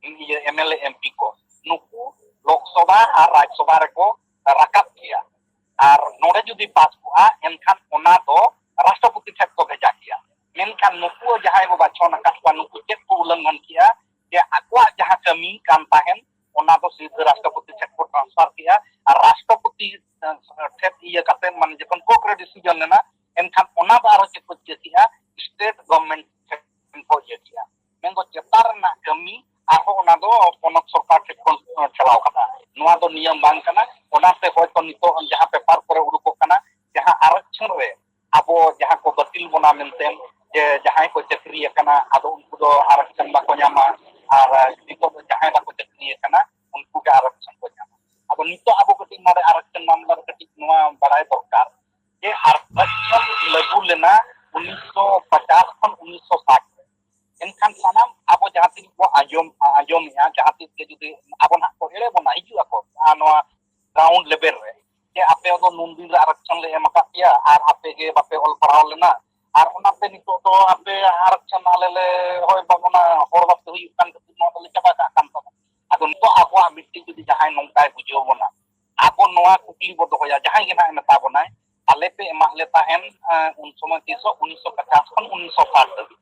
ᱤᱭᱟᱹ, M L A, M P ᱠᱚ, ᱱᱩᱠᱩ ᱞᱳᱠᱥᱚᱵᱷᱟ ᱟᱨ ᱨᱟᱡᱽᱥᱚᱵᱷᱟ ᱨᱮᱠᱚ ᱨᱟᱠᱟᱵ ᱜᱮᱭᱟ᱾ ᱟᱨ ᱱᱚᱰᱮ ᱡᱩᱫᱤ ᱯᱟᱥ ᱠᱚᱜᱼᱟ, ᱮᱱᱠᱷᱟᱱ ᱚᱱᱟ ᱫᱚ ᱨᱟᱥᱴᱨᱚᱯᱚᱛᱤ ᱴᱷᱮᱱ ᱠᱚ ᱵᱷᱮᱡᱟ ᱠᱮᱭᱟ᱾ ᱢᱮᱱᱠᱷᱟᱱ ᱱᱩᱠᱩ ᱡᱟᱦᱟᱸᱭ ᱵᱚ ᱵᱟᱪᱷᱚᱱ ᱟᱠᱟᱫ ᱠᱚᱣᱟ, ᱱᱩᱠᱩ ᱪᱮᱫ ᱠᱚ ᱩᱞᱞᱚᱝᱜᱷᱚᱱ ᱠᱮᱜᱼᱟ? ᱡᱮ ᱟᱠᱚᱣᱟᱜ ᱡᱟᱦᱟᱸ ᱠᱟᱹᱢᱤ ᱠᱟᱱ ᱛᱟᱦᱮᱸᱱ, ᱚᱱᱟ ᱫᱚ ᱥᱤᱫᱷᱟᱹ ᱨᱟᱥᱴᱨᱚᱯᱚᱛᱤ ᱴᱷᱮᱱ ᱠᱚ ᱴᱨᱟᱱᱥᱯᱷᱟᱨ ᱠᱮᱜᱼᱟ᱾ ᱟᱨ ᱨᱟᱥᱴᱨᱚᱯᱚᱛᱤ, ᱮ, ᱴᱷᱮᱱ ᱤᱭᱟᱹ ᱠᱟᱛᱮ, ᱢᱟᱱᱮ ᱡᱚᱠᱷᱚᱱ ᱠᱳᱨᱴ ᱨᱮ ᱰᱤᱥᱤᱡᱚᱱ ᱞᱮᱱᱟ, ᱮᱱᱠᱷᱟᱱ ᱚᱱᱟ ᱫᱚ ᱟᱨᱚ ᱪᱮᱫ ᱠᱚ ᱪᱤᱠᱟᱹ ᱠᱮᱜᱼᱟ? ᱥᱴᱮᱴ ᱜᱚᱵᱷᱚᱨᱱᱢᱮᱱᱴ ᱴᱷᱮᱱ ᱠᱚ ᱤᱭᱟᱹ ᱠᱮᱜᱼᱟ᱾ ᱢᱮᱱᱫᱚ ᱪᱮᱛᱟᱱ ᱨᱮᱱᱟᱜ ᱠᱟᱹᱢᱤ ᱟᱨᱦᱚᱸ ᱚᱱᱟ ᱫᱚ ᱯᱚᱱᱚᱛ ᱥᱚᱨᱠᱟᱨ ᱴᱷᱮᱱ ᱠᱷᱚᱱ ᱪᱟᱞᱟᱣ ᱠᱟᱱᱟ᱾ ᱱᱚᱣᱟ ᱫᱚ ᱱᱤᱭᱚᱢ ᱵᱟᱝ ᱠᱟᱱᱟ᱾ ᱚᱱᱟᱛᱮ ᱦᱚᱭᱛᱚ ᱱᱤᱛᱚᱜ ᱡᱟᱦᱟᱸ ᱯᱮᱯᱟᱨ ᱠᱚᱨᱮ ᱩᱰᱩᱠᱚᱜ ᱠᱟᱱᱟ, ᱡᱟᱦᱟᱸ ᱟᱨᱚᱠᱥᱚᱱ ᱨᱮ ᱟᱵᱚ ᱡᱟᱦᱟᱸ ᱠᱚ ᱵᱟᱹᱛᱤᱞ ᱵᱚᱱᱟ ᱢᱮᱱᱛᱮ, ᱡᱮ ᱡᱟᱦᱟᱸᱭ ᱠᱚ ᱪᱟᱹᱠᱨᱤ ᱟᱠᱟᱱᱟ, ᱟᱫᱚ ᱩᱱᱠᱩ ᱫᱚ ᱟᱨᱚᱠᱥᱚᱱ ᱵᱟᱠᱚ ᱧᱟᱢᱟ, ᱟᱨ ᱱᱤᱛᱚᱜ ᱫᱚ ᱡᱟᱦᱟᱸᱭ ᱵᱟᱠᱚ ᱪᱟᱹᱠᱨᱤ ᱟᱠᱟᱱᱟ, ᱩᱱᱠᱩ ᱜᱮ ᱟᱨᱚᱠᱥᱚᱱ ᱠᱚ ᱧᱟᱢᱟ᱾ ᱟᱫᱚ ᱱᱤᱛᱚᱜ ᱟᱵᱚ ᱠᱟᱹᱴᱤᱡ ᱱᱚᱰᱮ ᱟᱨᱚᱠᱥᱚᱱ ᱢᱟᱢᱞᱟ ᱨᱮ ᱠᱟᱹᱴᱤᱡ ᱱᱚᱣᱟ ᱵᱟᱲᱟᱭ ᱫᱚᱨᱠᱟᱨ ᱡᱮ ᱟᱨᱚᱠᱥᱚᱱ ᱞᱟᱹᱜᱩ ᱞᱮᱱᱟ ᱩᱱᱤᱥᱥᱚ ᱯᱚᱪᱟᱥ ᱠᱷᱚᱱ ᱩᱱᱤᱥᱥᱚ ᱥᱟᱴ ᱨᱮ᱾ ᱮᱱᱠᱷᱟᱱ ᱥᱟᱱᱟᱢ ᱟᱵᱚ ᱡᱟᱦᱟᱸ ᱛᱤᱱ ᱵᱚ ᱟᱸᱡᱚᱢ, ᱟᱸᱡᱚᱢᱮᱜᱼᱟ, ᱡᱟᱦᱟᱸ ᱛᱤᱥ ᱜᱮ ᱡᱩᱫᱤ ᱟᱵᱚ ᱱᱟᱦᱟᱜ ᱠᱚ ᱮᱲᱮ ᱵᱚᱱᱟ, ᱦᱤᱡᱩᱜ ᱟᱠᱚ, ᱟᱨ ᱱᱚᱣᱟ ᱜᱨᱟᱣᱩᱱᱰ ᱞᱮᱵᱮᱞ ᱨᱮ, ᱡᱮ ᱟᱯᱮ ᱫᱚ ᱱᱩᱱ ᱫᱤᱱ ᱨᱮ ᱟᱨᱚᱠᱥᱚᱱ ᱞᱮ ᱮᱢ ᱟᱠᱟᱫ ᱯᱮᱭᱟ ᱟᱨ ᱟᱯᱮ ᱜᱮ ᱵᱟᱯᱮ ᱚᱞ ᱯᱟᱲᱦᱟᱣ ᱞᱮᱱᱟ, ᱟᱨ ᱚᱱᱟᱛᱮ ᱱᱤᱛᱚᱜ ᱫᱚ ᱟᱯᱮ ᱟᱨᱚᱠᱪᱷᱚᱱ ᱟᱞᱮ ᱞᱮ ᱦᱳᱭ ᱵᱟᱵᱚᱱᱟ, ᱦᱚᱲ ᱵᱟᱯᱮ ᱦᱩᱭᱩᱜ ᱠᱟᱱ ᱠᱷᱟᱹᱛᱤᱨ ᱱᱚᱣᱟ ᱫᱚᱞᱮ ᱪᱟᱵᱟ ᱠᱟᱜ ᱠᱟᱱ ᱛᱟᱵᱚᱱᱟ᱾ ᱟᱫᱚ ᱱᱤᱛᱚᱜ ᱟᱵᱚᱣᱟᱜ ᱢᱤᱫᱴᱤᱡ ᱡᱩᱫᱤ ᱡᱟᱦᱟᱸᱭ ᱱᱚᱝᱠᱟᱭ ᱵᱩᱡᱷᱟᱹᱣ ᱵᱚᱱᱟ, ᱟᱵᱚ ᱱᱚᱣᱟ ᱠᱩᱠᱞᱤ ᱵᱚ ᱫᱚᱦᱚᱭᱟ, ᱡᱟᱦᱟᱸᱭ ᱜᱮ ᱱᱟᱦᱟᱜ ᱮ ᱢᱮᱛᱟ ᱵᱚᱱᱟᱭ, ᱟᱞᱮ ᱯᱮ ᱮᱢᱟᱜ ᱞᱮ ᱛᱟᱦᱮᱱ, ᱮᱸ, ᱩᱱ ᱥᱚᱢᱚᱭ ᱛᱤᱥᱚᱜ ᱩᱱᱤᱥᱥᱚ ᱯᱚᱪᱟᱥ ᱠᱷᱚᱱ ᱩᱱᱤᱥᱥᱚ ᱥᱟᱴ ᱫᱷᱟᱹᱵᱤᱡ᱾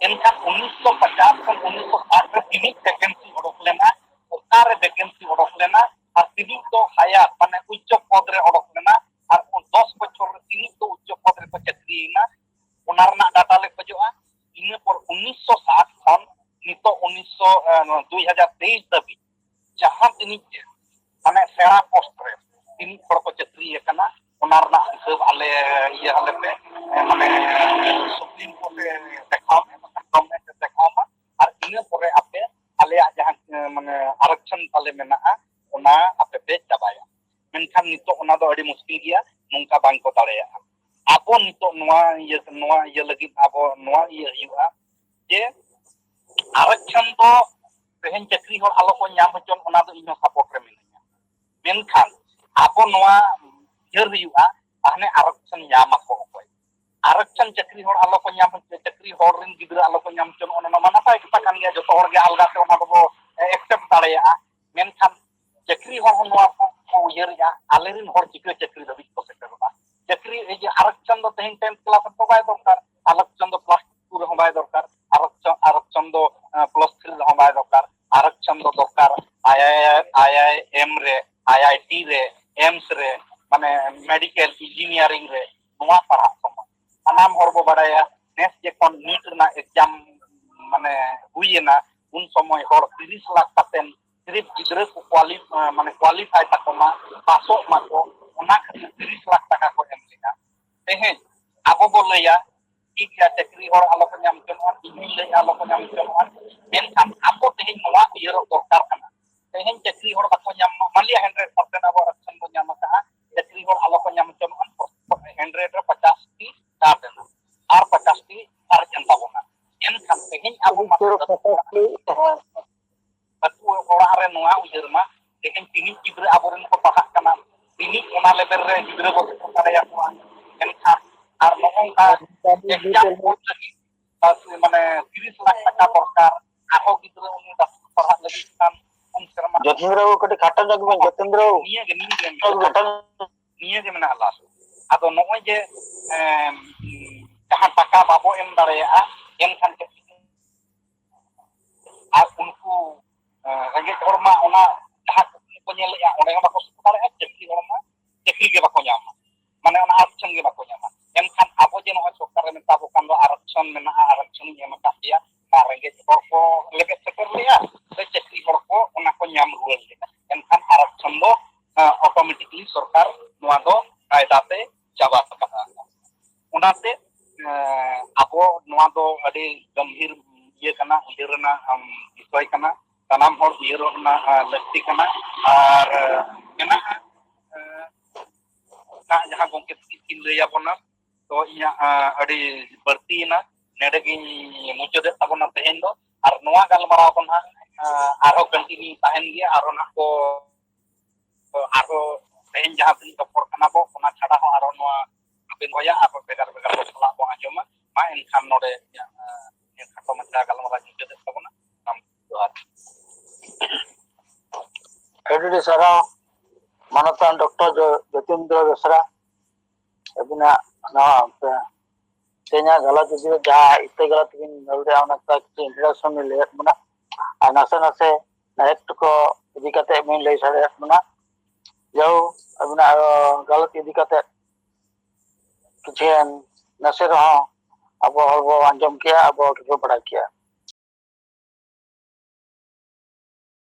ᱮᱱᱠᱷᱟᱱ ᱩᱱᱤᱥᱥᱚ ᱯᱚᱪᱟᱥ ᱠᱷᱚᱱ ᱩᱱᱤᱥᱥᱚ ᱥᱟᱴ ᱨᱮ ᱛᱤᱱᱟᱹᱜ ᱵᱷᱮᱠᱮᱱᱥᱤ ᱚᱰᱚᱠ ᱞᱮᱱᱟ, ᱚᱠᱟᱨᱮ ᱵᱷᱮᱠᱮᱱᱥᱤ ᱚᱰᱚᱠ ᱞᱮᱱᱟ, ᱟᱨ ᱛᱤᱱᱟᱹᱜ ᱫᱚ ᱦᱟᱭᱟᱨ ᱢᱟᱱᱮ ᱩᱪᱪᱚ ᱯᱚᱫᱽ ᱨᱮ ᱚᱰᱚᱠ ᱞᱮᱱᱟ, ᱟᱨ ᱫᱚᱥ ᱵᱚᱪᱷᱚᱨ ᱨᱮ ᱛᱤᱱᱟᱹᱜ ᱫᱚ ᱩᱪᱪᱚ ᱯᱚᱫᱽ ᱨᱮᱠᱚ ᱪᱟᱹᱠᱨᱤᱭᱮᱱᱟ, ᱚᱱᱟ ᱨᱮᱱᱟᱜ ᱰᱟᱴᱟ ᱞᱮ ᱠᱷᱚᱡᱚᱜᱼᱟ᱾ ᱤᱱᱟᱹ ᱯᱚᱨ ᱩᱱᱤᱥᱥᱚ ᱥᱟᱴ ᱠᱷᱚᱱ ᱱᱤᱛᱚᱜ ᱩᱱᱤᱥᱥᱚ, ᱮ, ᱱᱚᱣᱟ ᱫᱩᱭ ᱦᱟᱡᱟᱨ ᱛᱮᱭᱤᱥ ᱫᱷᱟᱹᱵᱤᱡ ᱡᱟᱦᱟᱸ ᱛᱤᱱᱟᱹᱜ ᱜᱮ ᱢᱟᱱᱮ ᱥᱮᱬᱟ ᱯᱳᱥᱴ ᱨᱮ ᱛᱤᱱᱟᱹᱜ ᱦᱚᱲ ᱠᱚ ᱪᱟᱹᱠᱨᱤ ᱟᱠᱟᱱᱟ, ᱚᱱᱟ ᱨᱮᱱᱟᱜ ᱦᱤᱥᱟᱹᱵ ᱟᱞᱮ ᱤᱭᱟᱹ ᱟᱞᱮ ᱯᱮ, ᱮ, ᱢᱟᱱᱮ ᱥᱩᱯᱨᱤᱢ ᱠᱳᱨᱴ ᱨᱮ ᱫᱮᱠᱷᱟᱣ ᱢᱮ, ᱵᱟᱠᱷᱟᱱ ᱜᱚᱵᱷᱢᱮᱱᱴ ᱨᱮ ᱫᱮᱠᱷᱟᱣ ᱢᱟ, ᱟᱨ ᱤᱱᱟᱹ ᱯᱚᱨᱮ ᱟᱯᱮ ᱟᱞᱮᱭᱟᱜ ᱡᱟᱦᱟᱸ, ᱮ, ᱢᱟᱱᱮ ᱟᱨᱚᱠᱪᱷᱚᱱ ᱛᱟᱞᱮ ᱢᱮᱱᱟᱜᱼᱟ, ᱚᱱᱟ ᱟᱯᱮ ᱯᱮ ᱪᱟᱵᱟᱭᱟ᱾ ᱢᱮᱱᱠᱷᱟᱱ ᱱᱤᱛᱚᱜ ᱚᱱᱟ ᱫᱚ ᱟᱹᱰᱤ ᱢᱩᱥᱠᱤᱞ ᱜᱮᱭᱟ, ᱱᱚᱝᱠᱟ ᱵᱟᱝ ᱠᱚ ᱫᱟᱲᱮᱭᱟᱜᱼᱟ᱾ ᱟᱵᱚ ᱱᱤᱛᱚᱜ ᱱᱚᱣᱟ ᱤᱭᱟᱹ, ᱱᱚᱣᱟ ᱤᱭᱟᱹ ᱞᱟᱹᱜᱤᱫ ᱟᱵᱚ ᱱᱚᱣᱟ ᱤᱭᱟᱹ ᱦᱩᱭᱩᱜᱼᱟ ᱡᱮ ᱟᱨᱚᱠᱪᱷᱚᱱ ᱫᱚ ᱛᱮᱦᱮᱧ ᱪᱟᱹᱠᱨᱤ ᱦᱚᱲ ᱟᱞᱚ ᱠᱚ ᱧᱟᱢ ᱦᱚᱪᱚᱱ, ᱚᱱᱟ ᱫᱚ ᱤᱧ ᱦᱚᱸ ᱥᱟᱯᱳᱨᱴ ᱨᱮ ᱢᱤᱱᱟᱹᱧᱟ᱾ ᱢᱮᱱᱠᱷᱟᱱ ᱟᱵᱚ ᱱᱚᱣᱟ ᱩᱭᱦᱟᱹᱨ ᱦᱩᱭᱩᱜᱼᱟ, ᱛᱟᱦᱞᱮ ᱟᱨᱚᱠᱪᱷᱚᱱ ᱧᱟᱢ ᱟᱠᱚ ᱚᱠᱚᱭ? ᱟᱨᱚᱠᱪᱷᱚᱱ ᱪᱟᱹᱠᱨᱤ ᱦᱚᱲ ᱟᱞᱚ ᱠᱚ ᱧᱟᱢ ᱦᱚᱪᱚ, ᱪᱟᱹᱠᱨᱤ ᱦᱚᱲ ᱨᱮᱱ ᱜᱤᱫᱽᱨᱟᱹ ᱟᱞᱚ ᱠᱚ ᱧᱟᱢ ᱦᱚᱪᱚ, ᱱᱚᱜᱼᱚ ᱱᱚᱣᱟ ᱢᱟ ᱱᱟᱯᱟᱭ ᱠᱟᱛᱷᱟ ᱠᱟᱱ ᱜᱮᱭᱟ, ᱡᱚᱛᱚ ᱦᱚᱲ ᱜᱮ ᱟᱞᱜᱟᱛᱮ ᱚᱱᱟ ᱫᱚᱵᱚ ᱮᱠᱥᱮᱯᱴ ᱫᱟᱲᱮᱭᱟᱜᱼᱟ᱾ ᱢᱮᱱᱠᱷᱟᱱ ᱪᱟᱹᱠᱨᱤ ᱦᱚᱲ ᱦᱚᱸ ᱱᱚᱣᱟ ᱠᱚ, ᱠᱚ ᱩᱭᱦᱟᱹᱨᱮᱜᱼᱟ, ᱟᱞᱮᱨᱮᱱ ᱦᱚᱲ ᱪᱤᱠᱟᱹ ᱪᱟᱹᱠᱨᱤ ᱫᱷᱟᱹᱵᱤᱡ ᱠᱚ ᱥᱮᱴᱮᱨᱚᱜᱼᱟ? ᱪᱟᱹᱠᱨᱤ, ᱮᱭ ᱡᱮ ᱟᱨᱚᱠᱪᱷᱚᱱ ᱫᱚ ᱛᱮᱦᱮᱧ ᱴᱮᱱᱛᱷ ᱠᱞᱟᱥ ᱨᱮᱫᱚ ᱵᱟᱭ ᱫᱚᱨᱠᱟᱨ, ᱟᱨᱚᱠᱪᱷᱚᱱ ᱫᱚ ᱯᱞᱟᱥ ᱴᱩ ᱨᱮᱦᱚᱸ ᱵᱟᱭ ᱫᱚᱨᱠᱟᱨ, ᱟᱨᱚᱠᱪᱷᱚᱱ, ᱟᱨᱚᱠᱪᱷᱚᱱ ᱫᱚ, ᱮ, ᱯᱞᱟᱥ ᱛᱷᱨᱤ ᱨᱮᱦᱚᱸ ᱵᱟᱭ ᱫᱚᱨᱠᱟᱨ, ᱟᱨᱚᱠᱪᱷᱚᱱ ᱫᱚ ᱫᱚᱨᱠᱟᱨ ᱟᱭ ᱟᱭ, ᱟᱭ ᱟᱭ ᱮᱢ ᱨᱮ, ᱟᱭ ᱟᱭ ᱴᱤ ᱨᱮ, ᱮᱢᱥ ᱨᱮ, ᱢᱟᱱᱮ ᱢᱮᱰᱤᱠᱮᱞ ᱤᱧᱡᱤᱱᱤᱭᱟᱨᱤᱝ ᱨᱮ, ᱱᱚᱣᱟ ᱯᱟᱲᱦᱟᱜ ᱥᱚᱢᱚᱭ᱾ ᱥᱟᱱᱟᱢ ᱦᱚᱲ ᱵᱚ ᱵᱟᱲᱟᱭᱟ, ᱱᱮᱥ ᱡᱚᱠᱷᱚᱱ ᱱᱤᱴ ᱨᱮᱱᱟᱜ ᱮᱠᱡᱟᱢ ᱢᱟᱱᱮ ᱦᱩᱭᱮᱱᱟ, ᱩᱱ ᱥᱚᱢᱚᱭ ᱦᱚᱲ ᱛᱤᱨᱤᱥ ᱞᱟᱠᱷ ᱠᱟᱛᱮᱱ ᱥᱤᱨᱤᱯ ᱜᱤᱫᱽᱨᱟᱹ ᱠᱚ ᱠᱳᱣᱟᱞᱤ-, ᱢᱟᱱᱮ ᱠᱳᱣᱟᱞᱤᱯᱷᱟᱭ ᱛᱟᱠᱚ ᱢᱟ, ᱯᱟᱥᱚᱜ ᱢᱟᱠᱚ, ᱚᱱᱟ ᱠᱷᱟᱹᱛᱤᱨ ᱛᱤᱨᱤᱥ ᱞᱟᱠᱷ ᱴᱟᱠᱟ ᱠᱚ ᱮᱢ ᱞᱮᱫᱟ᱾ ᱛᱮᱦᱮᱧ ᱟᱵᱚ ᱵᱚ ᱞᱟᱹᱭᱟ, ᱴᱷᱤᱠ ᱜᱮᱭᱟ, ᱪᱟᱹᱠᱨᱤ ᱦᱚᱲ ᱟᱞᱚ ᱠᱚ ᱧᱟᱢ ᱦᱚᱪᱚᱱᱚᱜᱼᱟ, ᱤᱧ ᱦᱚᱧ ᱞᱟᱹᱭᱟ ᱟᱞᱚ ᱠᱚ ᱧᱟᱢ ᱦᱚᱪᱚᱱᱚᱜᱼᱟ, ᱢᱮᱱᱠᱷᱟᱱ ᱟᱵᱚ ᱛᱮᱦᱮᱧ ᱱᱚᱣᱟ ᱩᱭᱦᱟᱹᱨᱚᱜ ᱫᱚᱨᱠᱟᱨ ᱠᱟᱱᱟ, ᱛᱮᱦᱮᱧ ᱪᱟᱹᱠᱨᱤ ᱦᱚᱲ ᱵᱟᱠᱚ ᱧᱟᱢ ᱢᱟ, ᱢᱟᱱᱞᱤᱭᱟ ᱦᱟᱱᱰᱨᱮᱰ ᱯᱟᱨᱥᱮᱱᱴ ᱟᱵᱚ ᱟᱨᱚᱠᱪᱷᱚᱱ ᱵᱚ ᱧᱟᱢ ᱟᱠᱟᱫᱼᱟ, ᱪᱟᱹᱠᱨᱤ ᱦᱚᱲ ᱟᱞᱚ ᱠᱚ ᱧᱟᱢ ᱦᱚᱪᱚᱱᱚᱜᱼᱟ, ᱦᱟᱱᱰᱨᱮᱰ ᱨᱮ ᱯᱚᱪᱟᱥ ᱴᱤ ᱥᱟᱨ ᱮᱱᱟ, ᱟᱨ ᱯᱚᱪᱟᱥ ᱴᱤ ᱥᱟᱨ ᱮᱱ ᱛᱟᱵᱚᱱᱟ᱾ ᱮᱱᱠᱷᱟᱱ ᱛᱮᱦᱮᱧ ᱟᱵᱚ ᱢᱟᱛᱨᱚ ᱫᱚᱥ ᱟᱹᱛᱩ ᱚᱲᱟᱜ ᱨᱮ ᱱᱚᱣᱟ ᱩᱭᱦᱟᱹᱨ ᱢᱟ, ᱛᱮᱦᱮᱧ ᱛᱤᱱᱤᱡ ᱜᱤᱫᱽᱨᱟᱹ ᱟᱵᱚᱨᱮᱱ ᱠᱚ ᱯᱟᱲᱦᱟᱜ ᱠᱟᱱᱟ, ᱛᱤᱱᱤᱡ ᱚᱱᱟ ᱞᱮᱵᱮᱞ ᱨᱮ ᱜᱤᱫᱽᱨᱟᱹ ᱵᱚ ᱥᱮᱴᱮᱨ ᱫᱟᱲᱮᱭᱟᱠᱚᱣᱟ᱾ ᱢᱮᱱᱠᱷᱟᱱ ᱟᱨ ᱱᱚᱜᱼᱚ ᱱᱚᱝᱠᱟ ᱮᱠᱡᱟᱢ ᱚᱞ ᱞᱟᱹᱜᱤᱫ ᱢᱟᱱᱮ ᱛᱤᱨᱤᱥ ᱞᱟᱠᱷ ᱴᱟᱠᱟ ᱫᱚᱨᱠᱟᱨ, ᱟᱨᱦᱚᱸ ᱜᱤᱫᱽᱨᱟᱹ ᱩᱱᱤ ᱰᱟᱠᱛᱟᱨ ᱯᱟᱲᱦᱟᱜ ᱞᱟᱹᱜᱤᱫ ᱠᱷᱟᱱ ᱯᱩᱱ ᱥᱮᱨᱢᱟ᱾ ᱡᱚᱛᱤᱱᱫᱨᱚ ᱵᱟᱹᱵᱩ, ᱠᱟᱹᱴᱤᱡ ᱠᱷᱟᱴᱚ ᱧᱚᱜ ᱵᱮᱱ, ᱡᱚᱛᱤᱱᱫᱨᱚ ᱵᱟᱹᱵᱩ᱾ ᱱᱤᱭᱟᱹ ᱜᱮ, ᱱᱤᱭᱟᱹ ᱜᱮ ᱠᱷᱟᱴᱚ ᱧᱚᱜ᱾ ᱱᱤᱭᱟᱹ ᱜᱮ ᱢᱮᱱᱟᱜᱼᱟ ᱞᱟᱥ᱾ ᱟᱫᱚ ᱱᱚᱜᱼᱚᱭ ᱡᱮ, ᱮᱢ, ᱡᱟᱦᱟᱸ ᱴᱟᱠᱟ ᱵᱟᱵᱚ ᱮᱢ ᱫᱟᱲᱮᱭᱟᱜᱼᱟ, ᱮᱱᱠᱷᱟᱱ ᱪᱮᱫ? ᱟᱨ ᱩᱱᱠᱩ, ᱮ, ᱨᱮᱸᱜᱮᱡ ᱦᱚᱲ ᱢᱟ ᱚᱱᱟ ᱡᱟᱦᱟᱸ ᱠᱩᱠᱢᱩ ᱠᱚ ᱧᱮᱞᱮᱫᱼᱟ, ᱚᱸᱰᱮ ᱦᱚᱸ ᱵᱟᱠᱚ ᱥᱮᱴᱮᱨ ᱫᱟᱲᱮᱭᱟᱜᱼᱟ, ᱪᱟᱹᱠᱨᱤ ᱦᱚᱲ ᱢᱟ ᱪᱟᱹᱠᱨᱤ ᱜᱮ ᱵᱟᱠᱚ ᱧᱟᱢᱟ, ᱢᱟᱱᱮ ᱚᱱᱟ ᱟᱨᱚᱠᱥᱚᱱ ᱜᱮ ᱵᱟᱠᱚ ᱧᱟᱢᱟ᱾ ᱮᱱᱠᱷᱟᱱ ᱟᱵᱚ ᱡᱮ ᱱᱚᱜᱼᱚᱭ ᱥᱚᱨᱠᱟᱨᱮ ᱢᱮᱛᱟ ᱵᱚ ᱠᱟᱱ ᱫᱚ ᱟᱨᱚᱠᱥᱚᱱ ᱢᱮᱱᱟᱜᱼᱟ, ᱟᱨᱚᱠᱥᱚᱱᱤᱧ ᱮᱢ ᱟᱠᱟᱫ ᱯᱮᱭᱟ, ᱚᱱᱟ ᱨᱮᱸᱜᱮᱡ ᱦᱚᱲ ᱠᱚ ᱞᱮᱵᱮᱫ ᱥᱮᱴᱮᱨ ᱞᱮᱫᱼᱟ ᱥᱮ ᱪᱟᱹᱠᱨᱤ ᱦᱚᱲ ᱠᱚ ᱚᱱᱟ ᱠᱚ ᱧᱟᱢ ᱨᱩᱣᱟᱹᱲ ᱞᱮᱫᱼᱟ? ᱮᱱᱠᱷᱟᱱ ᱟᱨᱚᱠᱥᱚᱱ ᱫᱚ, ᱮ, ᱚᱴᱳᱢᱮᱴᱤᱠᱞᱤ ᱥᱚᱨᱠᱟᱨ ᱱᱚᱣᱟ ᱫᱚ ᱠᱟᱭᱫᱟ ᱛᱮ ᱪᱟᱵᱟ ᱟᱠᱟᱫᱼᱟ᱾ ᱚᱱᱟᱛᱮ, ᱮ, ᱟᱵᱚ ᱱᱚᱣᱟ ᱫᱚ ᱟᱹᱰᱤ ᱜᱟᱢᱵᱷᱤᱨ ᱤᱭᱟᱹ ᱠᱟᱱᱟ, ᱩᱭᱦᱟᱹᱨ ᱨᱮᱱᱟᱜ, ᱟᱢ, ᱵᱤᱥᱚᱭ ᱠᱟᱱᱟ᱾ ᱥᱟᱱᱟᱢ ᱦᱚᱲ ᱩᱭᱦᱟᱹᱨᱚᱜ ᱨᱮᱱᱟᱜ, ᱮ, ᱞᱟᱹᱠᱛᱤ ᱠᱟᱱᱟ᱾ ᱟᱨ, ᱮ, ᱢᱮᱱᱟᱜᱼᱟ, ᱮ, ᱱᱟᱜ ᱡᱟᱦᱟᱸ ᱜᱚᱢᱠᱮ ᱛᱟᱹᱠᱤᱱ ᱠᱤᱱ ᱞᱟᱹᱭ ᱟᱵᱚᱱᱟ, ᱛᱚ ᱤᱧᱟᱹᱜ, ᱮ, ᱟᱹᱰᱤ ᱵᱟᱹᱲᱛᱤᱭᱮᱱᱟ, ᱱᱚᱰᱮ ᱜᱤᱧ ᱢᱩᱪᱟᱹᱫᱮᱫ ᱛᱟᱵᱚᱱᱟ ᱛᱮᱦᱮᱧ ᱫᱚ᱾ ᱟᱨ ᱱᱚᱣᱟ ᱜᱟᱞᱢᱟᱨᱟᱣ ᱫᱚ ᱱᱟᱦᱟᱜ, ᱮ, ᱟᱨᱦᱚᱸ ᱠᱚᱱᱴᱤᱱᱤᱭᱩ ᱛᱟᱦᱮᱱ ᱜᱮᱭᱟ, ᱟᱨᱦᱚᱸ ᱱᱟᱦᱟᱜ ᱠᱚ ᱛᱚ ᱟᱨᱦᱚᱸ ᱛᱮᱦᱮᱧ ᱡᱟᱦᱟᱸ ᱛᱤᱱᱟᱹᱜ ᱨᱚᱯᱚᱲ ᱠᱟᱱᱟ ᱵᱚ, ᱚᱱᱟ ᱪᱷᱟᱰᱟ ᱦᱚᱸ ᱟᱨᱦᱚᱸ ᱱᱚᱣᱟ ᱟᱵᱮᱱ ᱦᱚᱭᱟ ᱟᱨᱦᱚᱸ ᱵᱷᱮᱜᱟᱨ ᱵᱷᱮᱜᱟᱨ ᱠᱚ ᱥᱟᱞᱟᱜ ᱵᱚ ᱟᱸᱡᱚᱢᱟ᱾ ᱢᱟ ᱮᱱᱠᱷᱟᱱ ᱱᱚᱰᱮ ᱤᱧᱟᱹᱜ, ᱮ, ᱤᱧᱟᱹᱜ ᱠᱷᱟᱴᱚ ᱢᱟᱪᱷᱟ ᱜᱟᱞᱢᱟᱨᱟᱣ ᱢᱩᱪᱟᱹᱫᱮᱫ ᱛᱟᱵᱚᱱᱟ᱾ ᱡᱚᱦᱟᱨ᱾ ᱟᱹᱰᱤ ᱟᱹᱰᱤ ᱥᱟᱨᱦᱟᱣ ᱢᱟᱱᱚᱛᱟᱱ ᱰᱚᱠᱴᱚᱨ ᱡᱚ-, ᱡᱚᱛᱤᱱᱫᱨᱚ ᱵᱮᱥᱨᱟ, ᱟᱹᱵᱤᱱᱟᱜ ᱱᱚᱣᱟ ᱛᱮᱦᱮᱧᱟᱜ ᱜᱟᱞᱚᱪ ᱤᱫᱤ ᱠᱟᱛᱮ ᱡᱟᱦᱟᱸ ᱤᱛᱟᱹ ᱜᱟᱞᱚᱪ ᱵᱤᱱ ᱧᱮᱞ ᱞᱮᱫᱼᱟ, ᱚᱱᱟ ᱠᱚ ᱠᱤᱪᱷᱩ introduction ᱵᱤᱱ ᱞᱟᱹᱭᱟᱫ ᱵᱚᱱᱟ, ᱟᱨ ᱱᱟᱥᱮ ᱱᱟᱥᱮ ᱱᱟᱭᱮᱠᱴ ᱠᱚ ᱤᱫᱤ ᱠᱟᱛᱮ ᱵᱤᱱ ᱞᱟᱹᱭ ᱥᱟᱰᱮᱭᱟᱫ ᱵᱚᱱᱟ᱾ ᱡᱟᱣ ᱟᱹᱵᱤᱱᱟᱜ ᱜᱟᱞᱚᱪ ᱤᱫᱤ ᱠᱟᱛᱮ ᱠᱤᱪᱷᱩ ᱱᱟᱥᱮ ᱨᱮᱦᱚᱸ ᱟᱵᱚ ᱦᱚᱲ ᱵᱚ ᱟᱸᱡᱚᱢ ᱠᱮᱜᱼᱟ, ᱟᱵᱚ ᱦᱚᱲ ᱵᱚ ᱵᱟᱲᱟᱭ ᱠᱮᱜᱼᱟ᱾